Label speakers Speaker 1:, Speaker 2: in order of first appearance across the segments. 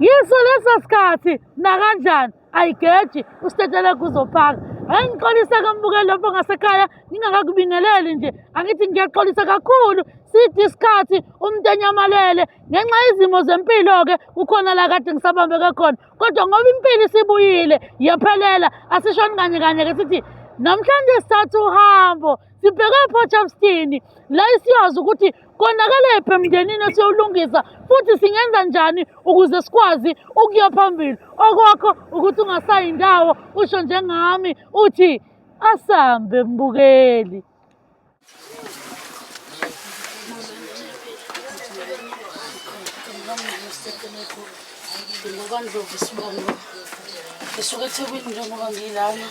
Speaker 1: Yiso leso sikhathi nakanjani ayigeji usitetelegu uzophaka. Ake ngixolise-ke mbukeli lapho ngasekhaya ngingakakubingeleli nje, angithi ngiyaxolisa kakhulu side isikhathi umuntu enyamalele ngenxa yezimo zempilo-ke kukhona la kade ngisabambeke khona kodwa ngoba impilo isibuyile yaphelela asishoni kanye kanye-ke sithi namhlanje sithatha uhambo sibheke ePort Shepstone la isiyazi ukuthi konakelephi emndenini esiyowulungisa futhi singenza njani ukuze sikwazi ukuya phambili okwakho ukuthi ungasayi ndawo usho njengami uthi asambe mbukeli.
Speaker 2: NgokaNdlovu isibongo. Ngisuka eThekwini njengoba ngilana.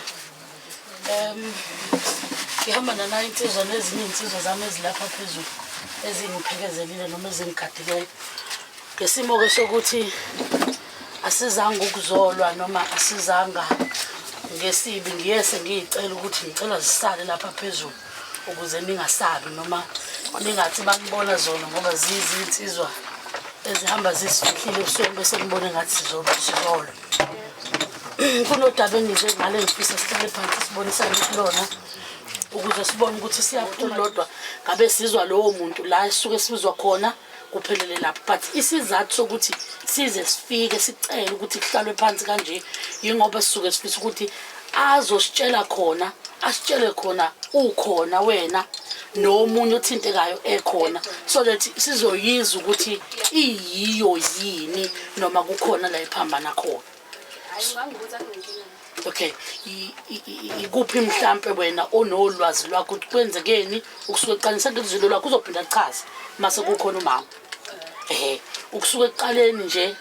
Speaker 2: Ngihamba nanayo insizwa nezinye iy'nsizwa zami ezilapha phezulu ezingiphekezelile noma ezingigadileyo. Ngesimo-ke sokuthi asizanga ukuzolwa noma asizanga ngesibi ngiye sengiyicela ukuthi ngicela zisale lapha phezulu ukuze ningasabi noma ningathi banibona zona ngoba ziyizinsizwa ezihamba zisifihlile ebusweni bese nibone ngathi sizolwa. Kunodaba engize ngale ngifisa sihlale phansi sibonisane kulona ukuze sibone ukuthi siyaphuma lodwa ngabe sizwa lowo muntu la esisuke sibizwa khona kuphelele lapho, but isizathu sokuthi size sifike sicele ukuthi kuhlalwe phansi kanje yingoba sisuke sifisa ukuthi azositshela khona, asitshele khona ukhona wena nomunye othintekayo ekhona, so that sizoyizwa ukuthi iyiyo yini noma kukhona la ephambana khona. Okay, ikuphi mhlampe wena onolwazi lwakho ukuthi kwenzekeni ukusuka ekuqaleni? Sengizwile lwakho, uzophinda achaze mase kukhona umama. Ehe, ukusuka ekuqaleni nje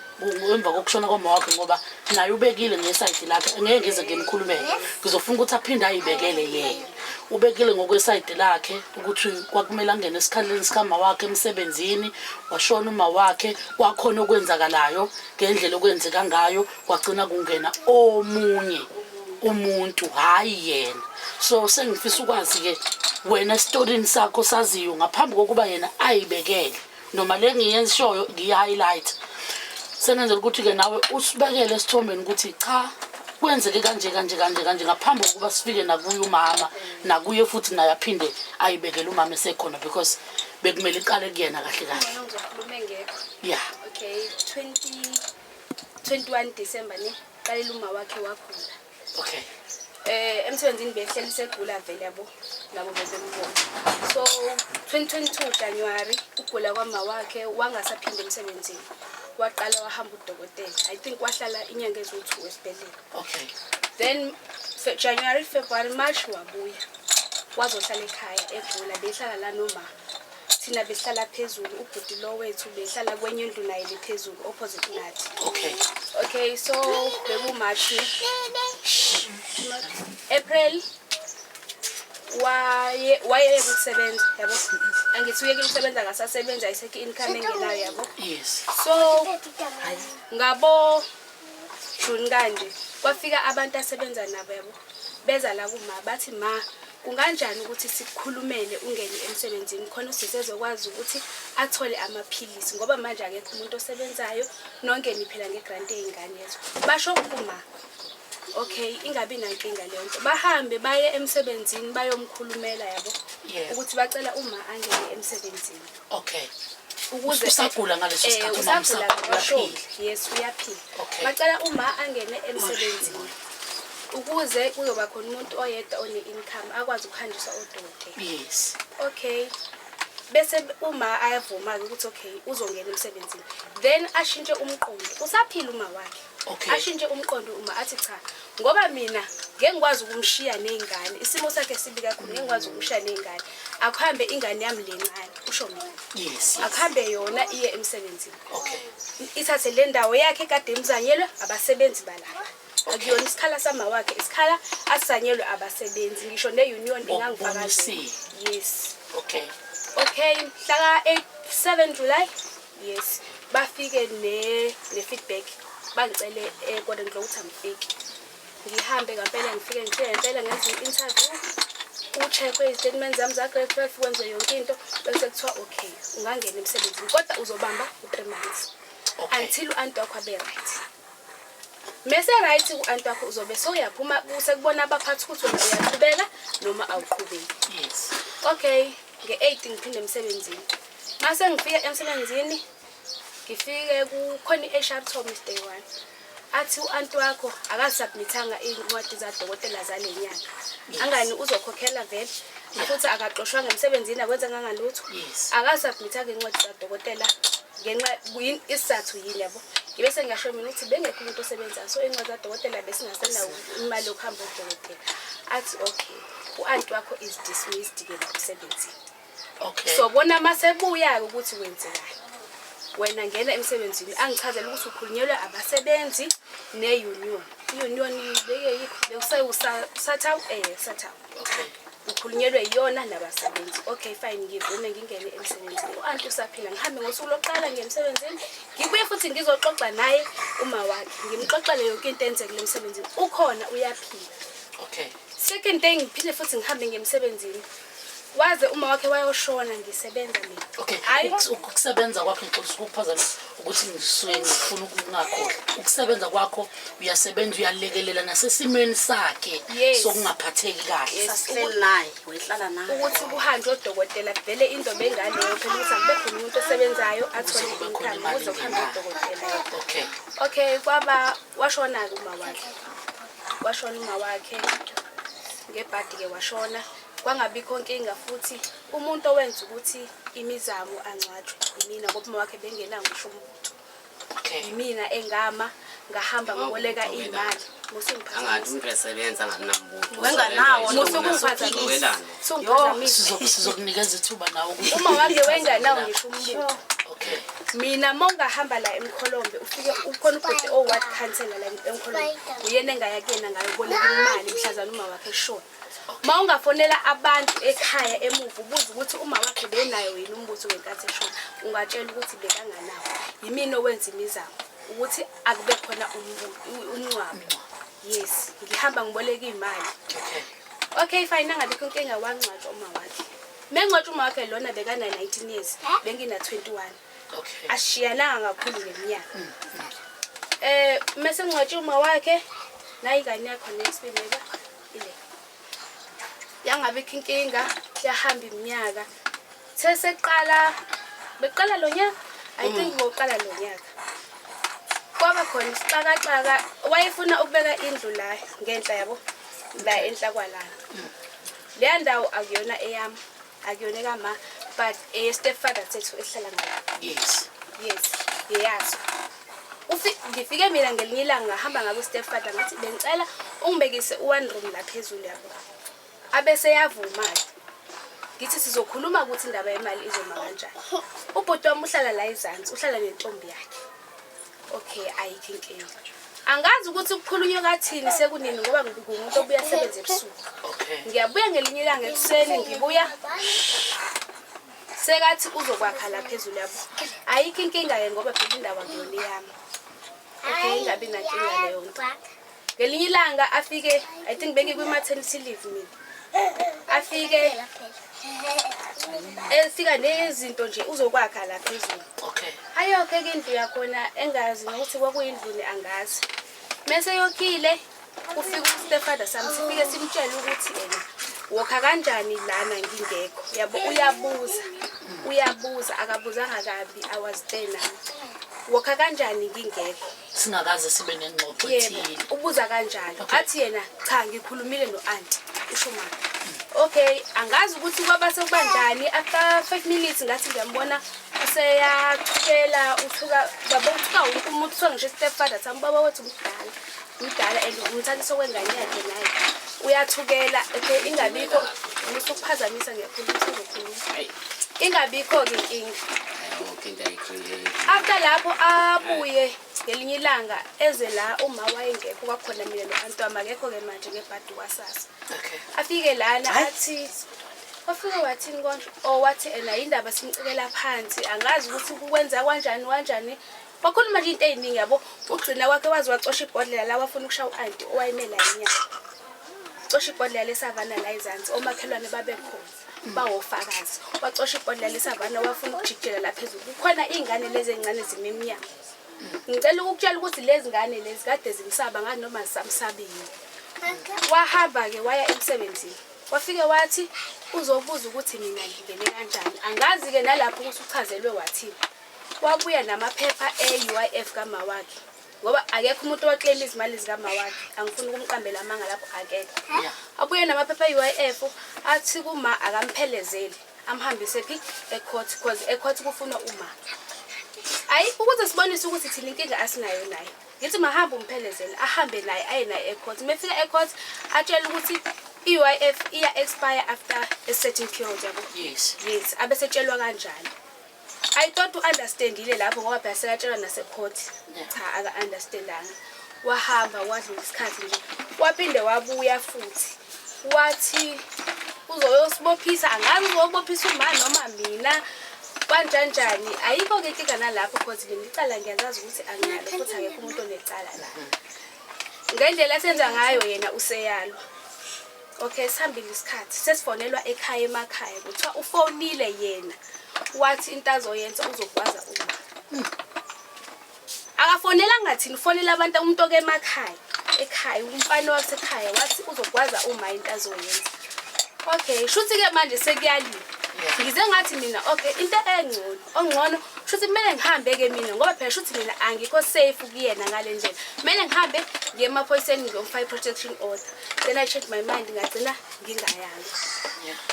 Speaker 2: emva kokushona kwama wakhe, ngoba naye ubekile ngesayidi lakhe, ngeke ngize ngimkhulumele, ngizofuna ukuthi aphinde ayibekele yena. Ubekile ngokwesayidi lakhe ukuthi kwakumele angene esikhaleni sikama wakhe emsebenzini, washona uma wakhe, kwakhona okwenzakalayo ngendlela okwenzeka ngayo, kwagcina kungena omunye umuntu hhayi yena. So sengifisa ukwazi-ke wena esitorini sakho saziyo ngaphambi kokuba yena ayibekele noma le ngiyenshoyo ngiyi-highlight, sengenzela ukuthi-ke nawe usibekele esithombeni ukuthi cha kwenzeke kanje kanje kanje kanje ngaphambi kokuba sifike nakuye umama, nakuye futhi naye aphinde ayibekele umama esekhona, because bekumele iqale kuyena kahle kahle.
Speaker 3: Ngizokhuluma engekho.
Speaker 2: Yeah.
Speaker 3: Okay, 2021 December ne qalela uma wakhe wagula.
Speaker 2: Okay.
Speaker 3: Emsebenzini behleli segula vele yabo, nabo bebembona. So 2022 January ugula kwama wakhe wangasaphinde emsebenzini. Waqala wahamba udokotela. I think wahlala inyanga eziwu-2 esibhedlela.
Speaker 2: Okay.
Speaker 3: Then January, February, March wabuya. Wazohlala ekhaya egula, behlala la noma thina behlala phezulu, ubhuti lo wethu behlala kwenye indlu naye le phezulu opposite nathi.
Speaker 2: Okay.
Speaker 3: Okay, so beku March, April waye wayeke ukusebenza yabo, angithi uyekile ukusebenza, akasasebenza, ayisekho i-income engenayo yabo.
Speaker 2: Yes.
Speaker 3: So ngabo June kanje kwafika abantu asebenza nabo yabo, beza la kuma bathi ma kunganjani ukuthi sikukhulumele ungene emsebenzini khona usisi ezokwazi ukuthi athole amaphilisi, ngoba manje akekho umuntu osebenzayo, nonke niphila ngegrant yey'ngane yezo. Basho kuma okay, ingabi nankinga leyo nto, bahambe baye emsebenzini bayomkhulumela yabo ukuthi bacela uma angene emsebenzini.
Speaker 2: Okay.
Speaker 3: Ukuze
Speaker 2: Usagula ngaleso sikhathi uma
Speaker 3: usagula,
Speaker 2: usagula,
Speaker 3: washo.
Speaker 2: Uyaphila?
Speaker 3: Yes, uyaphila.
Speaker 2: Okay.
Speaker 3: Bacela uma angene emsebenzini ukuze kuzoba khona umuntu oyedwa one-income akwazi ukuhanjiswa odokotela.
Speaker 2: Yes.
Speaker 3: Okay, bese uma ayavuma-ke ukuthi okay uzongena emsebenzini, then ashintshe umqondo, usaphila uma wakhe.
Speaker 2: Okay.
Speaker 3: Ashintshe umqondo uma athi cha, ngoba mina ngeke ngikwazi ukumshiya ney'ngane, isimo sakhe sibi kakhulu, ngeke ngikwazi ukumshiya ney'ngane, akuhambe ingane yami le ncane, usho mina.
Speaker 2: Yes.
Speaker 3: Akuhambe yona iye emsebenzini.
Speaker 2: Okay.
Speaker 3: Ithathe le ndawo yakhe kade imzanyelwe abasebenzi balapha. Akuyona isikhala sama wakhe, isikhala asizanyelwe abasebenzi, ngisho ne-union ingangifakazela.
Speaker 2: Ngokubonisile.
Speaker 3: Yes.
Speaker 2: Okay.
Speaker 3: Okay, mhla ka 7 July, yes, bafike ne feedback, bangicele kodwa ngilokhu angifiki. Ngihambe ngempela, ngifike ngempela ngenze i-interview, u-check-we izi-statement zami za-grade 12, kwenze yonke into, bese kuthiwa okay, ungangena emsebenzini kodwa uzobamba u-3 months. Until u-anti wakho abe right. Mese right u-anti wakho uzobe sewuyaphuma sekubona abaphathi ukuthi wena uyaqhubeka noma awuqhubeki.
Speaker 2: Yes.
Speaker 3: Okay, nge-8 ngiphinde emsebenzini. Mase ngifika emsebenzini ngifike kukhona i-HR kuthiwa Mr. One. Athi u-anti wakho akasubmithanga iy'ncwadi zadokotela zale nyanga. Angani uzokhokhela vele futhi akaxoshwanga emsebenzini akwenzanga ngalutho.
Speaker 2: Yes.
Speaker 3: Akasubmithanga iy'ncwadi zadokotela ngenxa isizathu yini yabo. Ngibe sengingasho mina ukuthi bengekho umuntu osebenzayo so iy'ncwadi zadokotela besingasenawo imali yokuhamba odokotela. Athi okay, u-anti wakho is dismissed-ke la emsebenzini.
Speaker 2: Okay.
Speaker 3: So bona masebuya-ke ukuthi wenzekani. Wena ngena emsebenzini angichazele ukuthi ukhulunyelwe abasebenzi ne-union. I-union beke bekusewu-SATAWU SATAWU.
Speaker 2: Okay.
Speaker 3: Ukhulunyelwe yiyona nabasebenzi. Okay fine, ngivume ngingene emsebenzini. U-anti usaphila, ngihambe ngosuku lokuqala ngiye emsebenzini. Ngibuye futhi ngizoxoxa naye uma wakhe. Ngimxoxele yonke into enzekile emsebenzini. Ukhona uyaphila.
Speaker 2: Okay.
Speaker 3: Second day ngiphinde futhi ngihambe ngiye emsebenzini. Waze uma wakhe wayoshona ngisebenza mina.
Speaker 2: Okay.
Speaker 3: Hayi
Speaker 2: Ukusebenza kwakho, ngixolisa ukukuphazamisa ukuthi ngisuke ngifuna ukungakhohlwa. Ukusebenza kwakho uyasebenza uyalekelela nasesimweni sakhe
Speaker 3: Yes.
Speaker 2: sokungaphatheki kahle.
Speaker 3: Yes.
Speaker 4: Sasihleli naye, wayehlala naye.
Speaker 3: Ukuthi kuhanjwe odokotela vele into bengaleyo phela ukuthi akube khona umuntu osebenzayo athole
Speaker 2: Ukuze kube khona
Speaker 3: income
Speaker 2: imali
Speaker 3: ukuze kuhambe
Speaker 2: engenayo.
Speaker 3: odokotela.
Speaker 2: Okay.
Speaker 3: Okay, kwaba washona-ke uma wakhe. Washona uma wakhe ngebhadi-ke washona. Kwangabikho nkinga futhi umuntu owenza ukuthi imizamo angcwatshwe imina ngoba uma wakhe bengenawo ngisho umbutho.
Speaker 2: Okay.
Speaker 3: Yimina engama ngahamba ngaboleka
Speaker 5: Awubutho
Speaker 3: iy'mali.
Speaker 5: Angathi umuntu esebenza anganambutho.
Speaker 4: Wenganawo
Speaker 5: Welana.
Speaker 3: Musukungiphazamisa.
Speaker 2: Sizokunikeza ithuba nawe ukuthi
Speaker 3: Uma wake wenganawo ngisho umbutho.
Speaker 2: Okay.
Speaker 3: Mina uma ungahamba la eMkholombe ufike ukhona ubhuti o-ward councillor la eMkholombe, uyena engaya kuyena ngayoboleka imali mhlazane uma wakhe eshona. Uma ungafonela abantu ekhaya emuva ubuze ukuthi uma wakhe benayo yini umbutho ngenkathi eshona, ungatshela ukuthi bekanganawo. Yimina owenza imizamo ukuthi akube khona umncwabo. Yes, ngihamba ngiboleka iy'mali.
Speaker 2: Okay.
Speaker 3: Okay fine, angabikho inkinga wangcwatshwa uma wakhe. Mengcwatshwa uma wakhe lona bekana 19 years, bengina 21.
Speaker 2: Okay.
Speaker 3: Ashiyananga kakhulu ngeminyaka. Mase ngcwatshwa uma wakhe, nayi ingane yakho nesibili ba ile. Yangabikho inkinga, yahamba iminyaka. Seseqala beqala lo nyaka, I think ngoqala lo nyaka. Kwaba khona isixakaxaka, wayefuna ukubeka indlu la ngenhla yabo, la enhla kwalana. Leya ndawo akuyona eyami, akuyona ekama, but eye stepfather sethu esihlala ngayo.
Speaker 2: Yes.
Speaker 3: Yes, ngiyazi. Ngifike mina ngelinye ilanga ngahamba ngako stepfather ngathi bengicela ungibekise u-one room la phezulu yabo. Abese yavuma-ke. Ngithi sizokhuluma ukuthi indaba yemali izoma kanjani. Ubhuti wami uhlala la ezansi, uhlala nentombi yakhe. Okay, ayikho inkinga. Angazi ukuthi kukhulunywe kathini sekunini ngoba ngumuntu obuya asebenze ebusuku.
Speaker 2: Okay.
Speaker 3: Ngiyabuya ngelinye ilanga ekuseni ngibuya sekathi uzokwakha la phezulu yabo. Ayikho inkinga-ke ngoba phela indawo akuyona eyami. Okay, ingabi nankinga leyo nto. Ngelinye ilanga afike, I think bengikwi-maternity leave mina. Afike efika nezinto nje uzokwakha la phezulu.
Speaker 2: Okay.
Speaker 3: Ayokhe-ke indlu yakhona engazi nokuthi kwakuyindluni angazi. Mese yokhile ufika u-stepfather sami sifike simtshele ukuthi ena wokha kanjani lana ngingekho. Yabo uyabuza. Uyabuza akabuzanga kabi, I was there nami. Wokha kanjani ngingekho?
Speaker 2: Singakaze sibe nengxoxo
Speaker 3: Yebo,
Speaker 2: ethile.
Speaker 3: ubuza kanjalo.
Speaker 2: Okay.
Speaker 3: Athi yena cha ngikhulumile no-anti usho mama. Okay, angazi ukuthi kwaba sekubanjani after 5 minutes ngathi ngiyambona useyathukela uthuka baba uthuka wonke umuntu uthuka ngisho stepfather sami baba wethu umdala. Umdala and umthatha okwengane yakhe naye. Uyathukela okay ingabikho usukuphazamisa ngiyakhuluma usuzokhuluma. Ingabikho ke inkinga.
Speaker 5: Yonke into ayi-create.
Speaker 3: After lapho abuye ngelinye ilanga eze la uma wayengekho kwakhona mina no-anti wami akekho-ke manje ngebhadi kwasasa.
Speaker 2: Okay.
Speaker 3: Afike lana athi wafike wathini konje oh wathi ena indaba simcikela phansi angazi ukuthi kukwenza kanjani kanjani. Wakhuluma nje into ey'ningi yabo ugcina kwakhe waze wacosha ibhodlela la wafuna ukushaya u-anti owayemela inyanga. Cosha ibhodlela lesavana la ezansi omakhelwane babekhona bawofakazi. Wacosha ibhodlela lesavana wafuna ukujikijela la phezulu. Kukhona iy'ngane lezi ey'ncane zime emnyango. Ngicela ukukutshela ukuthi lezi ngane lezi kade zimsaba ngathi noma zisamsabile. Wahamba-ke waya emsebenzini. Wafike wathi uzobuza ukuthi mina ngingene kanjani. Angazi-ke nalapho ukuthi uchazelwe wathini. Wabuya namaphepha e-UIF kama wakhe. Ngoba akekho umuntu owaclaim izimali zikama wakhe. Angifuni ukumqambela amanga lapho akekho. Abuye namaphepha e-UIF athi kuma akamphelezeli. Amhambise phi? E-court cause e-court kufunwa uma. Ayi ukuze sibonise ukuthi thina inkinga asinayo naye. Ngithi mahambe umphelezele ahambe naye aye naye e-court. Mefika e-court atshele ukuthi i-UIF iya expire after a certain period yabo.
Speaker 2: Yes.
Speaker 3: Yes, abesetshelwa kanjalo. I thought u-understandile lapho ngoba phela sekatshelwa nase-court. Cha, aka-understandanga. Wahamba wadlula isikhathi nje. Waphinde wabuya futhi. Wathi uzoyosibophisa, angazi uzobophisa uma noma mina. Kanjanjani, ayikho-ke inkinga nalapho cause mina icala ngiyazazi ukuthi anginalo futhi akekho umuntu onecala la. Ngendlela asenza ngayo yena useyalwa. Okay, sihambile isikhathi sesifonelwa ekhaya emakhaya kuthiwa ufonile yena wathi into azoyenza uzogwaza uma. Akafonelanga thina, ufonela abantu umuntu oke emakhaya ekhaya umfana wasekhaya wathi uzogwaza uma into azoyenza. Okay, shuthi-ke manje sekuyaliwa. Ngize ngathi mina okay into engcono ongcono shuthi kumele ngihambe-ke mina ngoba phela shuthi mina angikho safe kuyena ngale ndlela. Kumele ngihambe ngiye emaphoyiseni ngiyomfaka i-protection order. Then I changed my mind ngagcina ngingayanga.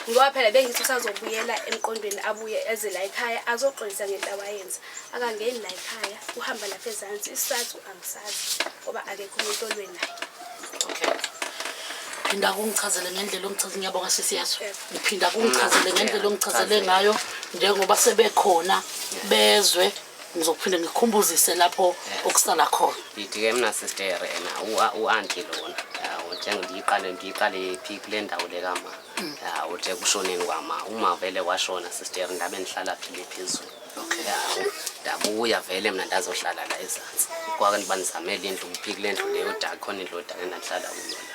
Speaker 3: Ngoba phela bengithi usazobuyela emqondweni abuye eze la ekhaya azoxolisa ngento awayenza. Akangeni la ekhaya, uhamba lapha ezansi, isizathu angisazi ngoba akekho umuntu olwe naye.
Speaker 2: Okay. Phinda kungichazele ngendlela ongichazele, ngiyabonga sisi yazo. Ngiphinda kungichazele ngendlela ongichazele ngayo njengoba sebekhona bezwe ngizophinde ngikhumbuzise lapho okusala khona.
Speaker 5: Ndithi-ke mna sister ena u-anti lona yawo njengo ndiyiqale phi kule ndawo le kama yawo nje kushoneni kwama uma vele washona sister ndabe ndihlala phile phezulu. Yawo ndabuya vele mna ndazohlala la ezantsi kwake bandizamele indlu phi kule ndlu leyo daka khona indlu yodaka endandihlala kuyo la.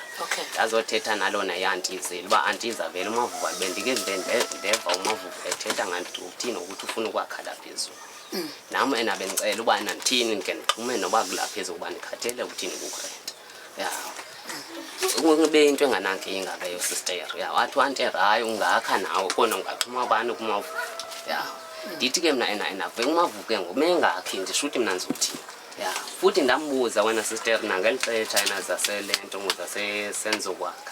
Speaker 5: Ndazothetha nalona i-antizile uba antiza vele uMavuvu bendike ndeva uMavuvu ethetha ngathi uthini ukuthi ufuna ukwakha la phezulu. Nam ena bendicela uba ena ndithini ndike ndixhume noba kulapha phezulu uba ndikhathele ukuthini kukurenta. Yawo. Kube into enganankinga leyo sister. Yawo athi u-anti hayi ungakha nawe kona ungaxhuma abantu kuMavuvu. Yawo. Ndithi ke mna ena ena vele uMavuvu ke ngoku mengakhi ndisho ukuthi mna ndizothini. Ya, futhi ndambuza wena sister nangeli xesha yena zasele nto ngozasesenzokwakha.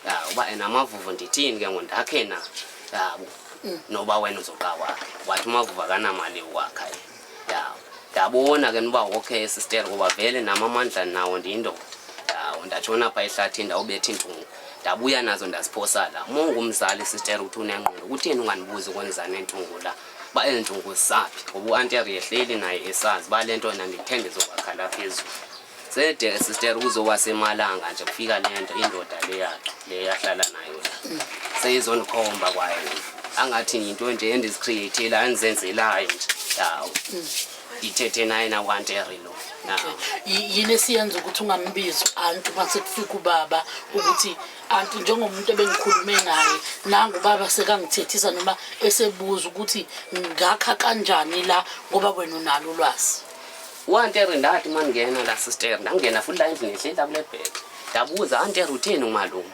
Speaker 5: Ya, uba ena Amavuvu ndithini ke ngoku ndakhe na. Yabo. Noba wena uzoqa wakhe. Wathi uMavuvu akanamali yokwakha yena. Ya. Ndabona ke uba okay sister ngoba vele nam amandla nawo ndiyindoda. Ya, ndatshona pha ehlathini ndawubetha iintungu. Ndabuya nazo ndaziphosa la. Uma ungumzali sister uthi unengqondo kutheni ungandibuzi ukwenzani neentungu la? Ba ezi ntungu zisaphi? Ngoba u-anti ehleli naye esazi uba le nto yena ndithe ndizokwakha la phezulu. Sede sister kuzoba semalanga nje kufika le nto indoda le yakhe le yahlala nayo la. Seyizondikhomba kwayo. Angathi yinto nje endizicreatelayo endizenzelayo nje. Yawo. Ndithethe naye naku-anti lo. Yawo.
Speaker 2: Yini esiyenza ukuthi ungambizi u-anti uma sekufika ubaba ukuthi anti njengomuntu ebengikhulume naye nangu ubaba sekangithethisa noma esebuza ukuthi ngakha kanjani la ngoba wena unalo ulwazi.
Speaker 5: U-antere ndathi uma ndingena la sister ndangena futhi la endlini ehleli la kule bhede. Ndabuza antere utheni umalume?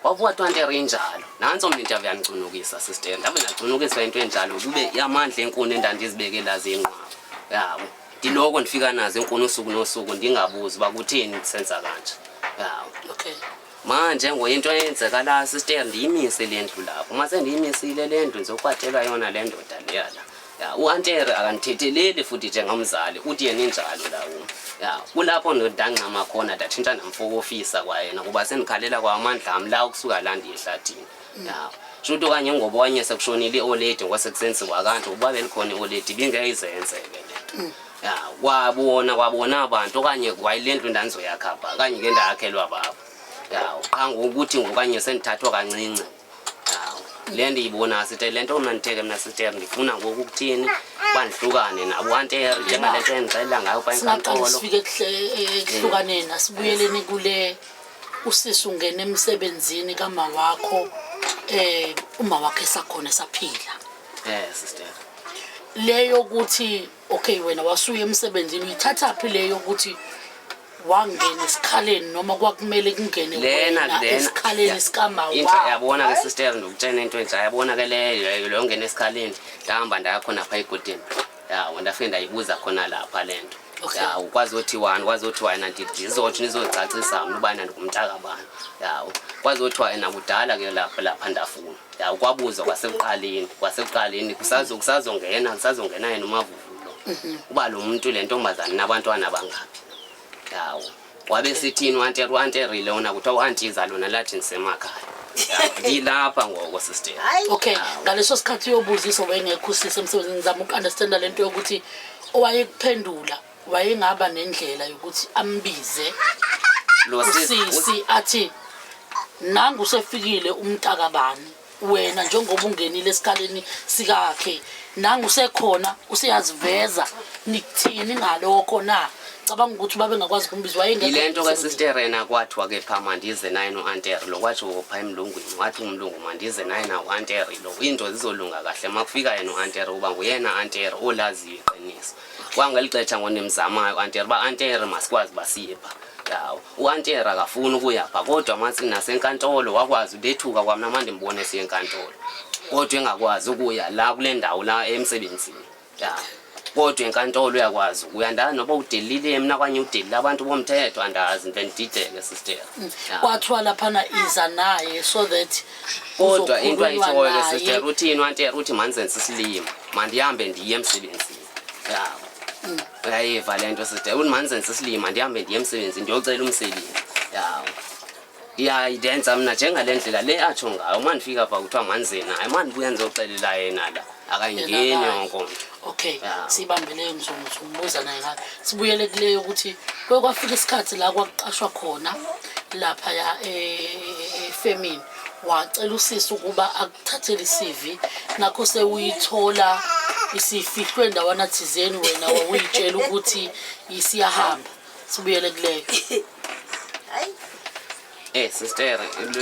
Speaker 5: Wavuka wathi u-antere injalo. Nantso mna into yave yandicunukisa sister. Ndabe ndacunukiswa into enjalo kube amandla enkuni endandizibekela ziyinqwaba. Yabo. Ndiloko ndifika nazo inkuni usuku nosuku ndingabuzi uba kutheni ndisenza kanje. Yabo.
Speaker 2: Okay.
Speaker 5: Manje ngoyinto eyenzeka la sister ndiyimise le ndlu lapho. Uma sendiyimisile le ndlu ndizokwatelwa yona le ndoda leya la. Ya, u-antere akandithetheleli futhi njengomzali uthi yena injalo la kum. Ya, kulapho ndangxama khona ndatshintsha ndamfokofisa kwayena kuba sendikhalela kwa amandla am la ukusuka la ndiye ehlathini. Ya, shuthi okanye ngoba okanye sekushonile i-oledi ngokwasekusenziwa kanje ukuba belikhona i-oledi ibingeke izenzeke le nto. Ya, kwabona kwabona abantu okanye kwayile ndlu ndandizoyakha pha okanye ke ndayakhelwa baba. Ya, qha ngokuthi ngokanye sendithathwa kancinci. Ya, le ndiyibona sithe le nto mna ndithe ke mna sister ndifuna ngoku ukuthini bandihlukane nabo antere njengale nto endixelela ngayo pha
Speaker 2: Singaqali
Speaker 5: enkantolo.
Speaker 2: sifike ekuhlukaneni asibuyeleni kule usisi ungena emsebenzini kama wakho uma wakhe esakhona esaphila.
Speaker 5: Sister.
Speaker 2: Leyo ukuthi okay, wena wasuya emsebenzini, uyithathaphi leyo ukuthi wangena esikhaleni noma kwakumele kungene
Speaker 5: Lena
Speaker 2: wena
Speaker 5: lena
Speaker 2: esikhaleni sikama
Speaker 5: into
Speaker 2: wakho?
Speaker 5: Yabona ke sister, ndikutshena into entsha. Yabona ke leyo, lo ngena esikhaleni, ndahamba ndaya khona pha eGolden, yawo, ndafike ndayibuza khona lapha le nto. Yawo, kwazothiwani? Kwazothiwa yena ndizotsho nizocacisa mna ubana ndingumntakabani. Yawo, kwazothiwa yena kudala ke lapha ndafuna. Yawo, kwabuzwa kwasekuqaleni kusazongena yena uMavuvu lo, uba lo muntu, le ntombazane nabantwana bangaphi. Yawo, wabe sithini u-antere lona? Kuthiwa u-antiza lona lathi ndisemakhaya. Yawo, ndilapha ngoko sister.
Speaker 4: Hayi.
Speaker 2: Okay, ngaleso sikhathi uyobuzisa, wayengekho usisi emsebenzini. Ngizama uku-understanda lento yokuthi owayekuphendula wayengaba nendlela yokuthi ambize
Speaker 5: lo
Speaker 2: usisi athi nangu usefikile umntakabani, wena njengoba ungenile esikhaleni sikakhe, nangu usekhona, useyaziveza, nikuthini ngalokho na? Cabanga ukuthi babengakwazi ukumbiza, wayengekho
Speaker 5: Yile nto ke
Speaker 2: emsebenzini.
Speaker 5: sister, yena kwathiwa ke phaa mandize naye no-antere lo. Kwatsho phaa emlungwini, wathi umlungu mandize naye nawo-antere lo, iinto zizolunga kahle ma kufika yena u-antere, uba nguyena antere olaziyo iqiniso. Kwangeli xesha ngondimzamayo u-antere uba antere masikwazi uba siye phaa, yawo, u-antere akafuni ukuya phaa, kodwa masi nasenkantolo wakwazi ubethuka kwamna ma ndimbone siye enkantolo, kodwa engakwazi ukuya la kule ndawo la emsebenzini, ya, kodwa enkantolo uyakwazi ukuya. Andazi noba udelile mna okanye udelile abantu bomthetho, andazi, ndibe ndidideke sister. Ya.
Speaker 2: Kwathiwa laphana iza naye so that
Speaker 5: Kodwa into
Speaker 2: kuzokhulunywa
Speaker 5: ayitshoyo ke
Speaker 2: naye.
Speaker 5: sister, uthini u-antere? Uthi mandizenze isilima, mandihambe ndiye emsebenzini. Yabo, uyayiva le nto sister? Uthi mandizenze isilima, ndihambe ndiye emsebenzini, ndiyocela umsebenzi. Yawo, ya, ndenza mna njengale ndlela le atsho ngayo. Uma ndifika pha kuthiwa mandize naye, uma ndibuya ndizoxelela yena la akayingeni.
Speaker 2: Yena
Speaker 5: Yonke umntu.
Speaker 2: Okay.
Speaker 5: Ya.
Speaker 2: Sibambele, ngizombuza naye ngayo. Sibuyele kuleyo ukuthi kuye kwafika isikhathi la kwakuqashwa khona laphaya efemini, wacela usisi ukuba akuthathele i-CV, nakho sewuyithola isifihlwe ndawana thizeni, wena wawuyitshela ukuthi isiyahamba. Sibuyele kuleyo.
Speaker 4: Hayi.
Speaker 5: Sister,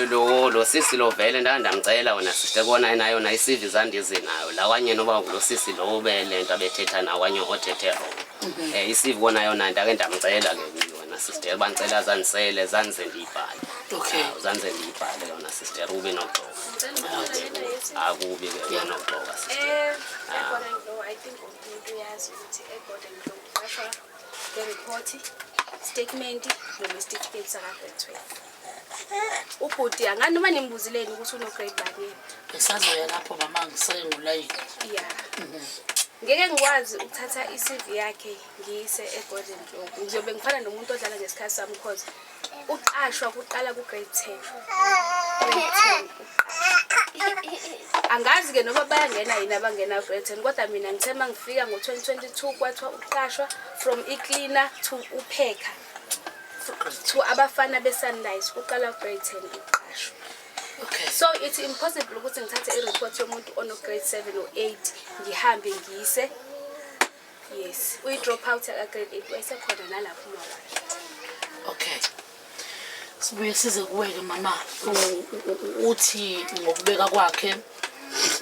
Speaker 5: lo sisi lo vele ndandamcela wena sister, kona nayo na i-CV zandize nayo la kwanye noba ngulo sisi lo ube le nto abethetha nawo kwanye othethe wrong. I-CV kona yona ndake ndamcela ke kuyo wena sister, bancela zandisele zanze ndiyibhale. Zanze ndiyibhale yona sister, ube noxoka. Akubi ke ube noxoka sister.
Speaker 3: E-Golden Glow, I think umuntu uyazi ukuthi e-Golden Glow kuqashwa nge-report, statement noma isitifiketi saka-grade 12. Ubhuti angani noma nimbuzileni ukuthi uno-grade bani yena?
Speaker 2: Besazoya lapho mama, ngisengulayini.
Speaker 3: Ya, ngeke ngikwazi ukuthatha i-CV yakhe ngiyise e-Golden Glow, ngizobe ngifana nomuntu odlala ngesikhathi sami, cause uqashwa kuqala ku-grade 10, grade 10 uqashwa. Angazi-ke noma bayangena yini abangena grade 10, kodwa mina ngithe uma ngifika ngo-2022 kwathiwa uqashwa from i-cleaner to upheka to abafana be-Sunrise, kuqala grade 10 uqashwa. So it's impossible ukuthi ngithathe i-report yomuntu ono-grade 7 or 8 ngihambe ngiyise. Yes, uyi-drop out yaka-grade 8, wayesekhona nalapho uma wakhe.
Speaker 2: Okay, sibuye size kuwe-ke mama. Uthi ngokubeka kwakhe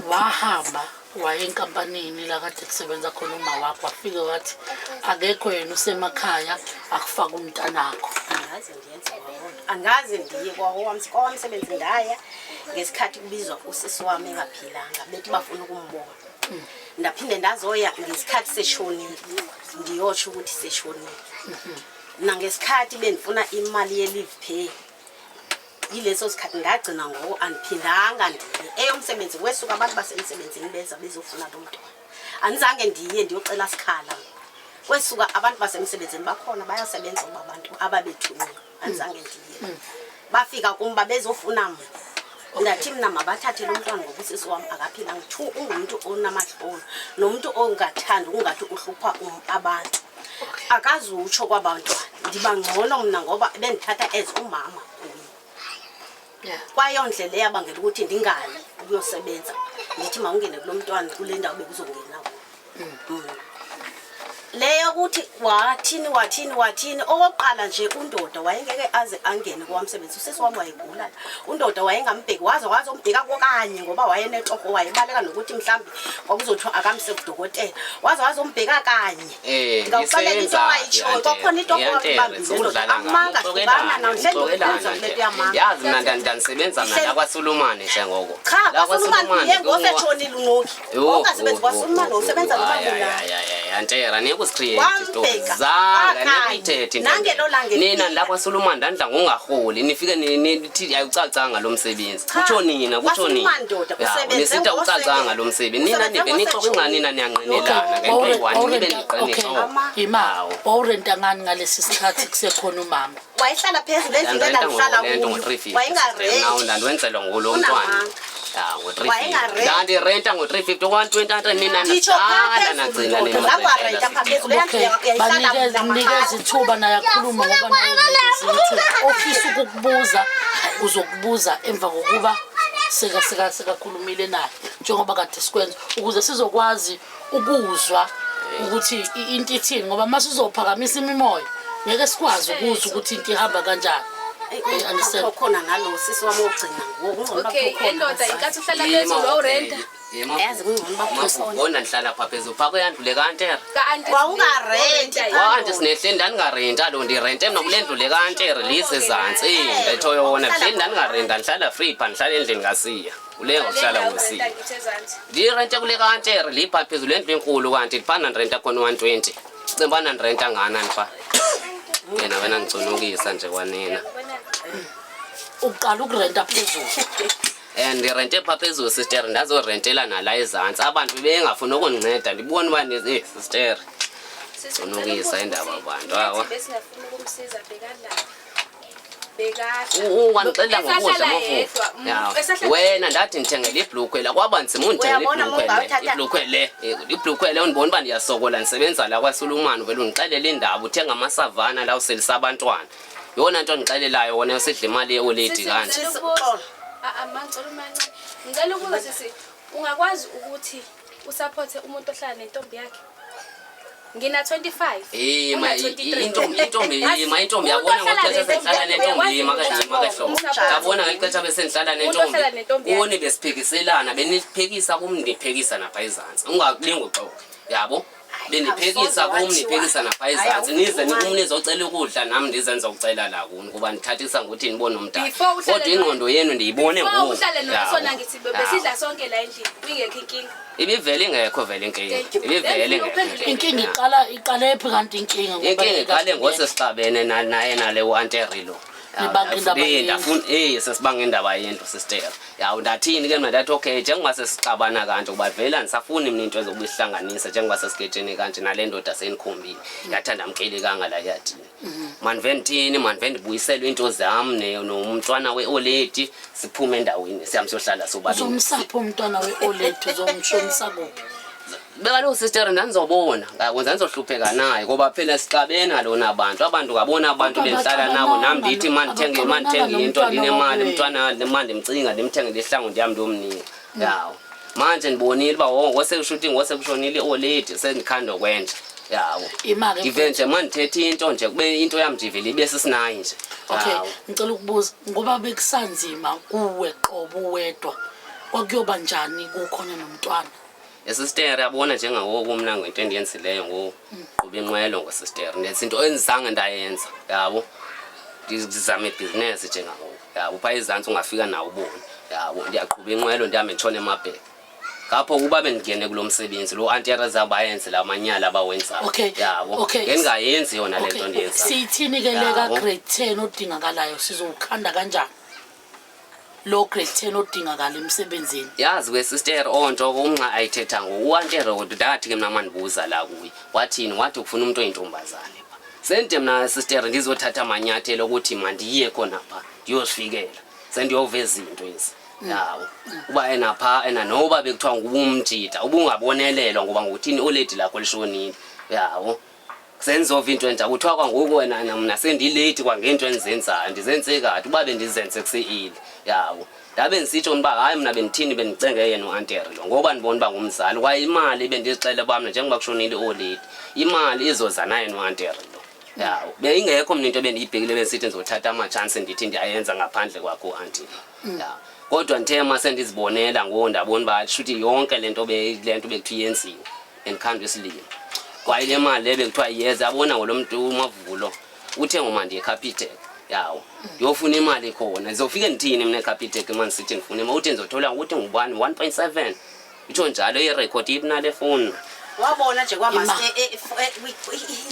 Speaker 2: wahamba waye enkampanini la kade kusebenza khona uma wakho, wafike wathi akekho yena, usemakhaya, akufake umntanakho.
Speaker 4: Angaze ndiyenze kwawona, angaze ndiye kwawomsebenzi. Ndaya ngesikhathi kubizwa usisi wami engaphilanga, bethi bafuna ukumbona. Ndaphinde ndazoya ngesikhathi seshonile, ndiyotsho ukuthi seshonile, nangesikhathi bendifuna imali ye-leave pay. Yileso sikhathi ndagcina ngoko, andiphindanga ndiye eyomsebenzi. Wesuka abantu basemsebenzini beza bezofuna lo mntwana, andizange ndiye ndiyocela sikhala. Kwesuka abantu basemsebenzini bakhona, bayasebenza uba abantu ababethunyiwe, andizange ndiye. Bafika kum babezofuna mna, ndathi mna mabathathe lo mntwana ngoba usisi wam akaphilanga. Two, ungumntu onamahloni nomntu ongathandi ungathi uhlupha abantu, akazutsho kwabantwana ndiba ngcono mna ngoba bendithatha as umama kuye. Kwayo ndlela eyabangela ukuthi ndingayi ukuyosebenza, ndithi mawungene kulo mntwana kule ndawo bekuzongena kuyo mna. Leyo ukuthi wathini wathini wathini okokuqala nje undoda wayengeke aze angene kowamsebenzi usisi wami wayegula undoda wayengambheki waze wazombheka kokanye ngoba wayenetoho wayebaleka nokuthi mhlawumbe kwakuzothiwa akamse kudokotela waze wazombheka kanye
Speaker 5: Eh,
Speaker 4: ngawuxelela into
Speaker 5: isebenza
Speaker 4: owayitshoyo kwakhona into owakubambile ndoda amanga hlukana nawo nhle ndikubuza kule nto yamanga
Speaker 5: yazi mna ndandisebenza mna
Speaker 4: Ihleli-
Speaker 5: lakwasulumane njengoko
Speaker 4: cha kwasulumane uye ngosetshonile unoki wawungasebenzi kwasulumane wawusebenza noma kuna
Speaker 5: antera nikusikriyeti
Speaker 4: Wambheka,
Speaker 5: zanga
Speaker 4: wakanye.
Speaker 5: nikuyithethe
Speaker 4: Nangelo langa
Speaker 5: nina
Speaker 4: efika.
Speaker 5: lakwasulumane ndandidla ngongarholi nifike nithi ayucacanga lo msebenzi
Speaker 4: Cha,
Speaker 5: kutsho nina kutsho nina
Speaker 4: kwaSulumane ndoda,
Speaker 5: Ya,
Speaker 4: usebenze
Speaker 5: nisithi awucacanga
Speaker 4: ngose-
Speaker 5: lo msebenzi nina
Speaker 4: usebenze
Speaker 5: nive nixoxe
Speaker 4: ngosetshonile.
Speaker 5: ingani nina niyanqinelana ngento
Speaker 2: Wawure-
Speaker 5: eyi-one nibe
Speaker 2: wawurenta- okay.
Speaker 5: niqinixo
Speaker 2: Ima, wawurenta ngani ngalesi sikhathi kusekhona umama?
Speaker 4: Wayehlala phezulu endlini endandihlala
Speaker 5: lento
Speaker 4: kuyo
Speaker 5: ngo-350
Speaker 4: wayengarenti
Speaker 5: ndandiwenzelwa ngulo mntwana
Speaker 4: Unamanga.
Speaker 5: Ya, ngo-350
Speaker 4: Wayengarenti.
Speaker 5: ndandirenta ngo-350 one-twenty nina
Speaker 4: nditsho phaa
Speaker 5: naqala
Speaker 4: phezulu
Speaker 5: nagcina
Speaker 4: ndoda zakwarenta phaa phezulu
Speaker 2: Okay,
Speaker 4: yayihlala
Speaker 2: banikeze mnikeze ithuba naye akhulume ngoba naye unikeze ithuba. Ofisa ukukubuza uzokubuza emva kokuba seka seka sekakhulumile naye njengoba kade sikwenza ukuze sizokwazi ukuzwa ukuthi into ithini ngoba uma sizophakamisa imimoya ngeke sikwazi ukuzwa ukuthi into ihamba kanjani. I understand.
Speaker 4: Khona nalo sisi wami wokugcina ngoku kungcono uba
Speaker 3: Okay,
Speaker 4: kukhona
Speaker 3: endoda
Speaker 4: kusasa.
Speaker 3: inkathi uhlala phezulu wawurenta.
Speaker 4: Yazi kungcono uba kukhona.
Speaker 5: Bona ndihlala phaa phezulu phaa kweyandlu le kaantere.
Speaker 3: Ka-anti
Speaker 4: Wawungarenti.
Speaker 3: wawurenta yini?
Speaker 5: Wa-anti sinehleli ndandingarenta lo ndirente mna kule ndlu le kaantere lise ezantsi ndetho yona ndihleli ndandingarenta ndihlala free phaa ndihlala endlini kasiya kule ngokuhlala
Speaker 3: Le ndawo
Speaker 5: ngosiya
Speaker 3: urenta ngithi ezantsi.
Speaker 5: ndirente kule kaantere liphaa phezulu le ndlu enkulu kanti phaa ndirenta khona 120 cinga uba ndirenta nganani phaa yena wena ndicunukisa nje kwanina.
Speaker 3: Uyabona?
Speaker 2: Uqala ukurenta phezulu.
Speaker 5: Um ndirente phaa phezulu sister ndazorentela nala ezantsi abantu bengafuni ukundinceda ndibone uba sister.
Speaker 3: Sisi,
Speaker 5: Cunukisa
Speaker 3: ngicela ukubuza
Speaker 5: indaba
Speaker 3: ukuthi
Speaker 5: bantu,
Speaker 3: ngithi
Speaker 5: awa.
Speaker 3: besingafuni ukumsiza bekadlaphi? Bekadla.
Speaker 5: Wandixelela ngokudla
Speaker 3: Esahlala
Speaker 5: amafufu
Speaker 3: yedwa,
Speaker 5: Ya.
Speaker 3: esahlala-
Speaker 5: Wena ndathi ndithengele ibhlukhwe la kwaba nzima undithengele
Speaker 4: Uyabona,
Speaker 5: ibhlukhwe
Speaker 4: Munga,
Speaker 5: le
Speaker 4: uthatha-
Speaker 5: ibhlukhwe le ibhlukhwe le undibona uba ndiyasokola ndisebenza la kwasulumane vele undixelela indaba uthenga amasavana la uselisa abantwana yona nto ndixelelayo wona yosidla imali yeoledi
Speaker 3: Sisi,
Speaker 5: kanje.
Speaker 3: ngicela ukubuza. Ah, ah, ma, ngicela umancane. Ngicela ukubuza sisi, ungakwazi ukuthi usaphothe umuntu ohlala nentombi yakhe? Ngina 25.
Speaker 5: Eh, ma
Speaker 3: Una 23.
Speaker 5: intombi intombi ma intombi
Speaker 3: Umuntu
Speaker 5: yabona
Speaker 3: ohlala
Speaker 5: ngoxesha sendihlala
Speaker 3: nentombi
Speaker 5: nentombi
Speaker 3: uyakwazi
Speaker 5: makehlo
Speaker 3: umsapothe.
Speaker 5: yabona ngexesha besendihlala
Speaker 3: Umuntu ohlala
Speaker 5: nentombi
Speaker 3: nentombi yakhe.
Speaker 5: kuni besiphikiselana beniphikisa kum ndiphikisa napha ezantsi ungakulingi uxoke yabo beniphekisa
Speaker 4: awusoze
Speaker 5: kum niphekisa napha
Speaker 4: Hayi,
Speaker 5: ezantsi nize
Speaker 4: awuvumani.
Speaker 5: kum nizocela ukudla nam ndize ndizokucela la kuni kuba ndithathisa ngokuthi ndibone umntana
Speaker 3: Before uhlale
Speaker 5: kodwa ingqondo yenu ndiyibone
Speaker 3: Before
Speaker 5: ngoku
Speaker 3: uhlale
Speaker 5: Yabo.
Speaker 3: noSona ngithi
Speaker 5: Yabo.
Speaker 3: besidla sonke la endlini ingekho inkinga.
Speaker 5: Ibivele ingekho vele inkinga
Speaker 3: Thank you.
Speaker 5: ibivele
Speaker 3: Then
Speaker 5: ingekho
Speaker 3: uphendule.
Speaker 2: Inkinga iqala iqale phi kanti inkinga ngoba
Speaker 5: inkinga iqale ngosesixabene naye nale u-anteri lo.
Speaker 2: Nibanga indaba yendlu.
Speaker 5: Eh sesibanga indaba yendlu sister yawu ndathini ke mna ndathi okay njengoba sesixabana kanje kuba vele andisafuni mna into ezobuyihlanganisa njengoba sesiketsheni kanje nale ndoda seyindikhombile yathi andamkelekanga la yadini mandive ndithini mandive ndibuyiselwe iinto zam nomntwana we-oledi siphume endaweni siham siyohlala sobabini.
Speaker 2: Uzomsapha umntwana we-oledi uzomshonisa kuphi?
Speaker 5: Bekaloku sister ndandizobona ngakwenza ndizohlupheka naye ngoba phela sixabena lona abantu abantu ngabona abantu
Speaker 2: Kodwa
Speaker 5: bendihlala nabo nam ndithi mandithenge
Speaker 2: abaxabananga
Speaker 5: mandithenge into
Speaker 2: nomntwana
Speaker 5: ndinemali
Speaker 2: wakwenu.
Speaker 5: umntwana mandimcinga ndimthengele ihlangu ndiyam ndiyomnika yawo manje ndibonile uba wo ngosekushuthi ngosekushonile i-oledi sendikhanda okwenja yawo
Speaker 2: Ima-ke
Speaker 5: ndive nje mandithethe into nje kube into yam ndivele ibe sisinayi nje.
Speaker 2: Okay.
Speaker 5: Yawo.
Speaker 2: Ngicela ukubuza ngoba bekusanzima kuwe qobo uwedwa kwakuyoba njani kukhona nomntwana?
Speaker 5: Esistere yabona njengangoku mna ngento endiyenzileyo ngoku qhuba inqwelo ngosistere ndenza into endizange ndayenza yabo ndizame ibhizinesi njengangoku yabo phaa ezantsi ungafika nawo ubone yabo ndiyaqhuba inqwelo ndihambe nditshone emabheka ngapho kuba bendingene kulo msebenzi lo antere zabayenze la manyala abawenzayo
Speaker 2: Okay,
Speaker 5: yabo
Speaker 2: okay.
Speaker 5: ngendingayenzi yona le nto
Speaker 2: Okay,
Speaker 5: ndiyenzayo.
Speaker 2: siyithini ke le
Speaker 5: Yabo.
Speaker 2: ka-grade 10 odingakalayo sizowukhanda kanjani lo grade 10 odingakala emsebenzini?
Speaker 5: Yazi ke sister onto umnxa ayithetha ngoku uantere ndathi ke mna mandibuza la kuye wathini wathi ufuna umuntu oyintombazane pha sende mna sister ndizothatha amanyathelo ukuthi mandiye khona pha ndiyozifikela sendiyova izinto ezi yawo uba ena pha ena noba bekuthiwa ngubumjita ubungabonelelwa ngoba ngokuthini oledi lakho lishonile yawo sendizova into entsha kuthiwa kwangoku wena na mna sendilate kwangento endizenzayo ndizenze kade uba bendizenze kuse-early yawo. Ndabe ndisitsho uba hayi mna bendithini bendicenge yena uanteri lo ngoba ndibona uba ngumzali kwaye imali bendizixele uba mna njengoba kushonile ioledi imali izoza naye noanteri lo. Yawo beyingekho mna into ebendiyibhekile bendisithi ndizothatha amatshansi ndithi ndiyayenza ngaphandle kwakho uanti lo. Ya kodwa ndithe ma sendizibonela ngoku ndabona uba shuthi yonke le nto le nto bekuthiwa iyenziwe bendikhandwa isilimo kwaye le mali le bekuthiwa iyeza yabona ngolo mntu umavulo uthe ngoma ndiye eCapitec yawo ndiyofuna imali khona ndizofike ndithini mna eCapitec uma ndisithi ndifuna imali uthi ndizothola ukuthi ngubani 1.7 itsho njalo irekhodi ibinale foni.
Speaker 4: Wabona nje kwamaster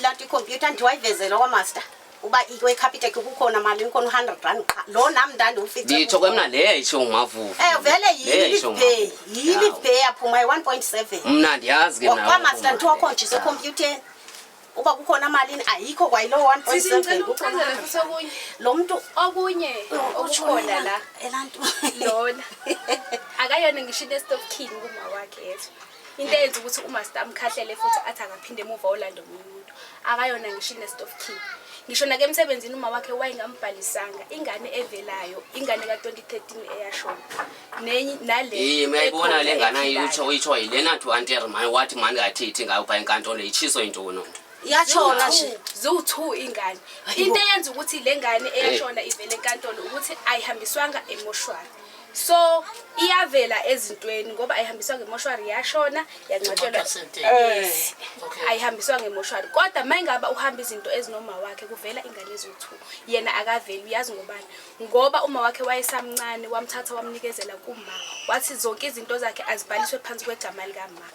Speaker 4: laa nto ikhompyutha ndithi wayivezelwa kwamaster uba kweCapitec kukhona mali kukhona u-100 rand qha lo nam ndandiwufice.
Speaker 5: Nditsho ke mna le yayitsho ngumavuvu.
Speaker 4: Eh vele yili-pay yili-pay yaphuma yi-1.7.
Speaker 5: Mna ndiyazi ke mna.
Speaker 4: Kwamaster ndithiwa wakhonjiswa ekhompyutheni. Uba kukhona malini ayikho kwayilo
Speaker 3: Sisi
Speaker 4: 1.7
Speaker 3: ngicela ukuchazela futhi okunye.
Speaker 4: Lo mntu
Speaker 3: Okunye okukhona la
Speaker 4: elantu
Speaker 3: lona akayona ngisho into stop king kuma wakhe yethu. Into eyenza ukuthi umaster amkhahlele futhi athi akaphinde emuva olanda omunye umuntu. Akayona ngisho ine stop king. Ngisho nake emsebenzini uma wakhe wayengambhalisanga ingane evelayo ingane ka2013 eyashona. Nenye nale.
Speaker 5: Iye uyayibona le ngane
Speaker 3: ephilayo.
Speaker 5: ayitsho uyitsho yilena athi u-antere mani wathi mani ngathethi ngayo phaa enkantolo itshiso yintoni nto.
Speaker 4: Iyatshona nje.
Speaker 3: Ziwu-two ingane. Into eyenza ukuthi le ngane eyashona ivele enkantolo ukuthi ayihambiswanga emoshwari. So iyavela ezintweni ngoba ayihambiswanga emoshwari yashona yangcwatshelwa. Yes. Ayihambiswanga emoshwari. Kodwa mayingaba uhamba izinto ezinoma wakhe kuvela ingane eziwu-two. Yena akaveli uyazi ngobani. Ngoba uma wakhe wayesamncane wamthatha wamnikezela kuma. Wathi zonke izinto zakhe azibhaliswe phansi kwegama likama.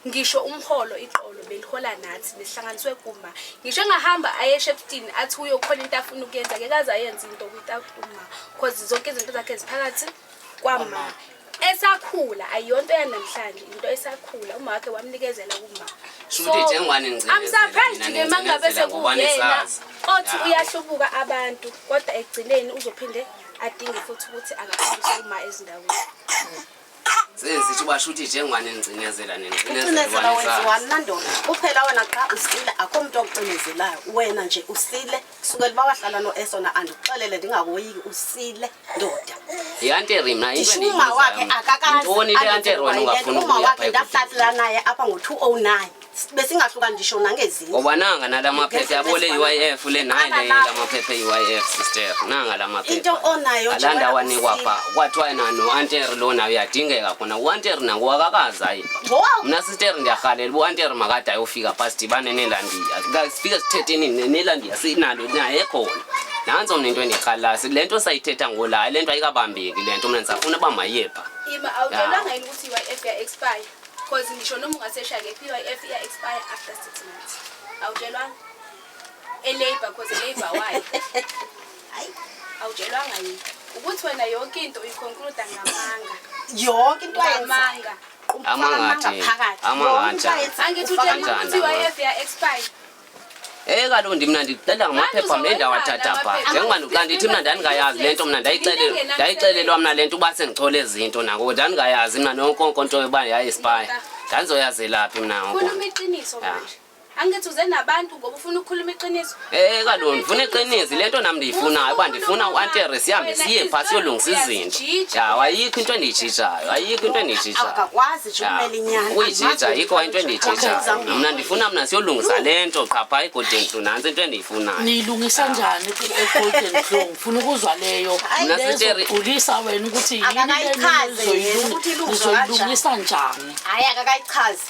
Speaker 3: Ngisho umholo iqolo belihola nathi besihlanganiswe kuma. Ngisho engahamba aye eShepstone athi uyokhona into afuna ukuyenza ngeke aze ayenze into without uma because zonke izinto zakhe ziphakathi kwama. Esakhula ayiyonto yanamhlanje into esakhula uma wakhe wamnikezela kuma.
Speaker 5: Shuthi njengoba ningcinezela
Speaker 3: I'm surprised
Speaker 5: nina
Speaker 3: ke mangabe
Speaker 5: ningcinezela ngoba
Speaker 3: sekuyena
Speaker 5: nisazi.
Speaker 3: othi
Speaker 5: Ya.
Speaker 3: uyahlubuka abantu kodwa ekugcineni uzophinde adinge futhi ukuthi akafundiswe uma ezindaweni.
Speaker 5: Senzitsho uba shuthi njengoba ningcinezela ningcinezela
Speaker 4: Ucinezela
Speaker 5: ngoba
Speaker 4: wenziwani
Speaker 5: nisazi.
Speaker 4: nandoda kuphela wena qha usile akho mntu okucinezelayo wena nje usile kusukela uba wahlala no-esona andikuxelele ndingakoyiki usile ndoda.
Speaker 5: Yi-antere mna into
Speaker 4: Ndisho uma wakhe
Speaker 5: endiyibuzayo.
Speaker 4: akakazi
Speaker 5: Yintoni le antere wena ungafuni
Speaker 4: uma
Speaker 5: ukuya
Speaker 4: wakhe
Speaker 5: phaa
Speaker 4: ndahlala naye apha ngo-209 besingahlukani ndisho nangezinye.
Speaker 5: Ngoba nanga nala maphepha yabo le UIF le nayi le la maphepha e-UIF sister nanga la maphepha.
Speaker 4: Into onayo nje
Speaker 5: Alanda
Speaker 4: wena
Speaker 5: wanikwa
Speaker 4: usile.
Speaker 5: pha kwathiwa yena no-antere lona uyadingeka khona u-antere nangu akakazi ayi.
Speaker 4: Ngowa-
Speaker 5: Mna sister ndiyarhalela uba u-antere makade ayofika phaa sidibane nelandiya. Sifike sithethe nelandiya sinalo naye khona. Nantso mna into endiyirhalelayo le nto sayithetha ngola le nto ayikabambeki le nto mna ndisafuna uba mayiye phaa.
Speaker 3: Ima awutshelwanga yini ukuthi i-UIF iya-expire? Because ngisho noma ungasesha kephi i-UIF iya-expire after 6 months. Awutshelwanga? E-labor because e-labor why? Awutshelwanga yini? Ukuthi wena yonke into uyiconclude ngamanga.
Speaker 4: Yonke into ayenzayo.
Speaker 3: Ngamanga.
Speaker 5: Amanga athini?
Speaker 4: Phakathi.
Speaker 5: Amanga
Speaker 4: Yonke into
Speaker 5: anjani?
Speaker 4: ayenzayo.
Speaker 3: Angithi
Speaker 4: Ufaka
Speaker 3: utshela
Speaker 5: Kanjani
Speaker 3: ukuthi i-UIF iya-expire.
Speaker 5: Eh kaloku ndi mna ndixela ngamaphepha mna endawathatha phaa njengoba xa ndithi mna ndandingayazi le nto mna ndayixelelwa mna le nto uba sendichole izinto nako ndandingayazi mna nonkonko nto yoba yayispaya ndandizoyazelaphi mna
Speaker 3: Khuluma iqiniso
Speaker 5: Ya.
Speaker 3: manje. Angithi uze nabantu ngoba ufuna ukukhuluma iqiniso.
Speaker 5: Eh kaloku ndifuna iqiniso le nto nam ndiyifunayo uba ndifuna uantere sihambe siye phaa siyolungisa izinto. Ya ayikho into endiyijijayo ayikho into endiyijijayo.
Speaker 4: Akakwazi nje ukumela inyani.
Speaker 5: Ukuyijija ayikho into endiyijijayo. Mna ndifuna mna siyolungisa le nto qha phaa eGolden Clue nantsi into endiyifunayo.
Speaker 2: Niyilungisa njani e-Golden Clue? Ngifuna ukuzwa leyo.
Speaker 5: Mna siteri-
Speaker 2: Lezogculisa wena ukuthi yini le
Speaker 4: Akakayichazi yena ukuthi ilungiswa kanjani.
Speaker 2: nizoyilungisa njani.
Speaker 4: Hayi akakayichazi.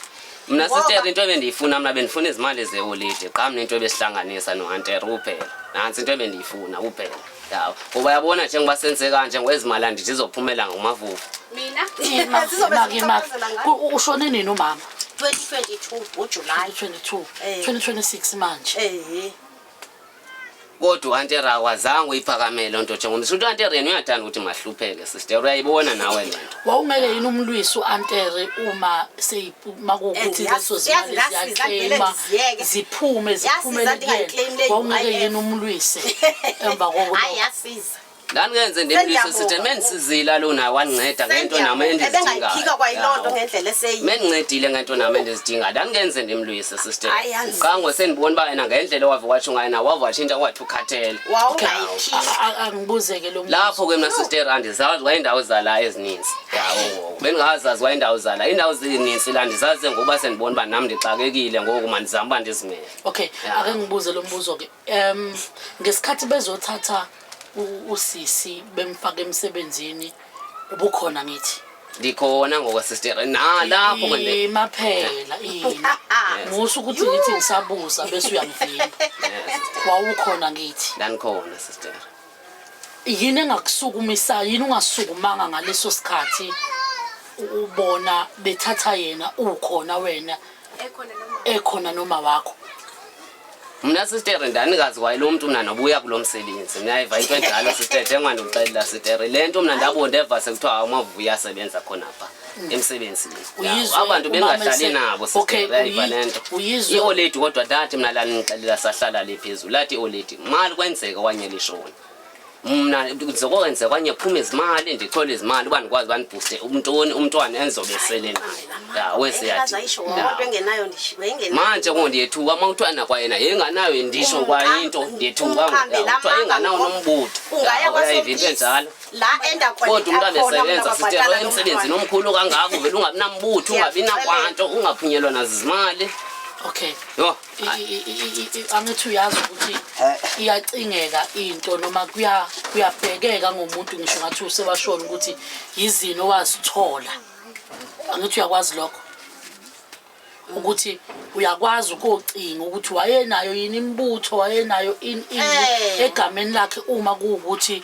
Speaker 5: Mna
Speaker 4: Ngoba-
Speaker 5: sister into ebendiyifuna mna bendifuna izimali zeholide qha mna into ebesihlanganisa noantere kuphela. Nantsi into ebendiyifuna kuphela. Ya ngoba yabona njengoba senze kanje ngwezi mali andithi izophumela ngomavuvu.
Speaker 3: Mina
Speaker 2: Ima,
Speaker 4: Sizobe
Speaker 2: ima, ima.
Speaker 4: sicabazela ngayo.
Speaker 2: Ushone nini umama?
Speaker 4: 2022 ngoJuly.
Speaker 2: 2022.
Speaker 4: Eh.
Speaker 2: 2026 manje.
Speaker 4: Eh.
Speaker 5: Kodwa uantere akwazanga uyiphakamele loo nto njengoba uthi uantere yena uyathanda ukuthi mahlupheke sister uyayibona nawe le nto.
Speaker 2: Wawungeke yini umlwisi uantere uma seyipuma kukuthi
Speaker 4: Eh,
Speaker 2: lezo zimali
Speaker 4: yazi ngasiza ngivele
Speaker 2: ziyaclaima
Speaker 4: ndiziyeke.
Speaker 2: ziphume
Speaker 4: Yasiza
Speaker 2: ziphumele
Speaker 4: ndingayiclaim le
Speaker 2: kuyena. Wawungeke
Speaker 4: UIF.
Speaker 2: yini umlwise emva
Speaker 4: Hayi
Speaker 2: kokuba
Speaker 4: yasiza.
Speaker 5: Ndandingenze ndimlwise
Speaker 4: Sendiyabonga.
Speaker 5: sister mendisizila lona wandinceda ngento nam
Speaker 4: Ebengayiphika kwayiloo nto
Speaker 5: endizidingayo.
Speaker 4: ngendlela eseyiyo.
Speaker 5: Mendincedile ngento nam endizidingayo. Ndandingenze ndimlwise sister.
Speaker 4: Hayi, anzi.
Speaker 5: Qha ngosendibona uba yena ngendlela owave watsho ngayo nawe wave watshintsha wathi ukhathele.
Speaker 4: Wawungayiphiki.
Speaker 2: Angibuze-ke lo mbuzo.
Speaker 5: Lapho ke mna sister andizazi kwayindawo zala ezininzi. Yawo. Bendingazazi kwayindawo zala. Iindawo zininzi la ndizazi ngokuba sendibona uba nam ndixakekile ngoku mandizame uba ndizimele.
Speaker 2: Okay,
Speaker 5: Yeah.
Speaker 2: ake ngibuze lo mbuzo ke. Ngesikhathi bezothatha usisi bemfaka emsebenzini ubukhona ngithi.
Speaker 5: Ndikhona ngoku sister. Nalapho ke nde.
Speaker 2: Ima phela ima. Musa ukuthi ngithi ngisabuza bese uyangivimba.
Speaker 5: Yes.
Speaker 2: Wawukhona ngithi.
Speaker 5: Ndandikhona sister.
Speaker 2: Yini engakusukumisa yini ungasukumanga ngaleso sikhathi ubona bethatha yena ukhona wena
Speaker 3: Ekhona noma
Speaker 2: ekhona noma wakho.
Speaker 5: Mna sister ndandingazi kwaye lo mntu mna nobuya kulo msebenzi. Mna into enjalo sister njengoba ndikuxelela sister. Le nto mna ndabona ndeva sekuthiwa uMavuya uyasebenza khona pha emsebenzini.
Speaker 2: Uyizwe
Speaker 5: Abantu
Speaker 2: umama
Speaker 5: bengahlali nabo sister
Speaker 2: Okay,
Speaker 5: uyayiva le nto.
Speaker 2: uyizwe-
Speaker 5: I-oledi kodwa ndathi mna lanixelela sahlala le phezulu lathi i-oledi mali kwenzeka kwanye lishona. Mna zokwenzeka kwanye phuma izimali ndichole izimali uba ndikwazi uba ndibhuste umntoni umntwana endizobe sele naye. Ya wesiyathi.
Speaker 4: Ayisho ngoba engenayo ndisho wayengenayo.
Speaker 5: Manje ngo ndiyethuka uma kuthiwa nakwayena yenganayo ndisho kwayinto ndiyethuka
Speaker 4: Umqambe la
Speaker 5: kuthiwa
Speaker 4: manga
Speaker 5: enganawo
Speaker 4: ngoba
Speaker 5: nombutho.
Speaker 4: Ungaya
Speaker 5: Ya, uyayiva into
Speaker 4: kwaSompisi,
Speaker 5: enjalo.
Speaker 4: la enda
Speaker 5: Kodwa umntu abesebenza sister
Speaker 4: kwabhatala
Speaker 5: emsebenzini omkhulu kangako vele ungabi nambutho ungabi nakwanto ungaphunyelwa nazizimali.
Speaker 2: Okay.
Speaker 5: Yho.
Speaker 2: Angithi uyazi ukuthi iyacingeka into noma kuyabhekeka ngomuntu ngisho ngathi usewashona ukuthi yizini owazithola. Angithi uyakwazi lokho. Ukuthi uyakwazi ukucinga ukuthi wayenayo yini imbutho wayenayo ini egameni lakhe uma kuwukuthi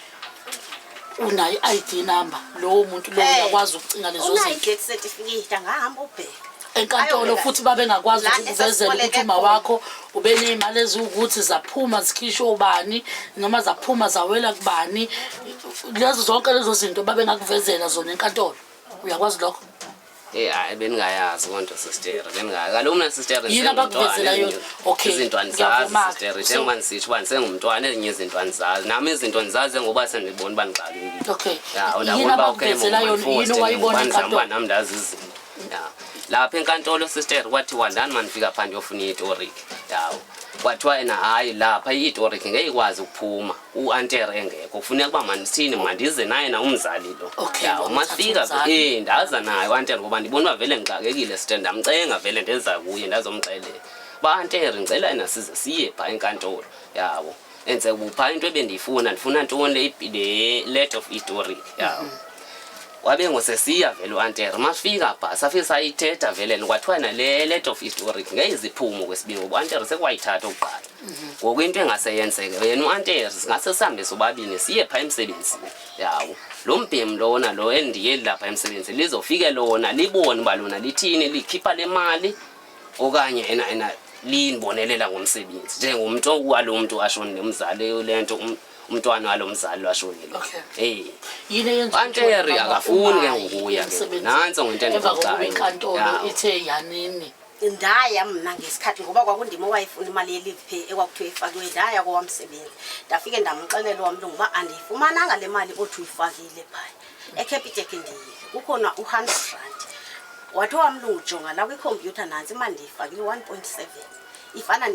Speaker 2: unayo i-ID number lowo muntu lowo uyakwazi ukucinga lezo
Speaker 4: Unayo
Speaker 2: zinto.
Speaker 4: i-death certificate angahamba ubheka.
Speaker 2: Enkantolo
Speaker 4: Ayobheka.
Speaker 2: futhi babengakwazi
Speaker 4: La
Speaker 2: ukukuvezela
Speaker 4: esasiboleke
Speaker 2: ukuthi uma
Speaker 4: khona.
Speaker 2: wakho ubeney'mali eziwukuthi zaphuma zikhishwe ubani noma zaphuma zawela kubani. Lezo zonke lezo zinto babengakuvezela zona enkantolo. Uyakwazi lokho?
Speaker 5: Hayi bendingayazi kodwa sister bendingayazi. Kaloku mna sister
Speaker 2: Yini abakuvezela yona? Okay,
Speaker 5: izinto andizazi
Speaker 2: ngiyavuma-ke.
Speaker 5: sister
Speaker 2: So-
Speaker 5: njengoba ndisitsho uba ndisengumntwana ezinye izinto andizazi. Nami izinto andizazi ngoba sendibona uba ndixakekile.
Speaker 2: Okay.
Speaker 5: Ya,
Speaker 2: Yini
Speaker 5: ndabona uba okay,
Speaker 2: abakuvezela yona? Yini owayibona
Speaker 5: ndizama uba
Speaker 2: enkantolo?
Speaker 5: nam ndazi izinto. Ya. Lapha enkantolo sister kwathiwa ndani mandifika phaa ndiyofuna iitoriki. Yawo. Kwathiwa yena hayi lapha iitoriki ngeke ikwazi ukuphuma uantere engekho. Kufuneka uba mandithini mandize naye na umzali lo.
Speaker 2: Okay,
Speaker 5: Yawo,
Speaker 2: wamthatha
Speaker 5: masifika
Speaker 2: umzali.
Speaker 5: Ndaza naye uantere ngoba ndibona uba vele ndixakekile sister ndamcenga vele ndeza kuye ndazomxelela. Ba antere ngicela yena size siye phaa enkantolo. Yawo. Enze kupha into ebendiyifuna ndifuna ntoni le letter of itoriki. Yawo. Wabe ngosesiya vele uantere mafika pha safike sayithetha vele kwathiwa nale letter of historic ngeke iziphumo kwesibini ngoba uantere sekwayithatha okuqala. Ngoku into engaseyenzeke yena uantere singase sihambe sobabini siye phaa emsebenzini. Yawo. Lo mbhemu lona lo endiyeli lapha emsebenzini lizofike lona libone uba lona lithini likhipha le mali okanye ena ena lindibonelela ngomsebenzi njengomntu walo mntu ashonile umzali le nto umntwana walo mzali lwashonile.
Speaker 2: Okay.
Speaker 5: Yini
Speaker 2: eyenza ukuthi
Speaker 5: Antere
Speaker 2: wena
Speaker 5: akafuni ke
Speaker 2: ungayi
Speaker 5: ngokuya ke.
Speaker 2: emsebenzini?
Speaker 5: Nantso ngento
Speaker 2: Emva kokuba
Speaker 5: endixoxayo.
Speaker 2: inkantolo
Speaker 5: Ya.
Speaker 2: ithe yanini.
Speaker 4: Ndaya mna ngesikhathi ngoba kwakundim owayefuna imali ye-leave pay ekwakuthiwa ifakiwe ndaya kowamsebenzi. Ndafike ndamxelela owamlungu uba andiyifumananga le mali othi uyifakile phaya. ECapitec ndiyile kukhona u-hundred rand. Wathi owamlungu jonga la kwikhompyutha nantsi imali ndiyifakile 1.7. Ifana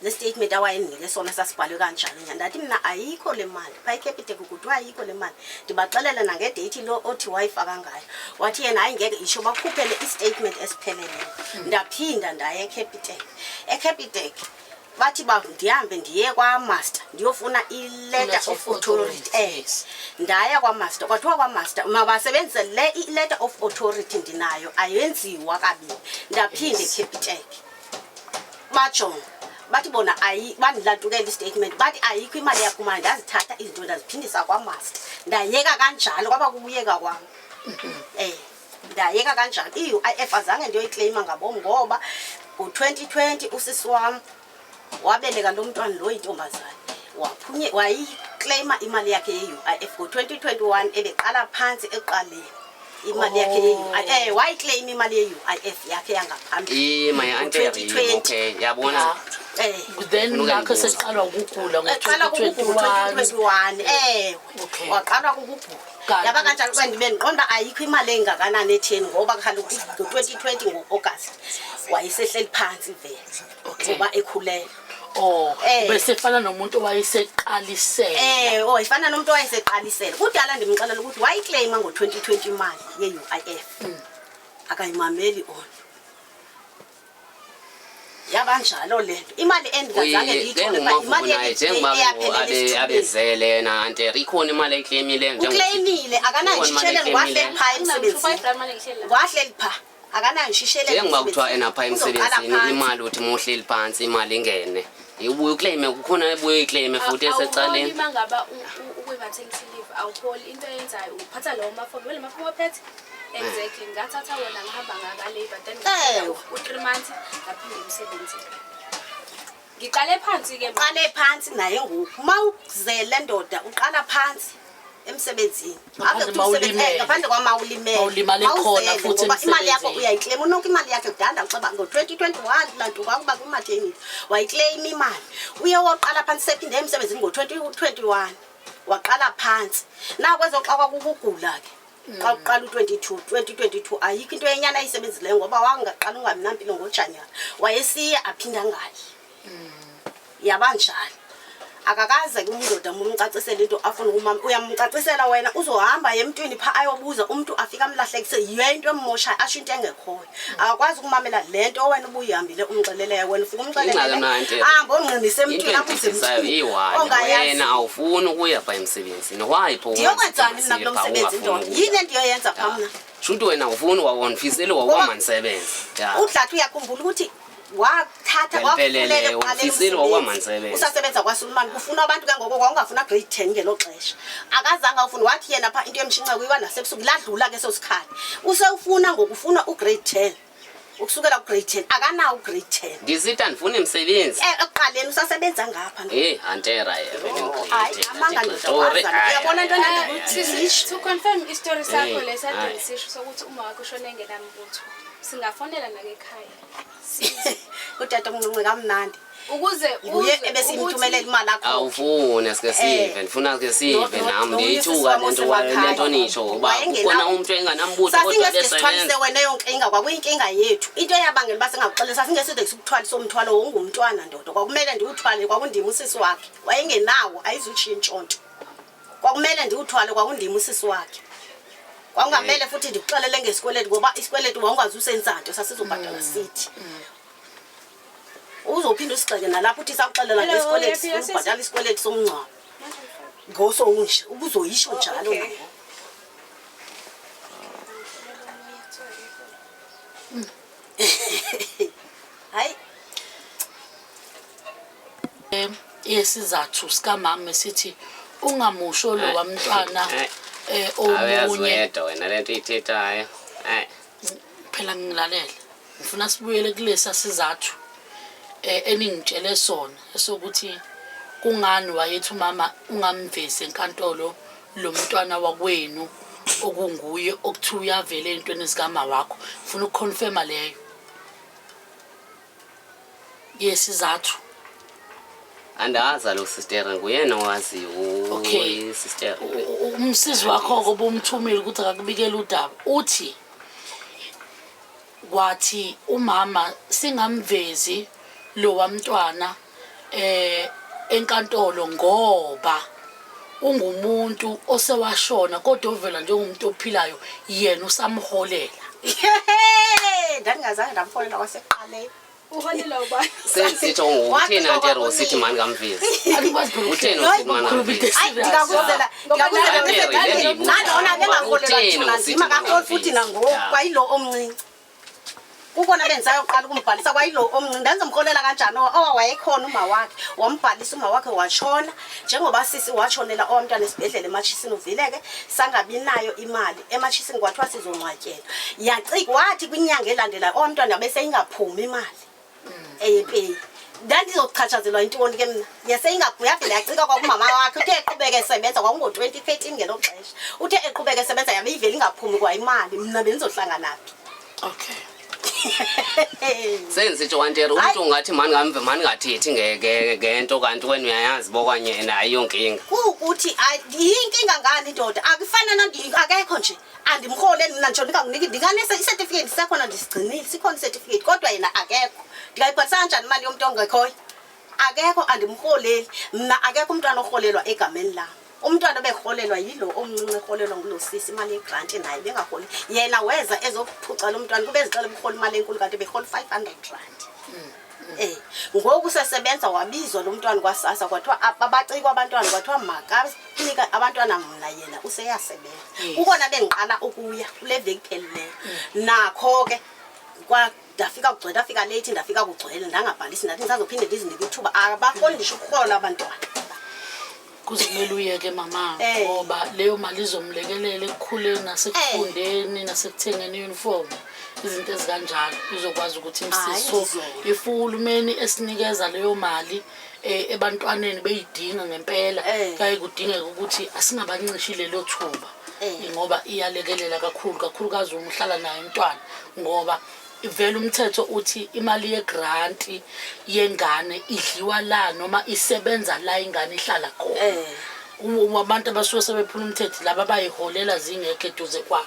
Speaker 4: nestatement awayendinike sona sasibhalwe kanjalo nyhani. Ndathi mna ayikho le mali phaa eCapitec kuthiwa ayikho le mali. Ndibaxelele nangedeyithi lo othi wayifaka ngayo. Wathi yena hayi ngeke isho bakhuphele istatement esipheleleyo. Ndaphinda ndaya eCapitec. eCapitec bathi ba ndihambe ndiye kwaMaster ndiyofuna i-letter
Speaker 2: Letter
Speaker 4: of
Speaker 2: of
Speaker 4: authority.
Speaker 2: authority, yes.
Speaker 4: Ndaya kwaMaster kwathiwa kwaMaster mabasebenzise le i-letter of authority ndinayo ayenziwa kabini. Ndaphinda eCapitec. Bajonga bathi bona ayi bandilantukela istatement bathi ayikho imali yaphumayo. Ndazithatha izinto ndaziphindisa kwaMaster. Ndayeka kanjalo kwaba kubuyeka kwam. Ndayeka kanjalo. I-UIF azange ndiyoyikleyima ngabom ngoba ngo-2020 usisi wam wabeleka lo mntwana lo yintombazana. Wayikleyima imali yakhe ye-UIF ngo-2021 ebeqala phantsi ekuqaleni. Imali yakhe ye-UIF, wayiclaim imali ye-UIF yakhe yangaphambili.
Speaker 5: Ima ye-antere.
Speaker 4: Ngo-2020.
Speaker 5: Okay, yabona.
Speaker 2: Then
Speaker 5: Unuka
Speaker 2: nakho
Speaker 5: imbuzi.
Speaker 2: seqalwa ukugula
Speaker 4: Eqala kukugula
Speaker 2: ngo-2021.
Speaker 4: 2021, ewe.
Speaker 2: Okay.
Speaker 4: Waqala kukugula.
Speaker 2: Kanti-
Speaker 4: Yaba kanjalo ke, ndibe ndiqonda ayikho imali engakanani etheni, ngoba kaloku ngo-2020 ngo-August wayesehleli phantsi vele ngoba ekhulelwe.
Speaker 2: Oh, besefana nomuntu owayeseqalisela.
Speaker 4: Oh, ifana nomuntu owayeseqalisela. Kudala ndimxelela ukuthi wayiclaima ngo-2020 imali ye-UIF. Akayimameli ona. Yabanjalo le nto. Imali endingazange ndiyithole pha, imali
Speaker 5: Naye njengoba
Speaker 4: eyaphelela esithubeni.
Speaker 5: abezele yena antere, ikhona imali ayiclaimile?
Speaker 4: Uclaimile, akanayo
Speaker 5: Ikhona imali
Speaker 4: ishisheleni, wahleli pha emsebenzini. Wahleli pha. Akanayo ishisheleni.
Speaker 5: Njengoba kuthiwa enapha emsebenzini imali, uthi muhleli phansi imali ingene, ibuye uclaime, kukhona ebuye iclaime futhi esecaleni.
Speaker 3: Awuholi uma ngaba ukwi-maternity leave, awuholi. Into oyenzayo uphatha lawo mafomu, wele mafomu ophethe. Exactly, ngathatha wona, ngihamba ngaka-labour, then u-3 months ngaphinde emsebenzini, ngiqale phansi-ke.
Speaker 4: Uqale phansi naye ngoku. Uma uzele ndoda, uqala phansi emsebenzini.
Speaker 2: Ngaphandle
Speaker 4: Ave kuthi umsebenzi-
Speaker 2: mawulimele.
Speaker 4: Ngaphandle kwamawulimele.
Speaker 2: Mawulimale khona
Speaker 4: Mawuzele,
Speaker 2: futhi
Speaker 4: ngoba imali yakho
Speaker 2: emsebenzini.
Speaker 4: uyayiclaim. Unonke imali yakhe kudala, ucaba ngo-2021 lanto kwakuba kwi-maternity, wayiclaim imali. Uye woqala phansi, sephinde emsebenzini ngo-2021, waqala phansi. Nakwezoxa kwakukugula-ke, xa kuqala u-22 2022, ayikho into yenyana ayisebenzileyo ngoba wangaqala ungabi nampilo ngoJanuwari, wayesiya aphinde angayi. Yabanjalo, akakaze ke umndoda mumcacisele into afuna ukumama. Uyamcacisela wena, uzohamba emntwini pha ayobuza umntu, afike amlahlekise. Yiyo into emmoshayo, asho into engekhoyo. Akakwazi ukumamela le nto wena ubuyihambile umxeleleyo. Wena ufike
Speaker 5: Ingxaki
Speaker 4: umxelele,
Speaker 5: mna, Aunty,
Speaker 4: ahambe ongqinise
Speaker 5: into
Speaker 4: emntwini, abuze
Speaker 5: endidisayo
Speaker 4: emntwini
Speaker 5: iyi-one,
Speaker 4: ongayazi.
Speaker 5: wena awufuni ukuya pha emsebenzini, why pho?
Speaker 4: Ndiyokwenzani mna kulo msebenzi ndoda? Yini endiyoyenza pha mna?
Speaker 5: Shuthi wena ufuni, wawonifisele wakwamanisebenza ya.
Speaker 4: Udlathi uyakhumbula ukuthi wathatha
Speaker 5: Ngempelele,
Speaker 4: wakufunela ekuqaleni
Speaker 5: ufisile
Speaker 4: umsebenzi.
Speaker 5: wakwamanisebenza.
Speaker 4: Usasebenza kwaSulumane, kufuna abantu ke ngoko, kwawungafuna grade 10 ngelo xesha. Akazange awufuni, wathi yena pha into yemshinca kuyiwa nasebusuku. Ladlula ke eso sikhathi, usewufuna ngokufuna ugrade 10, ukusukela kugrade 10. Akanawo ugrade 10.
Speaker 5: Ndisithi andifuni msebenzi.
Speaker 4: Ekuqaleni usasebenza ngapha.
Speaker 5: Heyi, antera.
Speaker 4: Hayi, amanga ndoda, wazana. Uyabona into endandithi
Speaker 3: To confirm isitori sakho
Speaker 5: Hey,
Speaker 3: lesade
Speaker 5: hayi.
Speaker 3: ngisisho sokuthi uma wakho ushone engenambutho, singafonela nake ekhaya
Speaker 4: Utata omncinci kamnandi
Speaker 3: ukuze
Speaker 4: nguye
Speaker 3: uzwe
Speaker 4: ebesimthumelela imali akho.
Speaker 5: Awufuni sike sive, ndifuna ke sive nam. Ndiyithuka le nto, le nto nitsho uba kukhona umntu enganambutho kodwa
Speaker 4: Sasingeside sithwalise
Speaker 5: besebenza.
Speaker 4: wena eyo nkinga, kwakuyinkinga yethu into eyabangela uba singakuxelela. Sasingeside sikuthwalise umthwalo wongumntwana ndoda, kwakumele ndiwuthwale, kwakundim usisi wakhe, wayengenawo, ayizutshintsho nto. Kwakumele ndiwuthwale, kwakundim usisi wakhe. Kwakungamele futhi ndikuxelele ngesikweletu, ngoba isikweletu wawungazi usenza nto, sasizobhatala sithi. Uzophinde usigxeke nalapho uthi sakuxelela
Speaker 3: Hello,
Speaker 4: ngesikweletu,
Speaker 3: uyaphila, sisi?
Speaker 4: ubhatala isikweletu somngcwabo ngosowunje, ubuzoyisho njalo.
Speaker 3: Okay.
Speaker 4: Nangoku. Hayi.
Speaker 2: Yesizathu sikamama esithi ungamusho lo wamntwana
Speaker 5: Awuyazi
Speaker 2: omunye.
Speaker 5: wedwa wena le nto uyithethayo. Hayi.
Speaker 2: Phela ngilalele, ngifuna sibuyele kulesa sizathu eningitshele sona esokuthi kungani wayethi umama ungamvezi enkantolo lo mntwana wakwenu okunguye okuthiwa uyavela ey'ntweni zikama wakho. Ngifuna ukuconfirma leyo yesizathu.
Speaker 5: Andazi kaloku sister, nguyena owaziyo.
Speaker 2: Okay.
Speaker 5: Sister.
Speaker 2: Umsizi wakho-ke obumthumile ukuthi akakubikele udaba, uthi wathi umama singamvezi lo wamntwana enkantolo ngoba ungumuntu osewashona kodwa ovela njengomuntu ophilayo, yena usamholela.
Speaker 4: Ndandingazange ndamfonela kwasekuqaleni.
Speaker 3: Uholela ubani?
Speaker 5: Sensitsho ngokutheni, antero, usithi mani kamvezi?
Speaker 2: Alikwazi phela
Speaker 5: Utheni
Speaker 2: ukuhleka,
Speaker 5: usithi mani
Speaker 2: ukukhuluma into
Speaker 5: kamvezi?
Speaker 4: Hayi,
Speaker 2: e-serious.
Speaker 4: ndingakuzela ndingakuzela.
Speaker 5: Antere, le ndiyibuza.
Speaker 4: Nalona bengaholelwa
Speaker 5: Utheni
Speaker 4: thina
Speaker 5: usithi
Speaker 4: nzima kakhulu futhi
Speaker 5: mani
Speaker 4: nangoku.
Speaker 5: kamvezi?
Speaker 4: Kwayilo omncinci kukona bendisayoqala ukumbhalisa, kwayilo omncinci ndandizomrholela kanjani? Owa wayekhona uma wakhe, wambhalisa uma wakhe, watshona njengoba sisi watshonela owamntwana esibhedlele ematshisini. Uvile ke, sangabi nayo imali ematshisini, kwathiwa sizongcwatyelwa. Yacika, wathi kwinyanga elandelayo owamntwana bese ingaphumi imali eyepeyi. Ndandizochatshazelwa yintoni ke mna? Yaseyingavela yacika kwakumama wakhe, uthe eqhubeke. eqhubeka esebenza, kwakungo-2013 ngelo xesha, uthe eqhubeka esebenza yabe ivele ingaphumi kwa imali, mna bendizohlangana phi?
Speaker 2: Okay.
Speaker 5: Senzitsho wantere umntu ungathi mani mandingathethi ngento kanti wena uyayazi uba okanye yena ayiyonkinga.
Speaker 4: Kuwukuthi yinkinga ngani ndoda, akufana akekho nje, andimrholeli mna, nditsho ndingakuniki, ndinganese isetifiketi sisekhona, ndisigcinile, sikhona isetifiketi, kodwa yena akekho. Ndingayibhalisa kanjani imali yomntu ongekhoyo? Akekho, andimrholeli mna, akekho umntwana orholelwa egameni lam. Umntwana oberholelwa yilo omncinci, erholelwa ngulo sisi imali yegranti, naye bengarholi. Yena weza ezokuphuca lo mntwana kube ezixela uburhola imali enkulu, kanti berhola 500 rand. Ngoku sesebenza, wabizwa lo mntwana kwaSASSA, kwathiwa abacikwa abantwana, kwathiwa makanika abantwana mna, yena useyasebenza. Kukona bendiqala ukuya kule veki phelileyo, nakho ke ndafika kugcwele, ndafika leyithi, ndafika kugcwele, ndangabhalisi, ndathi ndisazophinde ndizinike ithuba. Abarholi ndisho ukurhola abantwana.
Speaker 2: Kuzomele uyeke mama, ngoba leyo mali izomlekelela ekukhuleni nasekufundeni nasekuthengeni i-uniform, izinto ezikanjalo, izokwazi ukuthi imsize.
Speaker 4: Hayi,
Speaker 2: So
Speaker 4: ngizolo.
Speaker 2: if uhulumeni esinikeza leyo mali ebantwaneni beyidinga ngempela, kuyaye kudingeka ukuthi asingabancishi lelo thuba, ngoba iyalekelela kakhulu, kakhulukazi uma uhlala naye umntwana, ngoba vele umthetho uthi imali yegranti yengane idliwa la noma isebenza la ingane ihlala khona. Abantu abasuke sebephula umthetho laba bayiholela zingekho eduze kwabo,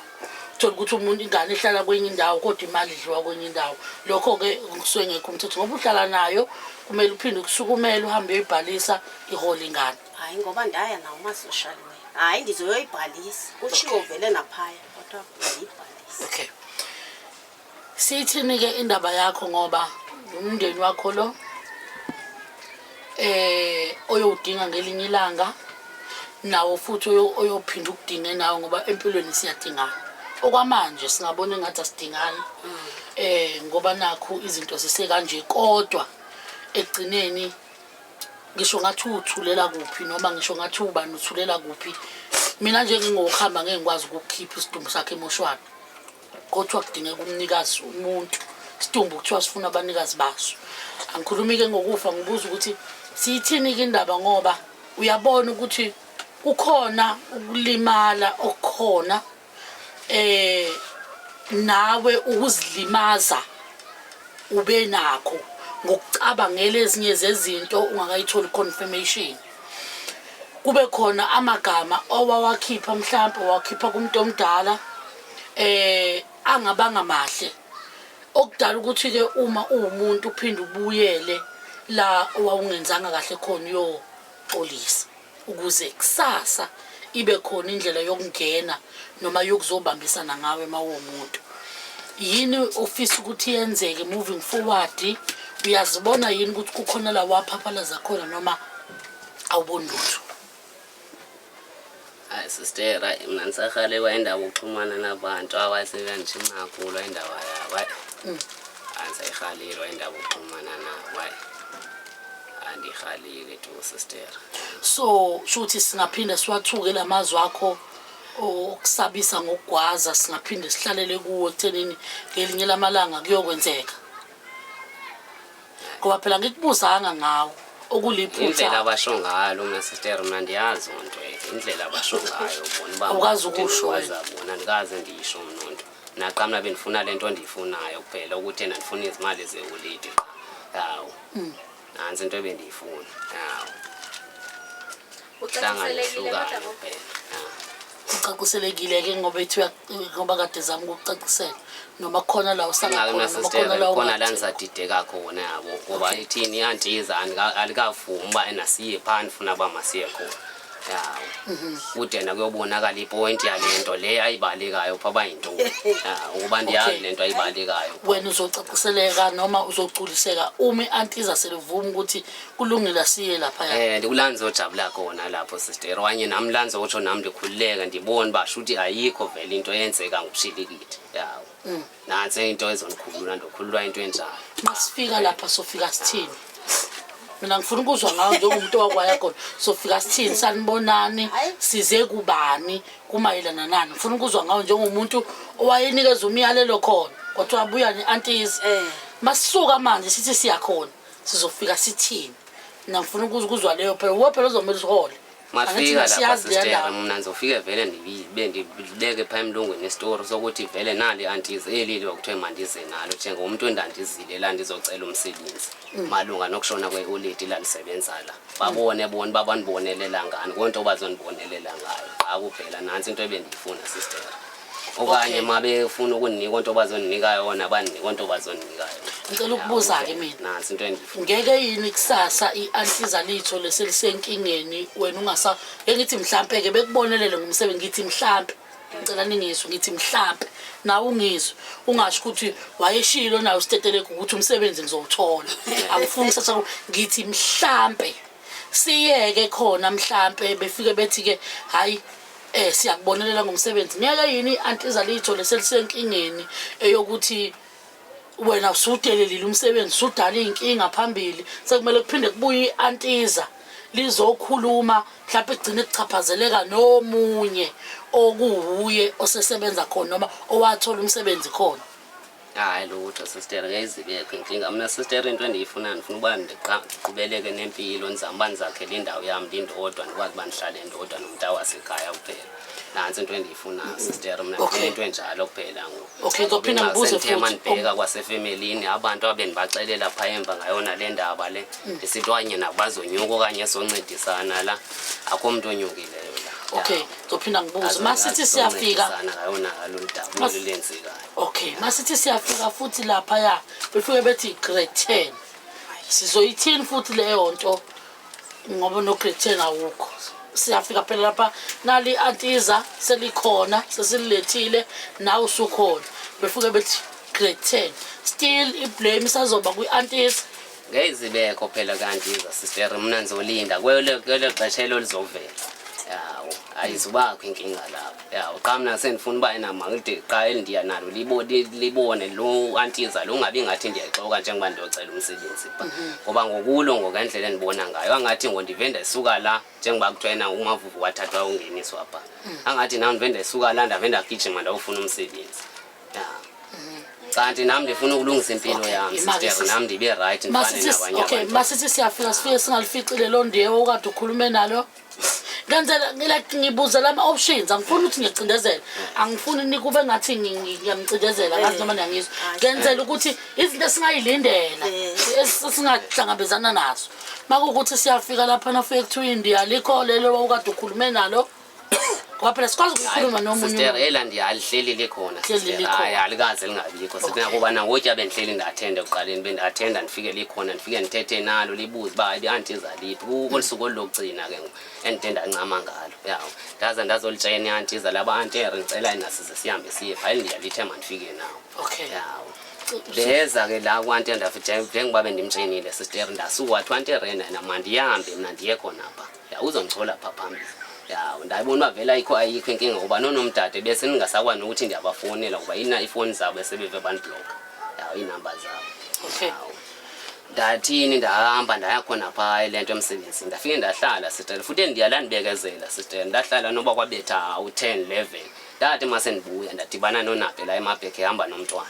Speaker 2: thola ukuthi umuntu ingane ihlala kwenye indawo kodwa imali idliwa kwenye indawo. Lokho-ke kusuke ngekho umthetho, ngoba uhlala nayo kumele uphinde ukusukumele uhambe uyoyibhalisa ihole ingane.
Speaker 4: Hayi, ngoba ndaya nawo uma-social worker, hayi, ndizoyoyibhalisa, kutshiwo vele naphaya, kodwa ndiyibhalise.
Speaker 2: Okay, siyithini-ke indaba yakho, ngoba umndeni wakho lo oyowudinga ngelinye ilanga nawo futhi oyophinda ukudinge nawe, ngoba empilweni siyadingana. Okwamanje singabona engathi asidingani, ngoba nakhu izinto zisekanje, kodwa ekugcineni ngisho ngathi uthulela kuphi noma ngisho ngathi ubani uthulela kuphi, mina nje ngingokuhamba ngeke ngikwazi ukukhipha isidumbu sakhe emoshwari. Kodwa kudingeka umnikazi, umuntu, isidumbu kuthiwa sifuna abanikazi baso. Angikhulumi-ke ngokufa, ngibuza ukuthi siyithini-ke indaba, ngoba uyabona ukuthi kukhona ukulimala okukhona, nawe ukuzilimaza ube nakho ngokucabangela ezinye zezinto ungakayitholi confirmation, kube khona amagama owawakhipha, mhlampe wakhipha kumuntu omdala angabanga mahle, okudala ukuthi ke uma uwumuntu uphinde ubuyele la owawungenzanga kahle khona uyoxolisa, ukuze kusasa ibe khona indlela yokungena noma yokuzobambisana ngawe uma uwumuntu. Yini ofisa ukuthi yenzeke moving forward? Uyazibona yini ukuthi kukhona la waphaphalaza khona noma awuboni lutho?
Speaker 5: Hayi sister, hayi, mna ndisarhalelwa indaba yokuxhumana nabantu awasekanjima kakhulu indaba yabo. Hayi, andisayirhalelwa indaba yokuxhumana nabo, hayi, andirhaleli tu sister.
Speaker 2: So shuthi singaphinda siwathuke la mazwi akho okusabisa ngokugwaza, singaphinde sihlalele kuwo ekuthenini ngelinye lamalanga kuyokwenzeka, ngoba phela ngikubuzanga ngawo
Speaker 5: Indlela
Speaker 2: okuliphutha.
Speaker 5: Abasho ngalo mna sister, mna ndiyazi nto, indlela abasho ngayo bona uba
Speaker 2: Awukazi ukusho
Speaker 5: ndikwazi bona, andikaze ndiyisho mna nto naqa. Mna bendifuna le nto ndiyifunayo kuphela, ukuthi ena ndifuna izimali zeholide qha, yawo. Nantsi into ebendiyifuna, yawo. Hlangane
Speaker 3: Ucaciselekile
Speaker 5: hlukane
Speaker 3: kodwa?
Speaker 5: kuphela, ya.
Speaker 2: Ucaciselekile-ke, ngoba ethi ngoba kade zama ukukucacisela, noma khona la usala
Speaker 5: Ingxaki
Speaker 2: khona
Speaker 5: mna
Speaker 2: noma khona
Speaker 5: sister
Speaker 2: la
Speaker 5: khona la
Speaker 2: ungathi.
Speaker 5: ndisadideka khona, yabo, ngoba ithini iantiza alikavumi uba ena siye phaa ndifuna uba masiye khona, yawo, kude nakuyobonakala ipointi yale nto le ayibalekayo phaa bayintoni, ya, ukuba ndiyazi le nto ayibalekayo.
Speaker 2: Wena uzocaciseleka noma uzogculiseka uma i-antiza selivuma ukuthi kulungile asiye laphaya?
Speaker 5: Ndikulaa ndizojabula khona lapho sister, okanye nam laa ndizotsho nam ndikhululeke, ndibone uba shuthi ayikho vele into eyenzeka ngobushilikidi, yawo. Nantsi into ezondikhulula, ndokhululwa into enjalo.
Speaker 2: Masifika lapha sofika sithini? Mina ngifuna ukuzwa ngawe njengomuntu owakwaya khona. Sofika sithini? Sanibonani, size kubani, kumayelana nani? Ngifuna ukuzwa ngawe njengomuntu owayenikeza umyalelo khona, kwathiwa buya ne-antiza. Masisuka manje sithi siyakhona, sizofika sithini? Mina ngifuna ukuzwa leyo phela, uwe phela ozomele usihole.
Speaker 5: Mafika
Speaker 2: Angithi
Speaker 5: lapha
Speaker 2: siyazi leya
Speaker 5: sister
Speaker 2: ndawo.
Speaker 5: mna ndizofike vele ndibe ndibeke phaa emlungwini isitori sokuthi vele nali antize elili kwakuthiwe mandize nalo njengomntu endandizile la ndizocela umsebenzi malunga nokushona kwe-oledi lalisebenza la babone bona uba bandibonelela ngani konto bazondibonelela ngayo qha kuphela nantsi into ebendiyifuna sister okanye
Speaker 2: Okay.
Speaker 5: ma befuna ukundinika onto bazondinika yona bandinika onto bazondinika yona.
Speaker 2: Ngicela ukubuza-ke mina.
Speaker 5: Nantsi into endiyifuna.
Speaker 2: Ngeke yini kusasa i-antiza lithole selisenkingeni wena ungasa ngeke ngithi mhlampe-ke bekubonelele ngomsebenzi ngithi mhlampe ngicela ningizwe ngithi mhlampe nawe ungizwe ungasho ukuthi wayeshilo nawe usitetelegu ukuthi umsebenzi ngizowuthola angifuni kusasa ngithi mhlampe siyeke khona mhlampe befike bethi-ke hhayi siyakubonelela ngomsebenzi ngeke yini i-antiza liyithole selisenkingeni eyokuthi wena usudelelile umsebenzi usudala iy'nkinga phambili sekumele kuphinde kubuye i-antiza lizokhuluma mhlawumpe kugcine kuchaphazeleka nomunye okuwuye osesebenza khona noma owathola umsebenzi khona.
Speaker 5: Hayi lutho sister, ngeke izibekho inkinga. Mna sister into endiyifunayo ndifuna uba ndiqhubeleke nempilo, ndizame uba ndizakhele indawo yam ndindodwa, ndikwazi uba ndihlale ndodwa nomntu wasekhaya kuphela. Nantsi into endiyifunayo sister, mna ndifuna into enjalo kuphela ngoku.
Speaker 2: Okay, ngizophinda ngibuze
Speaker 5: Sendithe
Speaker 2: futhi.
Speaker 5: mandibheka kwasefemelini abantu abendibaxelela phaa emva ngayona le ndaba le ndisithi okanye nabo bazonyuka okanye soncedisana la, akho mntu onyukileyo la.
Speaker 2: Okay, ngizophinda ngibuze. Masithi siyafika
Speaker 5: Azoncedisana ngayona ngalolu daba lolu lenzekayo.
Speaker 2: Okay, masithi siyafika futhi laphaya befike bethi grade 10. Sizoyithini futhi leyo nto ngoba no grade 10 awukho. Siyafika phela lapha nali antiza selikhona sesililethile nawe usukhona. Befike bethi grade 10. Still iblame isazoba kwi-antiza.
Speaker 5: Ngeke izibekho phela kanti iza sister, mna ndizolinda kwelo kwelo xesha elo lizovela. Yawo, ayizubakho inkinga lapho. Yawo, qha mna sendifuna uba ena makude qha elindiya nalo libone lo antiza lo ungabi ngathi ndiyayixoka njengoba ndiyocela umsebenzi pha. Ngoba ngokulo ngokwendlela endibona ngayo angathi ngondive ndasuka la njengoba kuthiwa yena uMavuvu wathathwa ungeniswa pha. Angathi nam ndive ndasuka la ndave ndagijima ndawufuna umsebenzi. Ya. Kanti nam ndifuna ukulungisa impilo
Speaker 2: Okay,
Speaker 5: yam
Speaker 2: imali
Speaker 5: sister, nam ndibe right ndifane
Speaker 2: Masithi
Speaker 5: nabanye
Speaker 2: okay,
Speaker 5: abantu.
Speaker 2: masithi siyafika sifike singalificile lo ndiyewo okade ukhulume nalo. Ngenzela like ngibuzela ama-options angifuni ukuthi ngiyacindezela angifuni nikube ngathi ngiyamcindezela ngazi noma niyangizwa ngenzela ukuthi izinto esingayilindela esingahlangabezana nazo makuwukuthi siyafika lapha nafike kuthiwa indiya likho lelo wawukade ukhulume nalo ngoba phela sikwazi ukukhuluma nomunye
Speaker 5: Sister,
Speaker 2: umuntu.
Speaker 5: ela ndiya alihleli likhona
Speaker 2: Hleli
Speaker 5: sister.
Speaker 2: likhona.
Speaker 5: Hayi alikaze lingabikho sithi
Speaker 2: Okay.
Speaker 5: nakuba nangotya bendihleli ndathenda ekuqaleni bendiathenda ndifike likhona ndifike ndithethe nalo libuze uba hayi i-antiza liphi kolu suku olu lokugcina ke ngoku endide ndancama ngalo yawo ndaze ndazolitshena i-antiza laba antere ndicela nasize sihambe siye phaa elindiya lithe mandifike nawo.
Speaker 2: Okay.
Speaker 5: Yawo ndeza ke la kwanti ndafika njengoba bendimtshenile sister ndasuka wathi wantere yena mandihambe mna ndiye khona pha ya uzondichola pha phambili. Ya ndayibona uba vele ayikho inkinga ngoba nonomdade bese ndingasakwazi nokuthi ndiyabafonela ngoba ina iifowuni zabo esebeve bandibhlokha ya iinamba zabo.
Speaker 2: Okay.
Speaker 5: Yawo. Ndathini ndahamba ndaya khona phaa le nto emsebenzini ndafike ndahlala sister futhi endiya landibekezela sister ndahlala noba kwabetha u-10 11 ndathi mase ndibuya ndadibana nonabe la emabhekhe ehamba nomntwana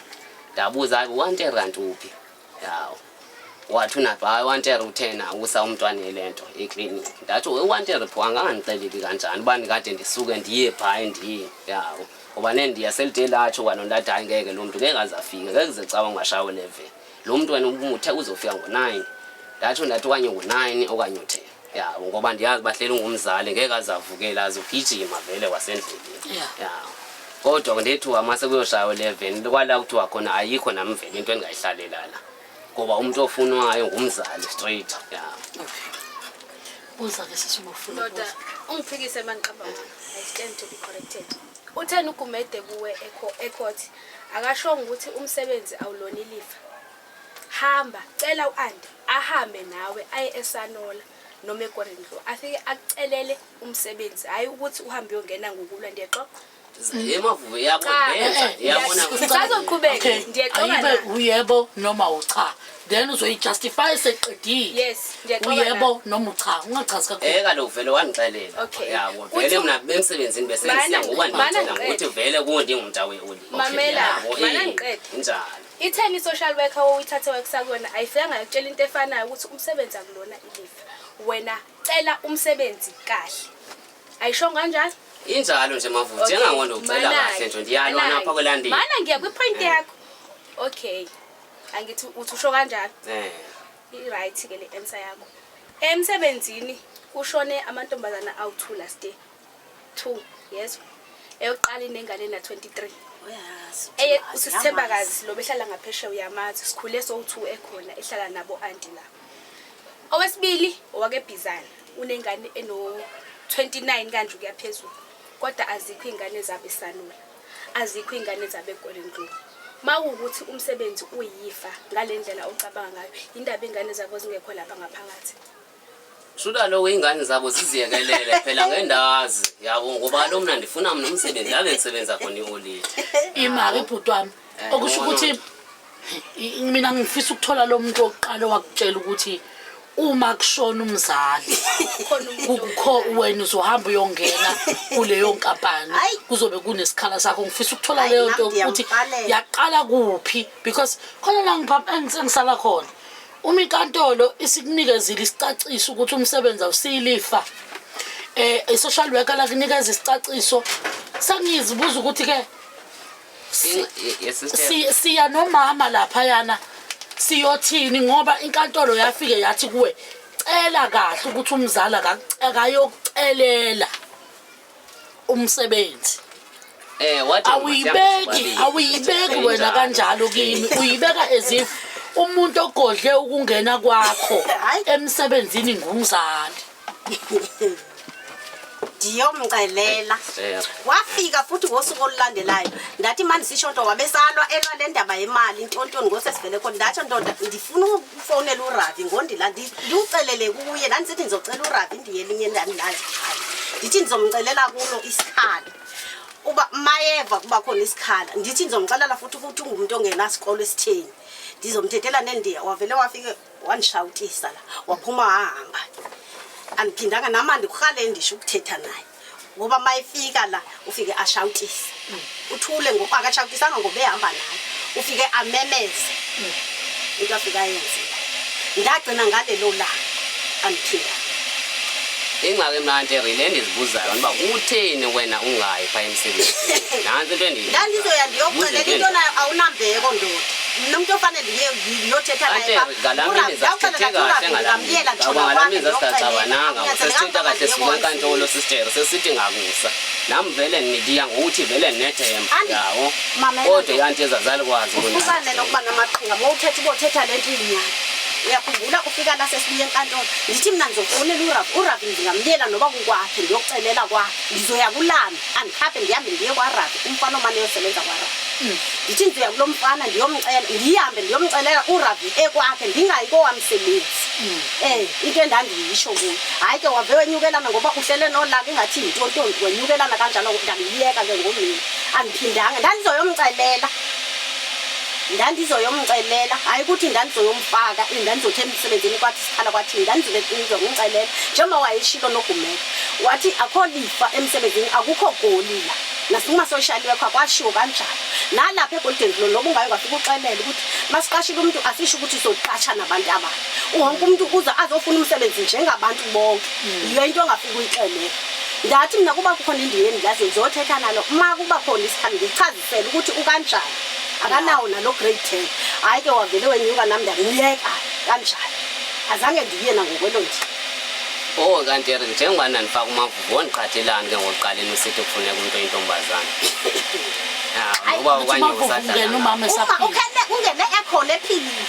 Speaker 5: ndabuza hayi wantere kanti uphi yawo wathi unabe hayi wantere uthena usa umntwana le nto ekliniki ndathi uwantere pho angangandixeleli kanjani uba ndikade ndisuke ndiye phaa endiye yawo ngoba nendiya selide latsho kwalo ndathi hayi ngeke lo mntu ngeke aze afike ngeke kuze cawa ungashawa 11 lo mntu wena uthe uzofika ngo-9 ndatsho ndathi okanye ngo-9 okanye u-10 yawo ngoba ndiyazi bahleli ungumzali ngeke aze avukele azogijima vele wasendleleni. Yawo kodwa ndethuka mase kuyoshaya u-11 kwala kuthiwa khona ayikho nami vele into endingayihlalela la ngoba umntu ofunwayo ngumzali straight ya.
Speaker 2: Okay. Buza ke sisi uma ufuna
Speaker 3: Ndoda,
Speaker 2: ukubuza.
Speaker 3: ungiphikise mangiqamba wona. I stand to be corrected. Utheni uGumede kuwe ecourt? Akashongo ukuthi umsebenzi awulona ilifa. Hamba, cela u-Andy ahambe nawe aye eSanola noma eGorenlo. Afike akucelele umsebenzi, hayi ukuthi uhambe uyongena ngokulwa ndiyexoxa.
Speaker 5: Emavuvu iyabona
Speaker 3: Cha,
Speaker 5: benza iyabona.
Speaker 3: Ngisazoqhubeka,
Speaker 2: Okay,
Speaker 3: ndiyexoxa
Speaker 2: ayibe
Speaker 3: la.
Speaker 2: uyebo noma ucha then uzoyijustify seqedile.
Speaker 3: Yes, ndiyexoxa
Speaker 2: Uyebo noma ucha ungachazi kakhulu.
Speaker 5: Kaloku vele wandixelela.
Speaker 3: Okay.
Speaker 5: Yabo vele mna emsebenzini besendisiya ngoba
Speaker 3: Mana
Speaker 5: ndicela
Speaker 3: ngiqede.
Speaker 5: ngokuthi vele kuwo ndingumnta we-oli.
Speaker 3: Mamela,
Speaker 5: Yabo,
Speaker 3: mana ngiqede.
Speaker 5: Injalo.
Speaker 3: Itheni i-social worker owuyithathe wakusakuyona ayifikanga yakutshela into efanayo ukuthi umsebenzi akulona ilifa. Wena Cela umsebenzi kahle. Ayisho kanjalo?
Speaker 5: Injalo nje Mavuvu, njengangondo ucela kahle nje ndiyalwa napha kwelandini.
Speaker 3: Mana ngiya kwi-point yakho. Okay. Angithi uthi usho kanjalo.
Speaker 5: Eh.
Speaker 3: I-right ke le answer yakho. Emsebenzini kushone amantombazana awu-2 last year. 2, yezwa. Eyokuqala inengane ena-23.
Speaker 4: Uyazi.
Speaker 3: Eye usithembakazi lo behlala ngaphesheya uyamazi sikhule sowu-2 ekhona ehlala nabo anti la. Owesibili owakebhizana unengane eno-29 kanje ukuya phezulu. Kodwa azikho iy'ngane zabo esanula. Azikho iy'ngane zabo eGolden Glow. Mawukuthi umsebenzi uyifa ngale ndlela ocabanga ngayo, indaba iy'ngane zabo zingekho lapha ngaphakathi.
Speaker 5: Shuda lokho ingane zabo ziziyekelele phela ngendazi yabo ngoba lo mna ndifuna mna umsebenzi la bengisebenza khona iholide.
Speaker 2: Imali bhuti wami.
Speaker 5: Eh,
Speaker 2: Okusho ukuthi mina ngifisa ukuthola lo muntu wokuqala owakutshela ukuthi uma kushona umzali
Speaker 3: Khona umuntu
Speaker 2: kukho wena uzohamba uyongena kuleyo nkampani
Speaker 4: Hayi.
Speaker 2: kuzobe kunesikhala sakho. Ngifisa ukuthola
Speaker 4: Hayi,
Speaker 2: leyo
Speaker 4: nami
Speaker 2: nto ukuthi
Speaker 4: ndiyamqalela.
Speaker 2: yaqala kuphi, because khona la engisala khona uma inkantolo isikunikezile isicaciso ukuthi umsebenzi awusilifa, i-social worker lakunikeza isicaciso, sengizibuza ukuthi ke
Speaker 5: Yes sister.
Speaker 2: Siya nomama laphayana siyothini, ngoba inkantolo yafike yathi kuwe cela kahle ukuthi umzali akayokucelela umsebenzi.
Speaker 5: Wathi
Speaker 2: Awuyibeki wena kanjalo kimi, uyibeka as if umuntu ogodle ukungena kwakho
Speaker 4: Hayi.
Speaker 2: emsebenzini ngumzali.
Speaker 4: Ndiyomcelela. Wafika futhi ngosuku olulandelayo. Ndathi manje sisho nto wabesalwa elwa le ndaba yemali intontoni ngosesivele khona. Ndatsho ndoda ndifuna ukufonela uRavi ngondila ndiwucelele kuye. Ndandisithi ndizocela uRavi ndiye elinye ndandilazi. Ndithi ndizomcelela kulo isikhala. Uba mayeva kuba khona isikhala. Ndithi ndizomxelela futhi ukuthi ungumuntu ongenasikolo esitheni. Ndizomthethela nendiya. Wavele wafike wandishawutisa la. Waphuma wahamba. Andiphindanga nama ndikurhale ndisho ukuthetha naye. Ngoba mayefika la ufike ashawutise. Uthule ngoba akashawutisanga ngoba ehamba naye. Ufike amemeze. Into afika ayenze. Ndagcina ngalelo langa andiphindanga.
Speaker 5: Ingxaki mna nje le endizibuzayo uba utheni wena ungayi phaa emsebenzini. Nantsi into endiyibuzayo.
Speaker 4: Ndandizoya ndiyokuxelela into nayo awunambeko ndoda. Mna umntu ofanele ndiye ndiyothetha naye
Speaker 5: Ante ngalaa mini zasithethe kahle ngalaa mini. Ngoba ngalaa mini sasixabananga, sesithetha kahle suke enkantolo sister, sesithi ngakusa. Nam vele ndiya ngokuthi vele ndinethemba
Speaker 4: Andi-
Speaker 5: yawo.
Speaker 4: Mama,
Speaker 5: Kodwa ianti ezazalikwazi
Speaker 4: Ufukane nokuba namaqhinga mowuthetha ubothetha le nto iyinyani. Uyakhumbula ufika la sesibuye enkantolo. Ndithi mna ndizofowunela uRavi, uRavi ndingamyela noba kukwakhe ndiyokucelela kwakhe. Ndizoya kulami, andikhaphe ndihambe ndiye kwaRavi, umfana omane eyosebenza kwaRavi. Ndithi ndizoya kulo mfana ndiyomcela, ndihambe ndiyomcelela uRavi ekwakhe ndingayi kowamsebenzi. Into endandiyisho kuye. Hayi ke wave wenyukelana ngoba uhlele nolaka ingathi yintontonto, wenyukelana kanjalo ndamyeka ke ngomini. Andiphindanga, ndandizoyomcelela. Ndandizoyomcelela, hayi ukuthi ndandizoyomfaka, ndandizothi emsebenzini kwathi sikhala kwathi ndandizobe ngizomcelela. Njengoba wayeshilo noGumede, wathi akho lifa emsebenzini, akukho goli la. Nasuma-social worker kwashiwo kanjalo. Nalapha eGolden Glow noba ungaye ungafika uxelele ukuthi masiqashile umuntu asisho ukuthi soqasha nabantu abanye. Wonke umuntu uza azofuna umsebenzi njengabantu bonke. Yiyo into ongafika uyixelele. Ndathi mina kuba kukhona indiya endiyaziyo ndizothetha nalo ma kuba khona isikhala ndichazisele ukuthi ukanjani. Akanawo nalo grade 10. Hayi ke wavele wenyuka nami ndamyeka kanjalo. Azange ndiye nangokwelo nje.
Speaker 5: Oh kanti Eric njengoba nandifaka uMavuvu wondiqhathelani ke ngokuqaleni usithi kufuneka umuntu oyintombazana. Ah ngoba
Speaker 2: Uthi
Speaker 5: okanye
Speaker 2: uMavuvu
Speaker 5: usadlala.
Speaker 2: ungena umama
Speaker 4: Uma
Speaker 2: esaphila.
Speaker 4: ukhene ungene ekhona ephilile.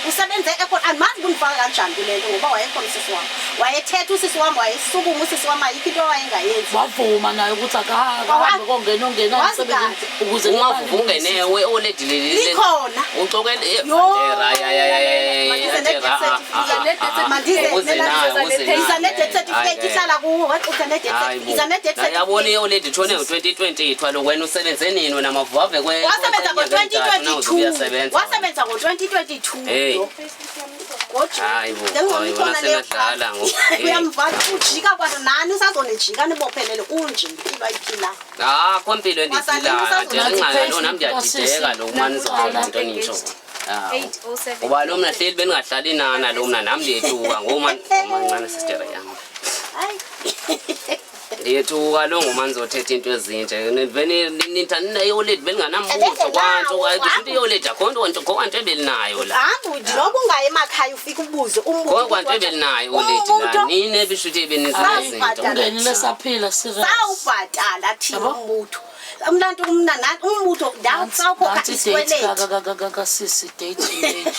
Speaker 4: Usebenze ekhona andimazi kundifaka kanjani kule nto ngoba wayekhona usisi wami. Wayethetha usisi wami, wayesukuma usisi wami, ayikho into awayengayenzi.
Speaker 2: Wavuma naye ukuthi akahambe kongena ongena
Speaker 4: Wazi
Speaker 2: emsebenzini
Speaker 4: kahle.
Speaker 2: ukuze
Speaker 5: uMavuvu ungene we oledi
Speaker 4: Likhona.
Speaker 5: Uxokele
Speaker 4: Yo.
Speaker 5: Antera
Speaker 4: Mandize ne-death certificate.
Speaker 5: Uze nayo uze nayo.
Speaker 4: Iza ne-death certificate ihlala kuwo, waxuxa ne-death certificate. Iza ne-death
Speaker 5: Yabona
Speaker 4: certificate.
Speaker 5: i-oledi itshone ngo-2020 thwalo wena usebenze nini wena Mavuvu ave kwe
Speaker 4: Wasebenza ngo-2022.
Speaker 5: uyasebenza.
Speaker 4: Wasebenza ngo-2022.
Speaker 5: Hey.
Speaker 4: Lo. NgoJuni.
Speaker 5: Hayi bo,
Speaker 4: Njengoba
Speaker 5: hayi,
Speaker 4: ikhona
Speaker 5: wena
Speaker 4: leyo
Speaker 5: sengadlala ngoku. Hey.
Speaker 4: Uyamvala ujika kwalo nani usazonijika nibophelele unje impilo ayiphilayo.
Speaker 5: Ah, kho mpilo endiyiphilayo.
Speaker 4: Wasalini
Speaker 5: Ingxaki lo nami ndiyadideka lo kumane nizokwenza into nitsho. Ah.
Speaker 3: 807.
Speaker 5: Ngoba lo mna hleli beningahlali nana lo mna nami ndiyethuka ngoba mancane sister yami.
Speaker 4: Hayi.
Speaker 5: Ndiyethuka lo nguma nizothetha into ezinje. Nivele nithanda i-oledi belinganambutho
Speaker 4: Ebengenawo,
Speaker 5: kwanto.
Speaker 4: hamba.
Speaker 5: Into i-oledi akho nto nto kwanto ebelinayo la.
Speaker 4: Hamba uthi noba ungaye emakhaya ufike ubuze umbutho.
Speaker 5: Kho kwanto ebelinayo i-oledi la. Nini ebishuthi ebenizinezinto.
Speaker 4: Sawubhadala.
Speaker 2: Ungenile saphila serious.
Speaker 4: Sawubhatala thina
Speaker 2: Yabo?
Speaker 4: umbutho. Umntu mna umbutho ndawukhokha
Speaker 2: Nansi date
Speaker 4: isikweleti.
Speaker 2: kasisi date and age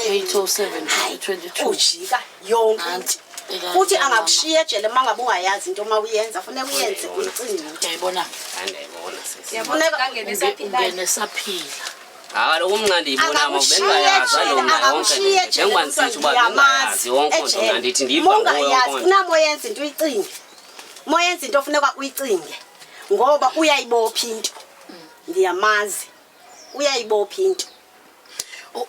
Speaker 2: 807
Speaker 4: Hayi,
Speaker 2: 2022.
Speaker 4: ujika yonke
Speaker 2: Nansi
Speaker 4: into.
Speaker 2: eka-
Speaker 4: Futhi
Speaker 2: kamama.
Speaker 4: angakushiya ejele uma ngabe ungayazi into uma uyenza funeka uyenze uyicinge.
Speaker 2: Uyayibona?
Speaker 5: Hayi ndiyayibona sisi.
Speaker 3: Yabona
Speaker 4: Funeka
Speaker 3: kangene
Speaker 2: Unge-
Speaker 3: esaphilayo.
Speaker 2: Ungene saphila.
Speaker 5: Kaloku mna ndiyibona ma
Speaker 4: Angakushiya
Speaker 5: bengayazi
Speaker 4: ejele,
Speaker 5: alo mna yonke
Speaker 4: angakushiya
Speaker 5: le nto.
Speaker 4: ejele
Speaker 5: Njengoba
Speaker 4: kuthiwa
Speaker 5: ndisitsho uba
Speaker 4: ndiyamazi
Speaker 5: bengayazi yonke nto
Speaker 4: ejele.
Speaker 5: mna ndithi ndiyiva nguwe
Speaker 4: Mongayazi,
Speaker 5: yonke nto.
Speaker 4: funa moyenza into uyicinge. Moyenza into funeka uyicinge ngoba uyayibopha into. Ndiyamazi. Uyayibopha into.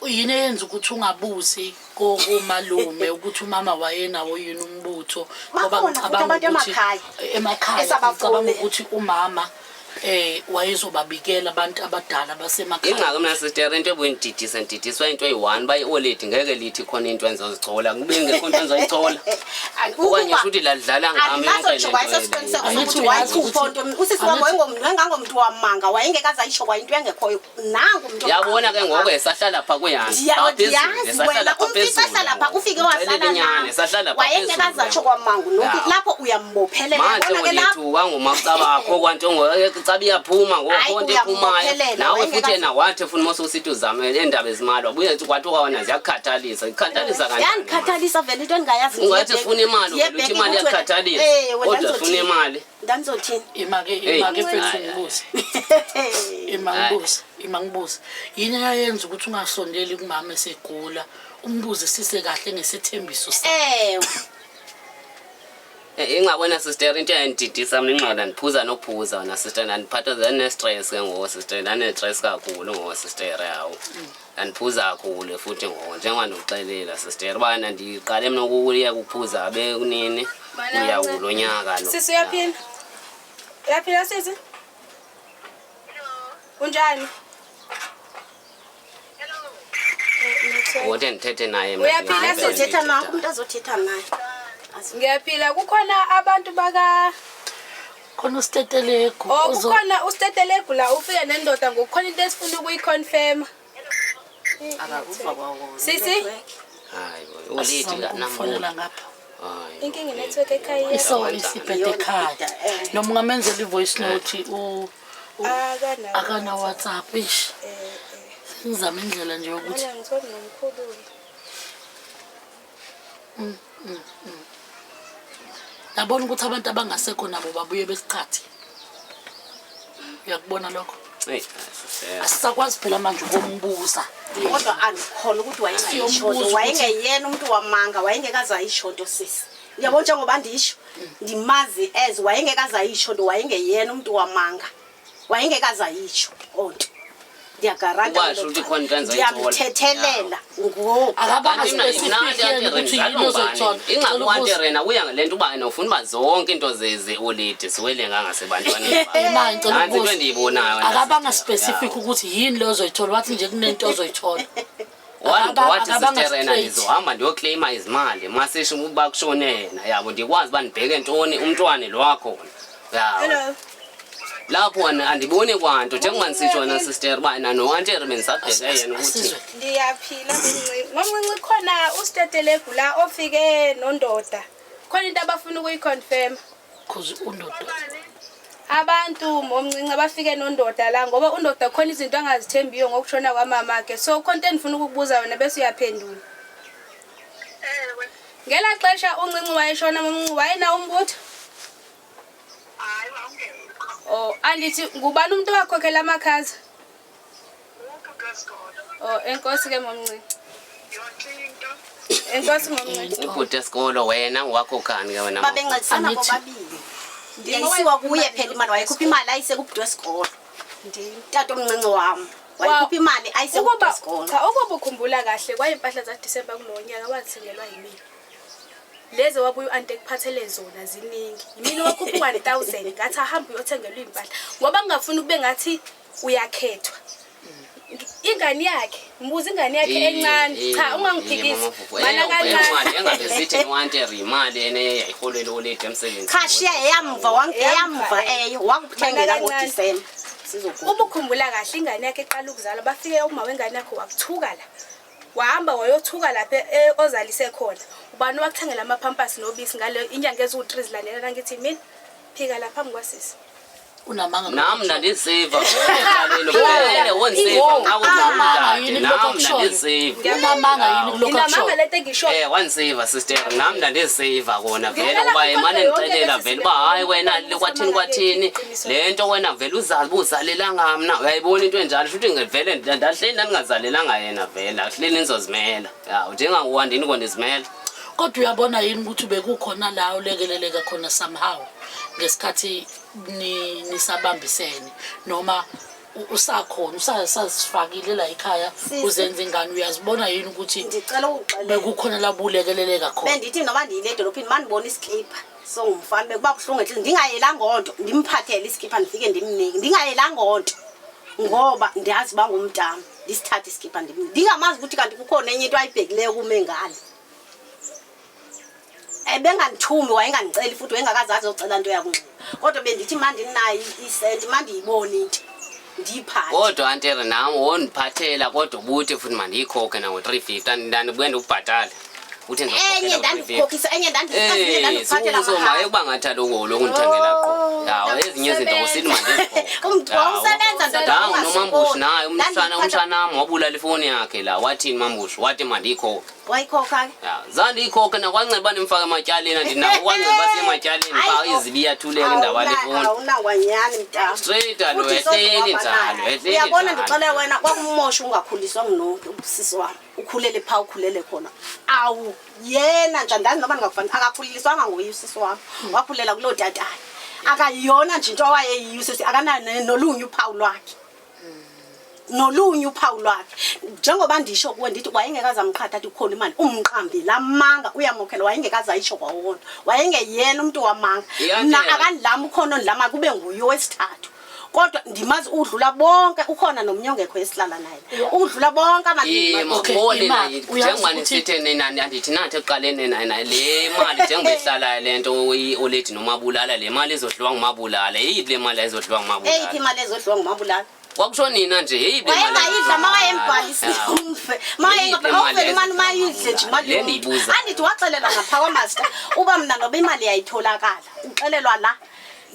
Speaker 2: Yini eyenza ukuthi ungabuzi komalume ukuthi umama wayenawo yini umbutho? Ngoba
Speaker 4: Bakhona futhi
Speaker 2: ngicabanga
Speaker 4: abantu
Speaker 2: ukuthi
Speaker 4: emakhaya
Speaker 2: emakhaya
Speaker 4: esabafuna.
Speaker 2: ngicabanga ukuthi umama wayezobabikela abantu abadala basemakhaya.
Speaker 5: Ingxaki mna sister into ebuyindidisa ndidiswa into eyi-one uba i-oledi ngeke lithi khona into endizozichola kube ngekho into endizoyichola okanye shuthi ladlala ngami yonke le
Speaker 4: Andinazotsho
Speaker 5: nto
Speaker 4: kwayesosiqiniseko
Speaker 5: le.
Speaker 2: Angithi
Speaker 4: sokuthi
Speaker 2: uyazi
Speaker 4: wayikhupha
Speaker 2: ukuthi-
Speaker 4: nto usisi wam wayengangomntu wamanga wayengekaze ayitsho kwayinto engekhoyo nangu umntu
Speaker 5: Yabona ke ngoku esahlala pha kuyani
Speaker 4: Ndiyazi wena umfica ehlala pha ufike wahlala
Speaker 5: nyani esahlala pha
Speaker 4: wayengekaze atsho kwamangu nokuthi
Speaker 5: Ya.
Speaker 4: lapho uyambophelela
Speaker 5: Manje
Speaker 4: yabona ke lapho
Speaker 5: ngiyethuka ngomacabakho kwanto ngocaba iyaphuma
Speaker 4: Hayi,
Speaker 5: ngokho nto ephumayo
Speaker 4: uyambophelela,
Speaker 5: nawe futhi
Speaker 4: wayengekaze-
Speaker 5: yena wathi efuna mose usithi uzame endaba ezimali wabuye kwathi kwawona ziyakukhathalisa ikukhathalisa kanjani
Speaker 4: Yandikhathalisa vele into endingayazi.
Speaker 5: Ungathi sifuna imali, uvele uthi imali iyakukhathalisa. Kodwa sifuna imali.
Speaker 4: Ndandizothini?
Speaker 2: Imake
Speaker 5: Hey.
Speaker 2: imake mfethu
Speaker 5: Hayi,
Speaker 2: ngibuze. Ima ngibuze, ima ngibuze. Yini eyayenza ukuthi ungasondeli kumama esegula? Umbuze sise kahle ngesethembiso sakhe.
Speaker 4: Ewe.
Speaker 5: Ingxabona sister into eyayindidisa mna ingxola ndiphuza nophuza wena sister ndandiphatha ndane-stress ke ngoku sister ndane-stress kakhulu ngoku sister yawo ndandiphuza kakhulu futhi ngoku njengoba ndikuxelela sister ubana ndiqale mna ukuyeka ukuphuza bekunini
Speaker 3: Mana
Speaker 5: uya
Speaker 3: mnce.
Speaker 5: kulo nyaka lo.
Speaker 3: Sisi uyaphila? Uyaphila sisi? Unjani? Network.
Speaker 5: Ngokuthi ndithethe naye mna
Speaker 3: Uyaphila,
Speaker 5: ndingabe
Speaker 3: sisi?
Speaker 4: Azothetha naye
Speaker 5: ndithetha.
Speaker 4: umntu azothetha naye.
Speaker 3: Ngiyaphila kukhona abantu baka
Speaker 2: Khona usitetelegu
Speaker 3: Oh
Speaker 2: ozo
Speaker 3: kukhona usitetelegu la ufike nendoda ngokukhona into esifuna ukuyiconfirm.
Speaker 4: Akakuva kwawona.
Speaker 3: Sisi?
Speaker 5: Hayi bo, ulidi
Speaker 2: asizame ukumfonela
Speaker 5: kanambulo.
Speaker 2: ngapha.
Speaker 5: Hayi bo.
Speaker 3: Inkinga network ekhaya.
Speaker 2: Iso isiphethe ekhaya. Noma ungamenzela i-voice note
Speaker 3: Akana.
Speaker 2: akana WhatsApp ish. Ngizama indlela nje yokuthi
Speaker 3: Mina ngitholi nomkhulu.
Speaker 2: yabona ukuthi abantu abangasekho nabo babuye besiqhathe. Uyakubona lokho?
Speaker 5: Eyi, sister.
Speaker 2: Asisakwazi phela manje ukumbuza.
Speaker 4: Kodwa andikhona ukuthi wayengayisho
Speaker 2: Siyombuza
Speaker 4: nto
Speaker 2: ukuthi-
Speaker 4: wayengeyena umuntu wamanga wayengekaze ayisho nto sisi. Uyabona njengoba ndisho ndimazi as wayengekaze ayisho nto wayengeyena umuntu wamanga. Wayengekaze ayisho onto. Ndiyagaranta
Speaker 5: Ukwasho ukuthi khona into engizoyithola.
Speaker 4: ndiyamthethelela ngoku.
Speaker 2: Akabanga
Speaker 5: Kanti mna
Speaker 2: specific
Speaker 5: mna anti
Speaker 2: yena ukuthi
Speaker 5: Rena
Speaker 2: yini ozoyithola.
Speaker 5: ingxaki u-anti Rena kuya ngale nto uba ufuna uba zonke into ze-oledi ziwele ngangasebantwaneni bakhe.
Speaker 2: Ima ngicela
Speaker 5: Nantsi into
Speaker 2: ukubuza.
Speaker 5: endiyibonayo wena
Speaker 2: Akabanga
Speaker 5: sister.
Speaker 2: specific ukuthi yini leyo ozoyithola wathi nje kunento ozoyithola.
Speaker 5: Wathi
Speaker 2: Akabanga
Speaker 5: sister Rena
Speaker 2: straight.
Speaker 5: ndizohamba ndiyokleyima izimali masisho ukuba kushone yena yabo ndikwazi uba ndibheke ntoni umntwana lo wakhona yabo
Speaker 3: Hello.
Speaker 5: Lapho wena andiboni kwanto njengoba ndisitsho wena sister uba no-anti Rena bendisabheke yena ukuthi
Speaker 2: Asizwe.
Speaker 3: Ndiyaphila mncinci. Ngomncinci khona usitetelegu la ofike nondoda. Khona into abafuna ukuyiconfirm.
Speaker 2: Cause undoda
Speaker 3: Abantu momncinci abafike nondoda la ngoba undoda khona izinto angazithembiyo ngokushona kwamama ke. So khona into endifuna ukukubuza wena bese uyaphendula.
Speaker 6: Ewe.
Speaker 3: Ngela xesha uncinci wayeshona momncinci wayenawo umbutho?
Speaker 6: Hayi, wawungekho.
Speaker 3: Oh, andithi ngubani umuntu owakhokhela amakhaza?
Speaker 6: Ubhuti wesikolo.
Speaker 3: Oh, enkosi ke momncinci.
Speaker 6: Yonke into.
Speaker 3: Enkosi momncinci.
Speaker 5: Ubhuti esikolo wena wakho khani ke wena
Speaker 4: Babencedisana
Speaker 2: Angithi-
Speaker 4: bobabili. Yayisiwa kuye phela imali wayekhupha imali ayise kubhuti wesikolo. Tata omncinci wam wayekhupha imali ayise kubhuti
Speaker 3: Ukuba
Speaker 4: wesikolo.
Speaker 3: cha ukuba ukhumbula kahle kwayimpahla zaDisemba kulowo nyaka wazithengelwa yimina. Lezi wabuye u-anti ekuphathele zona ziningi. Yimina owakhupha u-1000 ngathi ahambe uyothengelwa iy'mpahla ngoba ngingafuni kube ngathi uyakhethwa. Ingane yakhe, mbuza ingane yakhe encane. Cha, ungangiphikisi. Mana kancane.
Speaker 5: Engabe sithi niwanteri imali ene yayiholele oledi emsebenzini.
Speaker 4: Cha, shiya eyamva, eyamva eyo wakuthengela
Speaker 3: Mana kancane.
Speaker 4: ngoDisemba. Sizoguga.
Speaker 3: Uma ukhumbula kahle ingane yakhe eqala ukuzalwa, bafike uma wengane yakho wakuthuka la. Wahamba wayothuka lapha ozalise khona. Ubani wakuthengela amaphampasi nobisi ngale inyanga eziwu-3 zilandelana? Ngithi mina phika la phambi kwasisi.
Speaker 2: Unamanga.
Speaker 5: Nam ndandisiva ekuqaleni vele wondisiva.
Speaker 2: Unamanga yini kulokho
Speaker 5: Nam
Speaker 2: akushoyo?
Speaker 5: ndandisiva.
Speaker 2: Unamanga yini kulokho
Speaker 3: Nginamanga
Speaker 2: akushoyo?
Speaker 3: lento engishoyo.
Speaker 5: Wanisiva sister, nam ndandisiva kona vele.
Speaker 3: Ngicela
Speaker 5: Kuba emane
Speaker 3: uxoxe yonke
Speaker 5: ndixelela
Speaker 3: lesi
Speaker 5: vele uba hayi wena
Speaker 3: sibekho
Speaker 5: kwathini kwathini
Speaker 3: iqiniso.
Speaker 5: le nto wena vele uzazi uba uzalelanga mna, uyayibona into enjalo, shuthi vele ndahleli ndandingazalelanga yena, vele ahleli nizozimela ya njenganguwandini kondizimela.
Speaker 2: Kodwa uyabona yini ukuthi bekukhona la ulekeleleka khona somehow ngesikhathi nisabambisene noma usakhona usasifakile la ekhaya?
Speaker 4: Sisi.
Speaker 2: Uzenza ingane, uyazibona yini ukuthi
Speaker 4: Ndicela ukuxelela.
Speaker 2: bekukhona la bulekeleleka khona?
Speaker 4: Bendithi noba ndiyile edolophini, mandibona isikipha songumfana, bekuba buhlungu entliziyweni. Ndingayelanga nto, ndimphathele isikipha, ndifike ndimnike ndingayelanga nto, ngoba ndiyazi uba ngumntama. Ndisithathe isikipha ndimnike, ndingamazi ukuthi kanti kukhona enye into ayibhekileyo kume ngale. Ebengandithumi, wayengandiceli futhi, wayengakaze azocela nto yakunxiba, kodwa bendithi ma ndinayo isenti, ma ndiyibone into ndiyiphathe.
Speaker 5: Kodwa antere nam wondiphathela, kodwa ubuthi futhi mandiyikhokhe nango-350, ndandibuye ndikubhatale uthi.
Speaker 4: Enye ndandikukhokhisa, enye ezinye ndandikuphathela
Speaker 5: So
Speaker 4: mahala.
Speaker 5: maye kuba ngathi aloku loku ndithengela qho yawo ezinye izinto usithi mandizikhokhe.
Speaker 4: Umntu wawusebenza, ndoda.
Speaker 5: Nangu nomambushi naye umshana.
Speaker 4: Ndandiphatha-
Speaker 5: Umshanam wabulala ifowuni yakhe la, wathini mambushi? Wathi mandiyikhokhe.
Speaker 4: Wayikhokha ke?
Speaker 5: Ya, zandiyikhokhe nakwanceda uba ndimfake ematyaleni, andinako kwanceda uba siye ematyaleni phaa izibi iyathuleka indaba yale fowuni.
Speaker 4: Awunakwanyani, mntana.
Speaker 5: Straight alo,
Speaker 4: Futhi
Speaker 5: ehleli
Speaker 4: sozohamba
Speaker 5: njalo,
Speaker 4: naye.
Speaker 5: ehleli
Speaker 4: Uyabona,
Speaker 5: njalo.
Speaker 4: ndixele wena, kwakumosha ungakhuliswa ngunonke usisi wami, ukhulele phaa, ukhulele khona. Awu yena nje andazi noba ndingakufani, akakhuliswanga nguye usisi wami, wakhulela kuloo tatana. Akayona nje into awayeyiyo usisi, akanayo nolunye uphawu lwakhe, nolunye uphawu lwakhe. Njengoba ndisho kuwe, ndithi wayengekaze amqhatha athi kukhona imali, umqambi lamanga uyamokhela, wayengekaze ayisho kwawona, wayengeyena umntu wamanga.
Speaker 5: Iyantela.
Speaker 4: Mna akandilami, ukhona ondilama kube nguye owesithathu, kodwa ndimazi udlula bonke, ukhona nomnye ongekho esihlala naye, udlula bonke abantu.
Speaker 2: Okay,
Speaker 5: Mabone.
Speaker 2: imali, uyazi
Speaker 5: Njengoba
Speaker 2: ukuthi-
Speaker 5: nisithe nina, andithi nathi ekuqaleni nina le mali njengoba ihlalayo le nto oledi nomabulala, le mali izodliwa ngumabulala, yeyiphi le mali ayizodliwa
Speaker 4: Eyiphi
Speaker 5: ngumabulala?
Speaker 4: imali ezodliwa ngumabulala?
Speaker 5: Kwakusho nina nje, yeyiphi le mali?
Speaker 4: Wayengayidla makayembhalisi umfe.
Speaker 5: Eyiphi le mali?
Speaker 4: Awuvele imali mayidle nje imali
Speaker 5: Le
Speaker 4: yomntu.
Speaker 5: ndiyibuza.
Speaker 4: Andithi waxelelwa ngapha kwamaster uba mna noba imali yayitholakala, uxelelwa la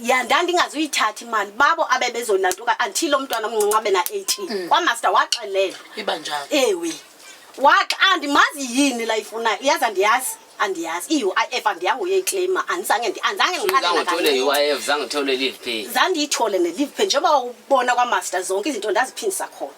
Speaker 4: ya ndandingazuyithatha imali babo abebezolantuka until umntwana omncinci abe na-18, kwamaster waxelelwa.
Speaker 2: Iba njalo.
Speaker 4: Ewe, waxa andimazi yini la ifunayo, uyazi andiyazi, andiyazi i-UIF, andiyange uyoyikleyima, andizange ngiqale
Speaker 5: Zange uthole
Speaker 4: nakancinci.
Speaker 5: UIF, zange uthole leave pay.
Speaker 4: Zandiyithole ne-leave pay, njengoba ubona kwamaster zonke izinto ndaziphindisa khona,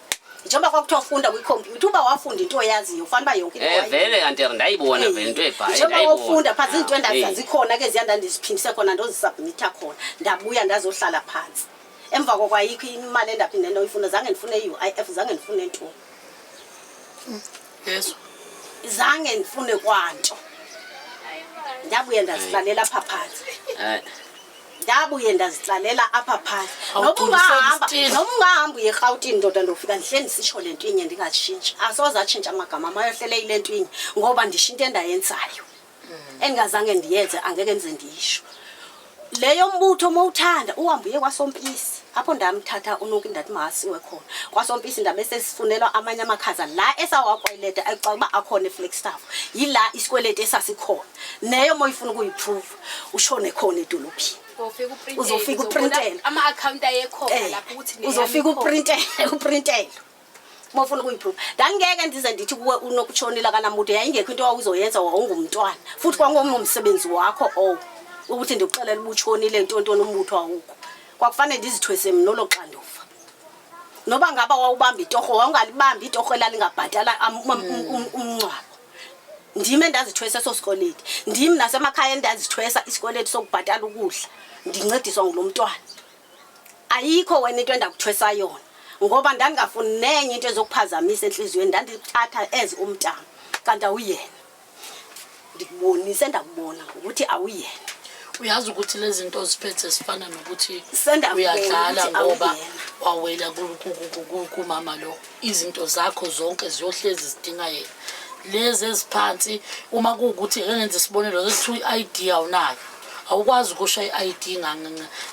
Speaker 4: njengoba kwakuthiwa funda kwikhompyutha, uba wafunda into oyaziyo ufanele uba yonke into
Speaker 5: Vele antere ndayibona vele into ebhayi.
Speaker 4: Njengoba wawufunda phaa, zinto endazikhona ke ziya ndandiziphindise khona, ndozisubmitha khona, ndabuya ndazohlala phantsi. Emva koko ayikho imali endaphinde ndoyifuna, zange ndifune i-UIF, zange ndifune ntoni.
Speaker 2: Yeso.
Speaker 4: Zange ndifune kwanto, ndabuye ndazihlalela apha phantsi. Ndabuye ndazihlalela apha phantsi noba
Speaker 2: Awugculiseki
Speaker 4: ungahamba
Speaker 2: still.
Speaker 4: Noba ungahamba uye eRhawutini, ndoda, ndofika ndihleli ndisitsho le nto inye, ndingatshintshi, asoze atshintshe amagama amayohlele yile nto inye, ngoba ndisho into endayenzayo endingazange ndiyenze, angeke ndize ndiyisho leyo mbutho. Mowuthanda uhambe uye kwaSompisi, apho ndamthatha uNoki, ndathi makasiwe khona kwaSompisi, ndabe sesifunelwa amanye amakhaza la esawakweleta exa uba akhona eFlagstaff, yila isikweleti esasikhona neyo moyifuna ukuyiprova, ushone khona edolophini.
Speaker 3: Uzofika uprintele.
Speaker 4: Uzofika
Speaker 3: Uzobona
Speaker 4: uprintele.
Speaker 3: ama-akhawunti ayekhona lapho ukuthi neyami
Speaker 4: Uzofika
Speaker 3: ikhona.
Speaker 4: uprintele, uprintele uma ufuna ukuyiprova. Ndandingeke ndize ndithi kuwe unokutshonela kanamude, yayingekho into owawuzoyenza, wawungumntwana futhi kwangomsebenzi wakho owo ukuthi ndikuxelele uba utshonile ntontoni, umbutho awukho. Kwakufanele ndizithwese mna olo xanduva, noba ngaba wawubamba itorho, wawungalibambi itorho elalingabhatala umngcwabo. Ndim endazithwesa eso sikweleti, ndim nasemakhaya endazithwesa isikweleti sokubhatala ukudla, ndincediswa ngulo mntwana. Ayikho wena into endakuthwesa yona, ngoba ndandingafuni nenye into ezokuphazamisa entliziyweni, ndandikuthatha as umntana, kanti awuyena. Ndikubonise, ndakubona ngokuthi awuyena.
Speaker 2: Uyazi ukuthi lezi zinto oziphethe zifana nokuthi
Speaker 4: Sendakubona
Speaker 2: uyadlala
Speaker 4: ukuthi
Speaker 2: ngoba
Speaker 4: awuyena.
Speaker 2: wawela kumama lo. Izinto zakho zonke ziyohlezi zidinga yena. Lezi eziphansi uma kuwukuthi ake ngenze isibonelo kuthiwa i-ID awunayo. Awukwazi ukusha i-ID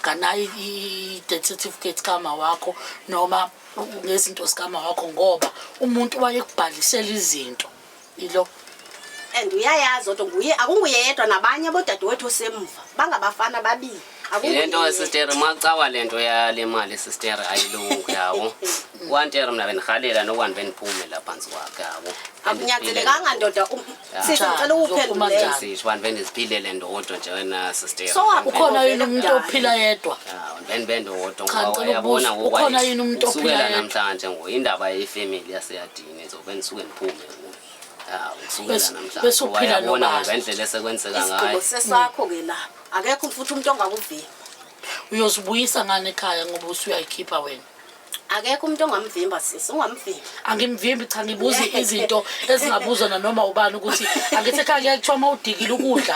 Speaker 2: nganayo i-death certificate kama wakho noma ngezinto zikama wakho ngoba umuntu wayekubhalisela izinto. Ilo.
Speaker 4: And uyayazi kodwa nguye akunguye yedwa nabanye abodadewethu osemva bangabafana babili.
Speaker 5: Le nto sister macawa le nto yale mali sister ayilungi yabo. Kwantere mna bendihalela nokuba ndibendiphume la phantsi kwakhe yabo.
Speaker 4: Akunyanzelekanga ndoda sisi ngicela
Speaker 2: Uzophuma
Speaker 4: uwuphendulele.
Speaker 2: njani?
Speaker 5: Sisho uba ndibendiziphilele ndodwa nje wena sister.
Speaker 4: So,
Speaker 2: Ukhona yini umuntu ophila yedwa?
Speaker 5: Bendibendodwa
Speaker 2: Cha,
Speaker 5: ngoba
Speaker 2: ngicela
Speaker 5: uyabona
Speaker 2: ukubuza,
Speaker 5: ngoku
Speaker 2: ukhona yini umuntu ophila
Speaker 5: kusukela
Speaker 2: yedwa?
Speaker 5: namhlanje ngoku indaba yefemeli yaseyadini ngizobe ndisuke ndiphume kuyo. Ya, kusukela namhlanje.
Speaker 2: Bese
Speaker 5: Ngoba
Speaker 2: uphila
Speaker 5: uyabona
Speaker 2: nobani?
Speaker 5: ngoba indlela esekwenzeka
Speaker 4: Isigqibo
Speaker 5: ngayo.
Speaker 4: sesakho ke lapho. Akekho futhi umuntu ongakuvimba.
Speaker 2: Uyozibuyisa ngani ekhaya ngoba usuyayikhipha wena?
Speaker 4: Akekho umuntu ongamvimba sisi, ungamvimba.
Speaker 2: Angimvimbi cha ngibuza izinto ezingabuzwa nanoma ubani ukuthi angithi ekhaya kuyaye kuthiwa uma udikile ukudla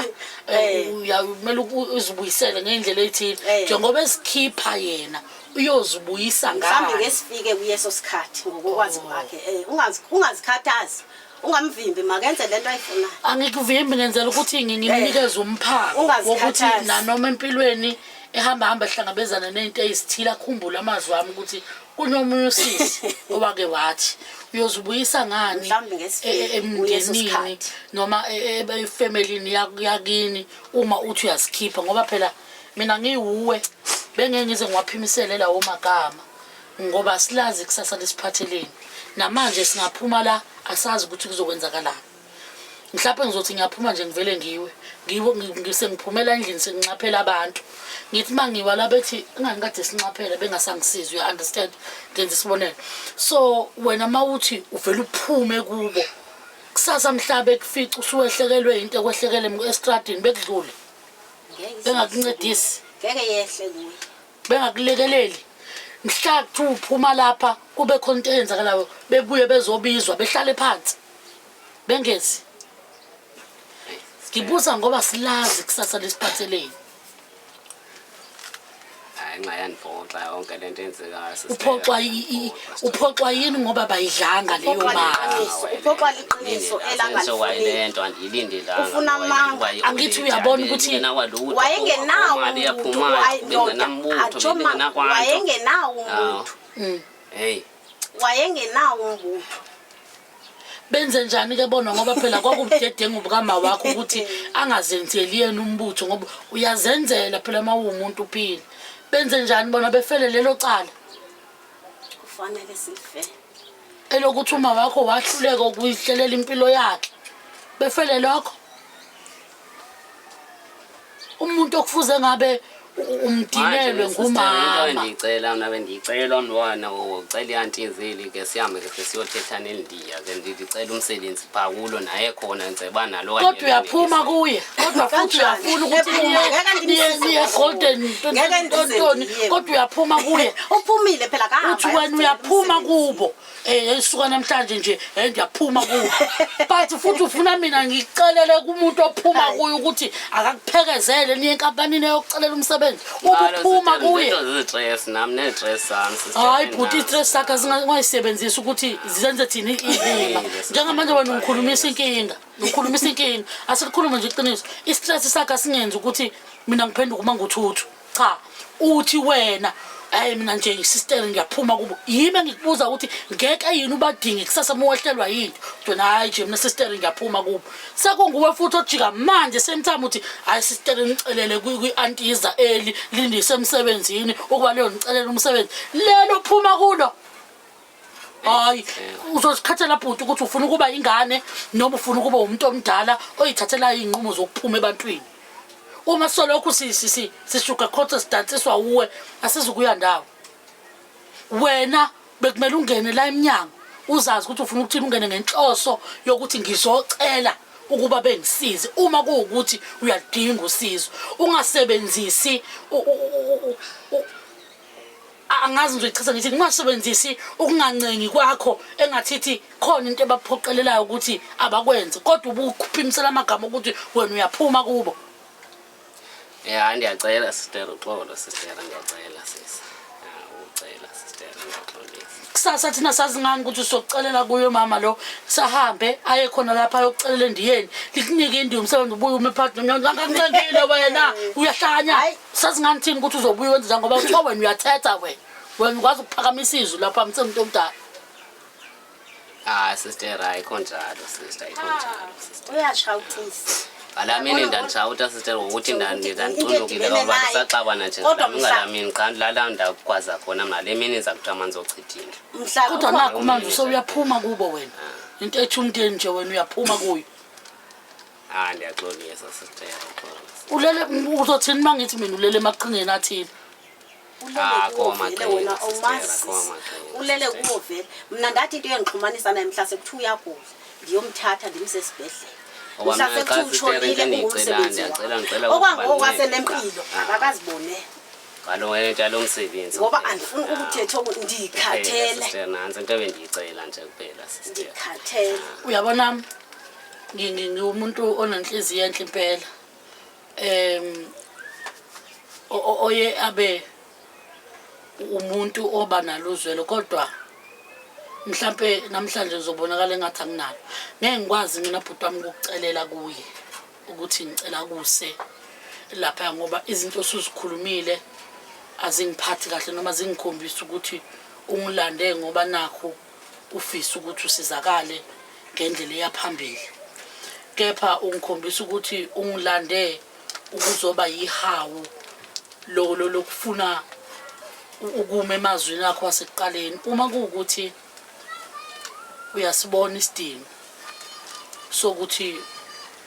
Speaker 2: kumele uzibuyisele ngendlela ethile. Njengoba esikhipha yena uyozibuyisa
Speaker 4: Mhlawumbe
Speaker 2: ngani?
Speaker 4: ngeke sifike kuyeso sikhathi ngokokwazi kwakhe. Ungazikhathazi. Ungamvimbi makenze lento ayifunayo.
Speaker 2: Angikuvimbi ngenzela ukuthi ngimnikeze umphako
Speaker 4: Ungazikhathazi.
Speaker 2: wokuthi nanoma empilweni ehamba hamba ehlangabezana nento eyisithile akhumbule amazwi ami ukuthi kunomunye usisi owake wathi uyozibuyisa ngani
Speaker 4: Mhlawumbe ngesifike kuyeso
Speaker 2: emndenini
Speaker 4: sikhathi.
Speaker 2: noma efemelini yakini uma uthi uyazikhipha ngoba phela mina ngiwuwe bengeke ngize ngiwaphimisele lawo magama ngoba silazi kusasa lesiphatheleni namanje singaphuma la asazi ukuthi kuzokwenzakalani. Mhlawumbe ngizothi ngiyaphuma nje ngivele ngiwe ngisengiphumela endlini senginxaphela abantu ngithi uma ngiwa la bethi ingani kade sinxaphela bengasangisizi, uya understand? Ngenza isibonelo. So wena uma uthi uvele uphume kubo kusasa mhla bekufica usuwehlekelwe into ekwehlekele estradini bekudlule bengakuncedisi,
Speaker 4: Ngeke yehle kuye,
Speaker 2: bengakulekeleli. Mhla kuthiwa uphuma lapha kube khona into eyenzakalayo bebuye bezobizwa behlale phansi bengezi. Ngibuza ngoba silazi kusasa lesiphatheleni.
Speaker 5: Hayi nxa yandiphoxa yonke lento eyenzekayo sister.
Speaker 2: Uphoxwa uphoxwa yini ngoba bayidlanga leyo
Speaker 4: Uphoxwa
Speaker 2: mali?
Speaker 4: liqiniso, uphoxwa liqiniso elangalifuni.
Speaker 5: Lento andiyilindelanga.
Speaker 4: Ufuna amanga.
Speaker 2: Angithi uyabona ukuthi
Speaker 4: Wayengenawo umbutho, ndoda, ajoma, wayengenawo umbutho.
Speaker 5: Hey.
Speaker 4: Wayengenawo umbutho.
Speaker 2: Benze njani ke bona ngoba phela kwakubudedengu bukama wakho ukuthi angazenzeli yena umbutho ngoba uyazenzela phela uma uwumuntu uphila. Benze njani bona befele lelo cala?
Speaker 4: Kufanele sife.
Speaker 2: Elokuthi uma wakho wahluleka ukuyihlelela impilo yakhe. Befele lokho. Umuntu okufuze ngabe umdinelwe ngumama.
Speaker 5: Ndiyicela mna bendiyicela mntwana ucela iantizeli ke sihambe ke siyothetha nelindiya ke ndicela umsebenzi phaa kulo naye khona ngiceba nalo.
Speaker 2: Kodwa uyaphuma kuye. Kodwa futhi uyafuna ukuthi niye Golden Ntoni. Kodwa uyaphuma kuye.
Speaker 4: Uphumile phela kahamba.
Speaker 2: Uthi wena uyaphuma kubo. Esuka namhlanje nje ngiyaphuma kubo. But futhi ufuna mina ngicelele kumuntu ophuma kuye ukuthi akakuphekezele niye enkampanini eyokucelela umsebenzi. Ubuphuma kuye.
Speaker 5: Stress nami ne-stress sami.
Speaker 2: Hayi bhuti, i-stress sakho ungayisebenzisi ukuthi zenze thina inkinga. Njengamanje wena ungikhulumisa inkinga. Ngikhulumisa inkinga. Asikhulume nje iqiniso. I-stress sakho asingenzi ukuthi mina ngiphenduke uma nguthuthu. Cha, uthi wena hayi mina nje sister ngiyaphuma kubo. Yimi engikubuza ukuthi ngeke yini ubadinge kusasa uma wehlelwa yinto. Wena hayi nje mina sister ngiyaphuma kubo. Sekunguwe futhi ojika manje same time uthi hayi sister ngicelele kwi-antiza eli lindise emsebenzini ukuba leyo ngicelela umsebenzi. Lelo phuma kulo. Hayi uzozikhathela bhuti ukuthi ufuna ukuba ingane noma ufuna ukuba umuntu omdala oyithathela izinqumo zokuphuma ebantwini. Uma solokhu sisuka khotha sidansiswa uwe asizukuya ndawo. Wena bekumele ungene la eminyango uzazi ukuthi ufuna ukuthini, ungene ngenhloso yokuthi ngizocela ukuba bengisize uma kuwukuthi uyadinga usizo. Ungasebenzisi angazi ngizoyichaza ngithi ungasebenzisi ukungancengi kwakho engathithi khona into ebaphoqelelayo ukuthi abakwenze, kodwa ubuphimisela amagama ukuthi wena uyaphuma kubo.
Speaker 5: Ya, ndiyacela sister, uxolo sister, ndiyacela sisi. Ya, ucela sister, ndiyaxolisa.
Speaker 2: Kusasa thina sazi ngani ukuthi usokucelela kuyo mama lo, sahambe aye khona lapha ayokucelela endiyeni, likunike indiya umsebenzi, ubuye ume phakathi nomnyango, angakuncengile wena uyahlanya.
Speaker 4: Hayi.
Speaker 2: Sazi ngani thina ukuthi uzobuye wenze njani, ngoba kuthiwa wena uyathetha, wena ukwazi ukuphakamisa izwi lapha msemuntu omdala.
Speaker 5: Ah sister, ayikho njalo sister, ayikho njalo sister.
Speaker 4: Uyashawutisa.
Speaker 5: Ngalaa mini ndandishawuta sister ngokuthi
Speaker 4: Into
Speaker 5: ndandicunukile
Speaker 4: edibene
Speaker 5: ngoba
Speaker 4: naye.
Speaker 5: ndisaxabana nje.
Speaker 4: Kodwa
Speaker 5: Ngalaa mini qha lala ndakwaza khona mna le mini ndiza kuthiwa mandizochitha indlu.
Speaker 4: Mhla
Speaker 2: Kodwa nakho manje usewuyaphuma kubo wena, into ethi umndeni nje wena uyaphuma kuyo.
Speaker 5: Ah, ndiyaxolisa sister, uxolo.
Speaker 2: Ulele, uzothini uma ngithi mina ulele emaqhingeni athile?
Speaker 4: Ulele
Speaker 5: Ah,
Speaker 4: kuwo
Speaker 5: koma
Speaker 4: vele
Speaker 5: qina,
Speaker 4: wena,
Speaker 5: sister,
Speaker 4: awumazi.
Speaker 5: koma qina,
Speaker 4: Ulele
Speaker 5: sister.
Speaker 4: kuwo vele. Mna ndathi into eyandixhumanisa naye mhla sekuthiwa uyagula, ndiyomthatha ndimse esibhedlela.
Speaker 5: Ngoba
Speaker 4: Mhla
Speaker 5: mna
Speaker 4: sekuthiwa
Speaker 5: xa sister into
Speaker 4: utshonile,
Speaker 5: endiyicelayo,
Speaker 4: kungumsebenzi
Speaker 5: ndiyacela,
Speaker 4: wakhe.
Speaker 5: ngicela ukuthi
Speaker 4: Okwangoku
Speaker 5: bandincede
Speaker 4: asenempilo,
Speaker 5: qha.
Speaker 4: akakazibonele.
Speaker 5: Kaloku into yalo msebenzi
Speaker 4: Ngoba
Speaker 5: kuphela.
Speaker 4: andifuni
Speaker 5: Ah,
Speaker 4: ukuthetha oku,
Speaker 5: kuphela,
Speaker 4: ndikhathele.
Speaker 5: sister, nantsi into ebendiyicela nje kuphela sister.
Speaker 4: Ndikhathele.
Speaker 2: Uyabona, ngiwumuntu onenhliziyo enhle impela, oye abe umuntu oba nalo uzwelo, kodwa mhlampe namhlanje ngizobonakala engathi anginalo. Ngeke ngikwazi mina bhuti wami ukukucelela kuye ukuthi ngicela kuse lapha, ngoba izinto osuzikhulumile azingiphathi kahle noma zingikhombisa ukuthi ungilande ngoba nakho ufisa ukuthi usizakale ngendlela eyaphambili, kepha ungikhombisa ukuthi ungilande ukuzoba yihawu lo lokufuna ukuma emazwini akho asekuqaleni. Uma kuwukuthi uyasibona isidingo sokuthi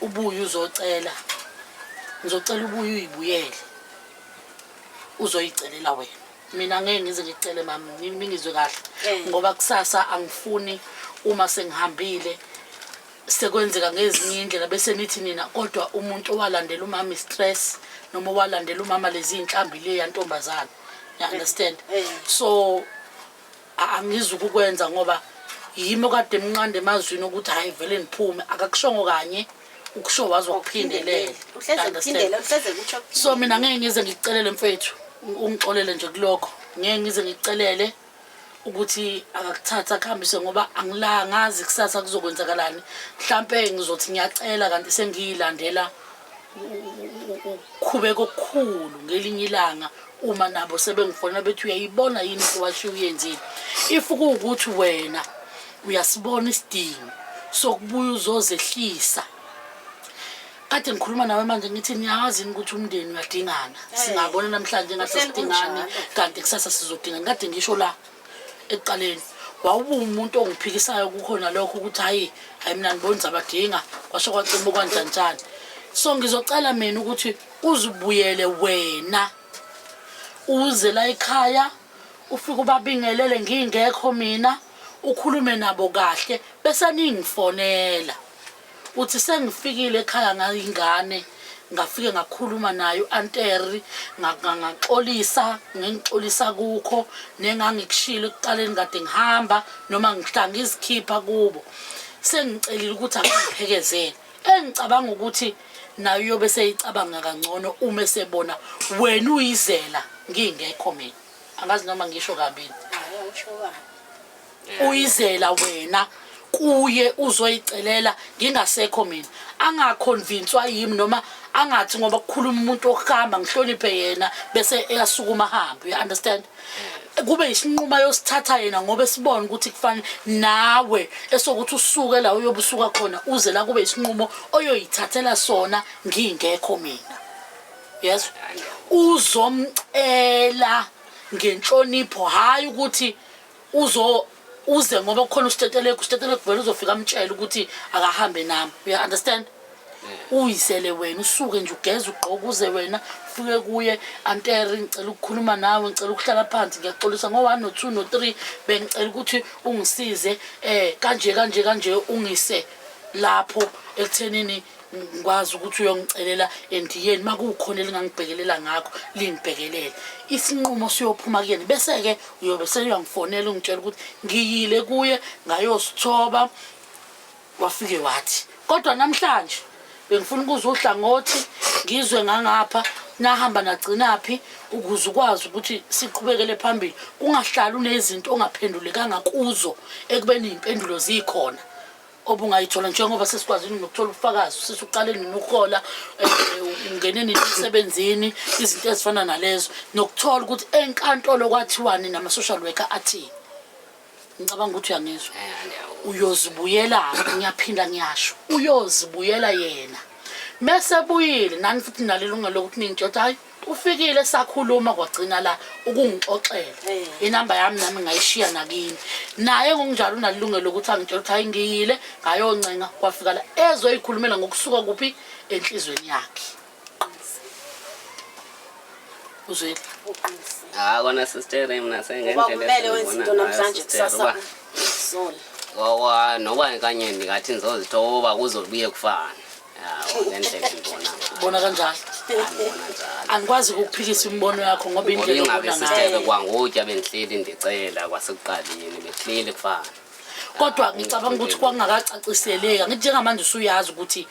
Speaker 2: ubuye uzocela, ngizocela ubuye uyibuyele uzoyicelela wena. Mina ngeke ngize ngikucele mami, ningizwe kahle, ngoba kusasa angifuni uma sengihambile sekwenzeka ngezinye indlela bese nithi nina kodwa umuntu owalandela umama i-stress noma owalandela umama lezi iy'nhlambi le yantombazane, you understand? So angizukukwenza ngoba yimi okade emnqanda emazwini ukuthi hhayi vele niphume, akakushongo kanye ukusho waze wakuphindelela.
Speaker 4: Uhleze
Speaker 2: You understand?
Speaker 4: kuphindela, uhleze kutsho.
Speaker 2: So mina ngeke ngize ngikucelele mfethu, ungixolele nje kulokho, ngeke ngize ngikucelele ukuthi akakuthatha akuhambise, ngoba angila ngazi kusasa kuzokwenzakalani. Mhlampe ngizothi ngiyacela kanti sengiyilandela ukukhubeka okukhulu ngelinye ilanga, uma nabo sebengifonela bethi uyayibona yini into washiya uyenzile. If kuwukuthi wena uyasibona isidingo sokubuya uzozehlisa, kade ngikhuluma nawe manje ngithi niyawazi yini ukuthi umndeni uyadingana, singabona namhlanje ngathi
Speaker 4: Kuhleli
Speaker 2: sidingani,
Speaker 4: kunjalo.
Speaker 2: kanti kusasa sizodingana. Kade ngisho la ekuqaleni wawubuwumuntu ongiphikisayo kukhona lokho ukuthi hayi hayi mina ngiboni zabadinga, kwasho kwacima kwanjanjani. So ngizocela mina ukuthi uzibuyele wena, uze la ekhaya ufike ubabingelele ngingekho mina, ukhulume nabo kahle, bese ningifonela uthi sengifikile ekhaya ngayingane, ngafike ngakhuluma nayo u-anteri, ngaxolisa ngengixolisa kukho nengangikushilo ekuqaleni kade ngihamba noma ngihla ngizikhipha kubo, sengicelile ukuthi akangiphekezele, engicabanga ukuthi nayo uyobe seyicabanga kangcono uma esebona wena uyizela ngingekho mina. Angazi noma ngisho kabini.
Speaker 4: Hayi, awusho kabi.
Speaker 2: Uyizela wena kuye uzoyicelela ngingasekho mina, angaconvinswa yimi noma angathi ngoba kukhuluma umuntu okuhamba ngihloniphe yena bese eyasukuma ahambe, you understand? Kube isinqumo ayosithatha yena ngoba esibona ukuthi kufanele nawe esokuthi usuke la uyobe usuka khona uze la, kube isinqumo oyoyithathela sona ngingekho mina. Yes, uzomcela ngenhlonipho, hayi ukuthi uzo uze ngoba kukhona usiteteleko, usiteteleko vele uzofika amtshele ukuthi akahambe nami, you understand? Uyisele wena, usuke nje ugeze ugqoke uze wena ufike kuye, anteri ngicela ukukhuluma nawe, ngicela ukuhlala phansi, ngiyaxolisa ngo-one no-two no-three, bengicela ukuthi ungisize kanje kanje kanje, ungise lapho ekuthenini ngikwazi ukuthi uyongicelela endiyeni, uma kukhona elingangibhekelela ngakho lingibhekelele. Isinqumo siyophuma kuyena, bese-ke uyobe seyuyangifonela ungitshela ukuthi ngiyile kuye ngayosithoba wafike wathi. Kodwa namhlanje bengifuna ukuzwa uhlangothi, ngizwe ngangapha. Nahamba nagcinaphi ukuze ukwazi ukuthi siqhubekele phambili kungahlali unezinto ongaphendulekanga kuzo ekubeni iy'mpendulo zikhona obungayithola njengoba sesikwazile nokuthola ubufakazi sisi uqale nini ukuhola eh, ungene nini emsebenzini izinto ezifana nalezo nokuthola ukuthi enkantolo kwathiwani nama-social worker athini. Ngicabanga ukuthi uyangizwa.
Speaker 5: Eh,
Speaker 2: Uyozibuyela ngiyaphinda ngiyasho. Uyozibuyela yena. Mese buyile nani futhi nalilungelo lokuthi ningitshela ukuthi hayi ufikile sakhuluma kwagcina la ukungixoxela.
Speaker 4: Eh.
Speaker 2: Inamba yami nami ngayishiya nakini. Naye ngokunjalo unalilungelo lokuthi angitshele ukuthi hayi ngiyile ngayoncenga kwafika la ezoyikhulumela ngokusuka kuphi enhlizweni yakhe. Uzwile?
Speaker 4: Uqinisile.
Speaker 5: Ah kona sister mina
Speaker 4: Ngoba
Speaker 5: sengendlela
Speaker 4: kumele wenze into namhlanje kusasa uzisole.
Speaker 5: Wawa noba kanye ndingathi ndizozithoba kuzobuye kufane. Yawo ngendlela engibona ngayo.
Speaker 2: Ubona kanjani?
Speaker 5: Angibona njalo.
Speaker 2: Angikwazi ukukuphikisa imibono yakho ngoba
Speaker 5: Ngoba
Speaker 2: indlela
Speaker 5: ingabe
Speaker 2: obona ngayo.
Speaker 5: sister kwangutya bendihleli ndicela kwasekuqaleni bekuhleli kufana.
Speaker 2: Kodwa ngicabanga ukuthi kwakungakacaciseleka. Ngithi njengamanje usuyazi ukuthi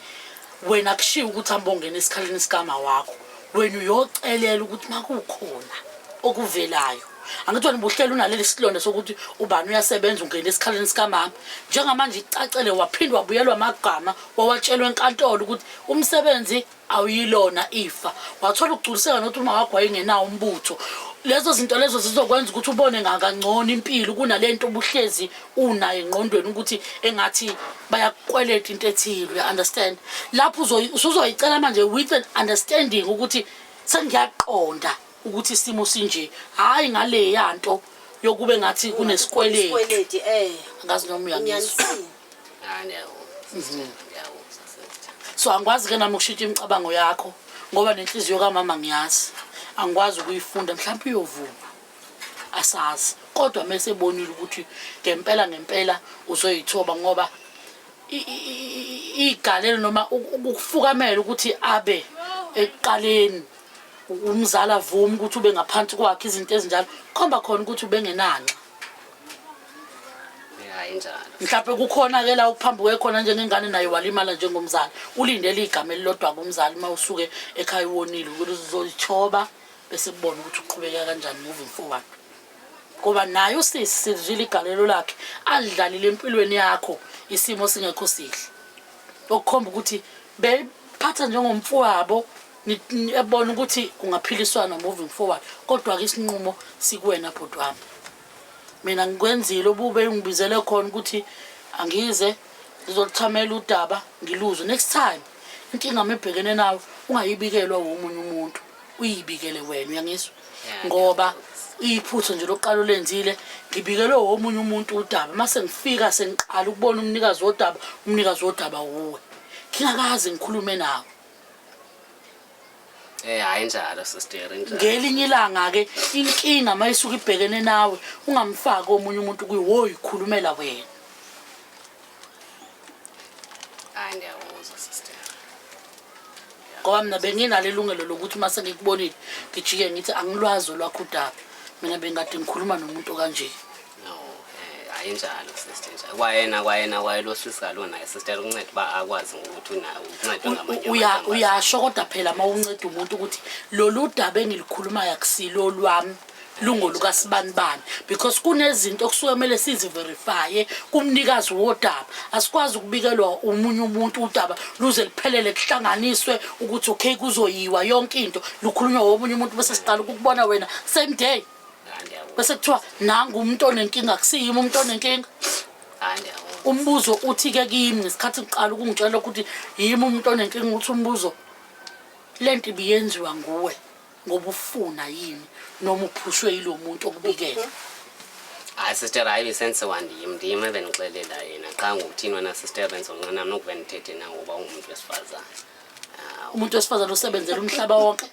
Speaker 2: wena kushiwo ukuthi hamba ongena esikhaleni sikama wakho. Wena uyocelela ukuthi makukhona okuvelayo. Angithi wena ubuhleli unaleli silonda sokuthi ubani uyasebenza ungena esikhaleni sikamama. Njengamanje icacele waphinde wabuyelwa amagama wawatshelwa enkantolo ukuthi umsebenzi awuyilona ifa. Wathola ukugculiseka nokuthi uma wakho wayengenawo umbutho. Lezo zinto lezo zizokwenza ukuthi ubone ngakangcono impilo kunalento obuhlezi unayo engqondweni ukuthi engathi bayakukweleta into ethile uya understand. Lapho usuzoyicela manje with an understanding ukuthi sengiyaqonda ukuthi isimo sinje hayi ngale yanto yokube ngathi kunesikweletu.
Speaker 4: Isikweleti eh.
Speaker 2: Angazi noma uyangizwa.
Speaker 4: Unyanisile.
Speaker 5: Ah ndiyakuzwa sister, ndiyakuzwa sister.
Speaker 2: So angikwazi ke nami ukushintsha imicabango yakho ngoba nenhliziyo kamama ngiyazi. Angikwazi ukuyifunda mhlawumbe uyovuma. Asazi. Kodwa mase ebonile ukuthi ngempela ngempela uzoyithoba ngoba igalelo noma ukufukamela ukuthi abe ekuqaleni umzali avume ukuthi ube ngaphansi kwakhe izinto ezinjalo khomba khona ukuthi ubengenanxa.
Speaker 5: Ya injalo.
Speaker 2: Mhlawumbe kukhona ke la ukuphambuke khona njengengane naye walimala njengomzali. Ulindele igama elilodwa kumzali uma usuke ekhaya uwonile ukuthi uzoyithoba bese kubona ukuthi uqhubeka kanjani moving forward. Ngoba naye usisi sizwile igalelo lakhe alidlalile empilweni yakho isimo singekho sihle. Okukhomba ukuthi bephatha njengomfowabo ebona ukuthi kungaphiliswana moving forward kodwa ke isinqumo sikuwena bhuti wami. Mina ngikwenzile obube ungibizele khona ukuthi angize ngizolithamela udaba ngiluzwe. Next time inkinga mebhekene nawe ungayibikelwa womunye umuntu uyibikele wena uyangizwa ngoba iphutha nje lokuqala olenzile ngibikelwe womunye umuntu udaba mase ngifika sengiqala ukubona umnikazi wodaba umnikazi wodaba wuwe ngingakaze ngikhulume nawe.
Speaker 5: Eh hayi njalo sister injalo.
Speaker 2: Ngelinye ilanga ke inkinga mayisuka ibhekene nawe ungamfaki omunye umuntu kuyiwoyikhulumela wena.
Speaker 5: Hayi ndiyakuzwa sister.
Speaker 2: Ngoba mina benginalo ilungelo lokuthi uma sengikubonile ngijike ngithi angilwazi olwakho udaba. Mina bengikade ngikhuluma nomuntu kanje.
Speaker 5: No, eh hayi njalo sister njalo. Kwayena kwayena kwayelo sisi kalona naye sister ukunceda uba akwazi ukuthi unayo ukuncedwa ngamanye amantombazane.
Speaker 2: Uyasho kodwa phela uma unceda umuntu ukuthi lolu daba engilikhulumayo akusilo lwami lungolukasibanibani because kunezinto okusuke kumele siziverifye kumnikazi wodaba. Asikwazi ukubikelwa omunye umuntu udaba luze luphelele kuhlanganiswe ukuthi okay kuzoyiwa yonke into lukhulunywa womunye umuntu bese siqala ukukubona wena same day. Bese kuthiwa nangu umuntu onenkinga akusiyimi umuntu onenkinga. Umbuzo uthi ke kimi ngesikhathi ngiqala ukungitshela ukuthi yimi umuntu onenkinga uthi umbuzo lento ibiyenziwa nguwe ngoba ufuna yini noma uphushwe yilo muntu okubikela.
Speaker 5: Hayi sister hayi bisenziwa ndim ndim ebendixelela yena qha ngokuthini wena sister benzonqena nokuve ndithethe na ngoba ungumuntu wesifazane.
Speaker 2: Umuntu wesifazane osebenzela umhlaba wonke.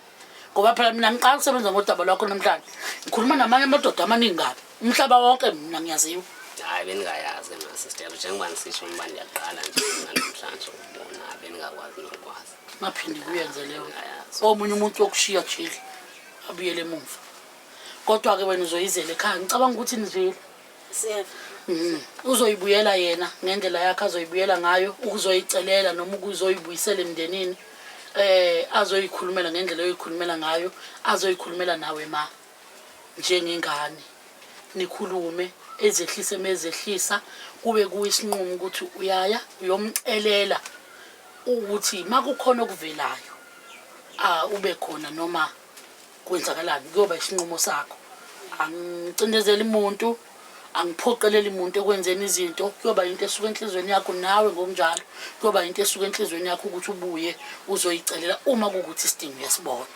Speaker 2: Ngoba phela mina ngiqala ukusebenza ngodaba lwakho namhlanje. Ngikhuluma namanye amadoda amaningi kabi. Umhlaba wonke mina ngiyaziwa.
Speaker 5: Hayi bendingayazi mina sister njengoba ndisitsho uba ndiyaqala nje mina namhlanje ukubona bendingakwazi nokwazi.
Speaker 2: Ngaphinde kuyenze leyo.
Speaker 5: Bendingayazi.
Speaker 2: Omunye umuntu wokushiya jiki abuyele emuva. Kodwa ke wena uzoyizela ekhaya. Ngicabanga ukuthi nizwile.
Speaker 4: Siyeva.
Speaker 2: Uzoyibuyela yena ngendlela yakhe azoyibuyela ngayo ukuzoyicelela noma ukuzoyibuyisela emndenini. Azoyikhulumela ngendlela oyikhulumela ngayo, azoyikhulumela nawe ma njengengane. Nikhulume ezehlise mezehlisa kube kuyisinqumo ukuthi uyaya uyomcelela ukuthi makukhona okuvelayo ah ube khona noma kwenzakalani kuyoba isinqumo sakho. Angicindezeli muntu, angiphoqeleli muntu ekwenzeni izinto, kuyoba into esuka enhliziyweni yakho nawe ngokunjalo kuyoba into esuka enhliziyweni yakho ukuthi ubuye uzoyicelela uma kuwukuthi isidingo uyasibona.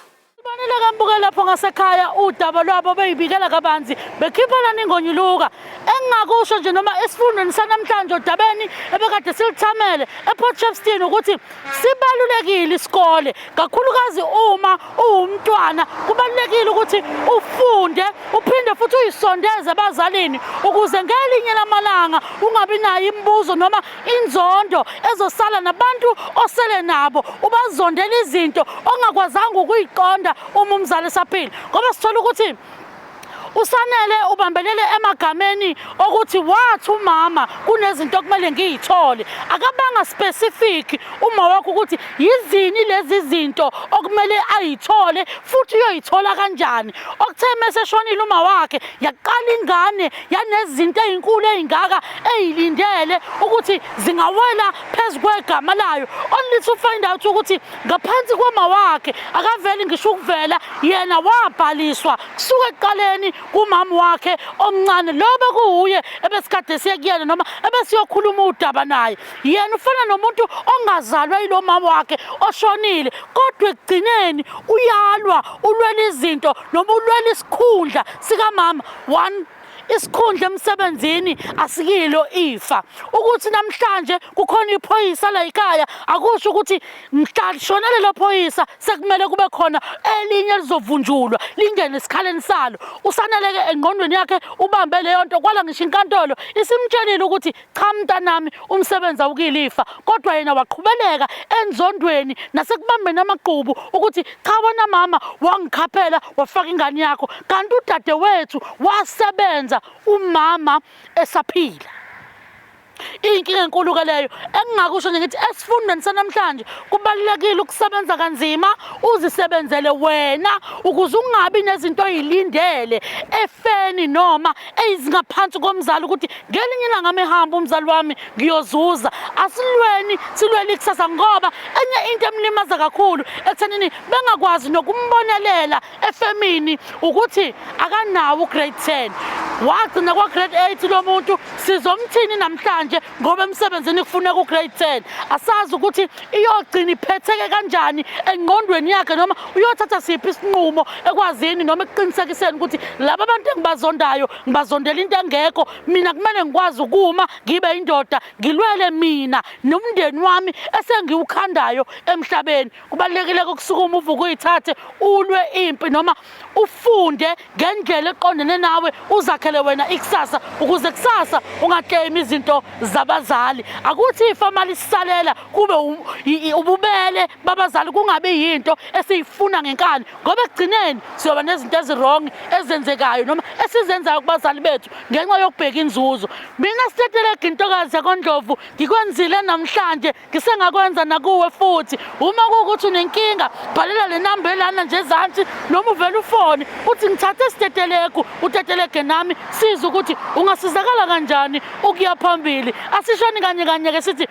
Speaker 2: Bonile kambuke lapho ngasekhaya udaba lwabo beyibikela kabanzi bekhiphelana ingonyuluka. Engingakusho nje noma esifundweni sanamhlanje odabeni ebekade silithamele ePort Shepstone ukuthi sibalulekile isikole kakhulukazi uma uwumntwana kubalulekile ukuthi ufunde uphinde futhi uyisondeze abazalini ukuze ngelinye lamalanga ungabi nayo imibuzo noma inzondo ezosala nabantu osele nabo ubazondela izinto ongakwazanga ukuyiqonda uma umzali esaphila ngoba sithola ukuthi uSanele ubambelele emagameni okuthi wathi umama kunezinto okumele ngiyithole akabanga specific uma wakho ukuthi yizini lezi zinto okumele ayithole futhi uyoyithola kanjani okuthe meseshonile uma wakhe yaqala ingane yanezinto ezinkulu ezingaka eyilindele ukuthi zingawela phezu kwegama layo only to find out ukuthi ngaphansi kwama wakhe akaveli ngisho ukuvela yena wabhaliswa kusuka ekuqaleni kumama wakhe omncane lo bekuwuye ebesikade siye kuyena noma ebesiyokhuluma udaba naye yena ufana nomuntu ongazalwa yilo mama wakhe oshonile kodwa ekugcineni uyalwa ulwela izinto noma ulwela isikhundla sikamama one isikhundla emsebenzini asikilo ifa ukuthi namhlanje kukhona iphoyisa la ekhaya akusho ukuthi mhla lishona lelo phoyisa sekumele kube khona elinye lizovunjulwa lingene esikhaleni salo usaneleke engqondweni yakhe ubambe leyo nto kwala ngisho inkantolo isimtshelile ukuthi cha mntanami umsebenzi awukilifa kodwa yena waqhubeleka enzondweni nasekubambeni amagqubu ukuthi cha wena mama wangikhaphela wafaka ingane yakho kanti udadewethu wasebenza umama esaphila. Iyinkinga enkulu ke leyo engingakusho nje ngithi esifundweni sanamhlanje kubalulekile ukusebenza kanzima uzisebenzele wena ukuze ungabi nezinto oyilindele efeni noma eyizingaphansi komzali ukuthi ngelinye ilanga mehamba umzali wami ngiyozuza. Asilweni silwele ikusasa ngoba enye into emlimaza kakhulu ekuthenini bengakwazi nokumbonelela efemini ukuthi akanawo ugrade 10 wagcina kwa-grade 8 lo muntu sizomthini namhlanje ngoba emsebenzini kufuneka ugrade 10 asazi ukuthi iyogcina iphetheke kanjani engqondweni yakhe noma uyothatha siphi isinqumo ekwazini noma ekuqinisekiseni ukuthi laba bantu engibazondayo ngibazondela into engekho mina kumele ngikwazi ukuma ngibe indoda ngilwele mina nomndeni wami esengiwukhandayo emhlabeni kubalulekile ukusukuma uvuke uyithathe ulwe impi noma ufunde ngendlela eqondene nawe uzakhele wena ikusasa ukuze kusasa ungaclaim izinto zabazali akuthi ifa malisalela kube ububele babazali kungabi yinto esiyifuna ngenkani ngoba ekugcineni siyoba nezinto eziwrong ezenzekayo noma esizenzayo kubazali bethu ngenxa yokubheka inzuzo mina sitetelega intokazi yakondlovu ngikwenzile namhlanje ngisengakwenza nakuwe futhi uma kuwukuthi unenkinga bhalela le namba elana nje ezansi noma uvele ufone uthi ngithathe isitetelegu utetelege nami size ukuthi ungasizakala kanjani ukuya phambili asishoni kanye kanye ke sithi.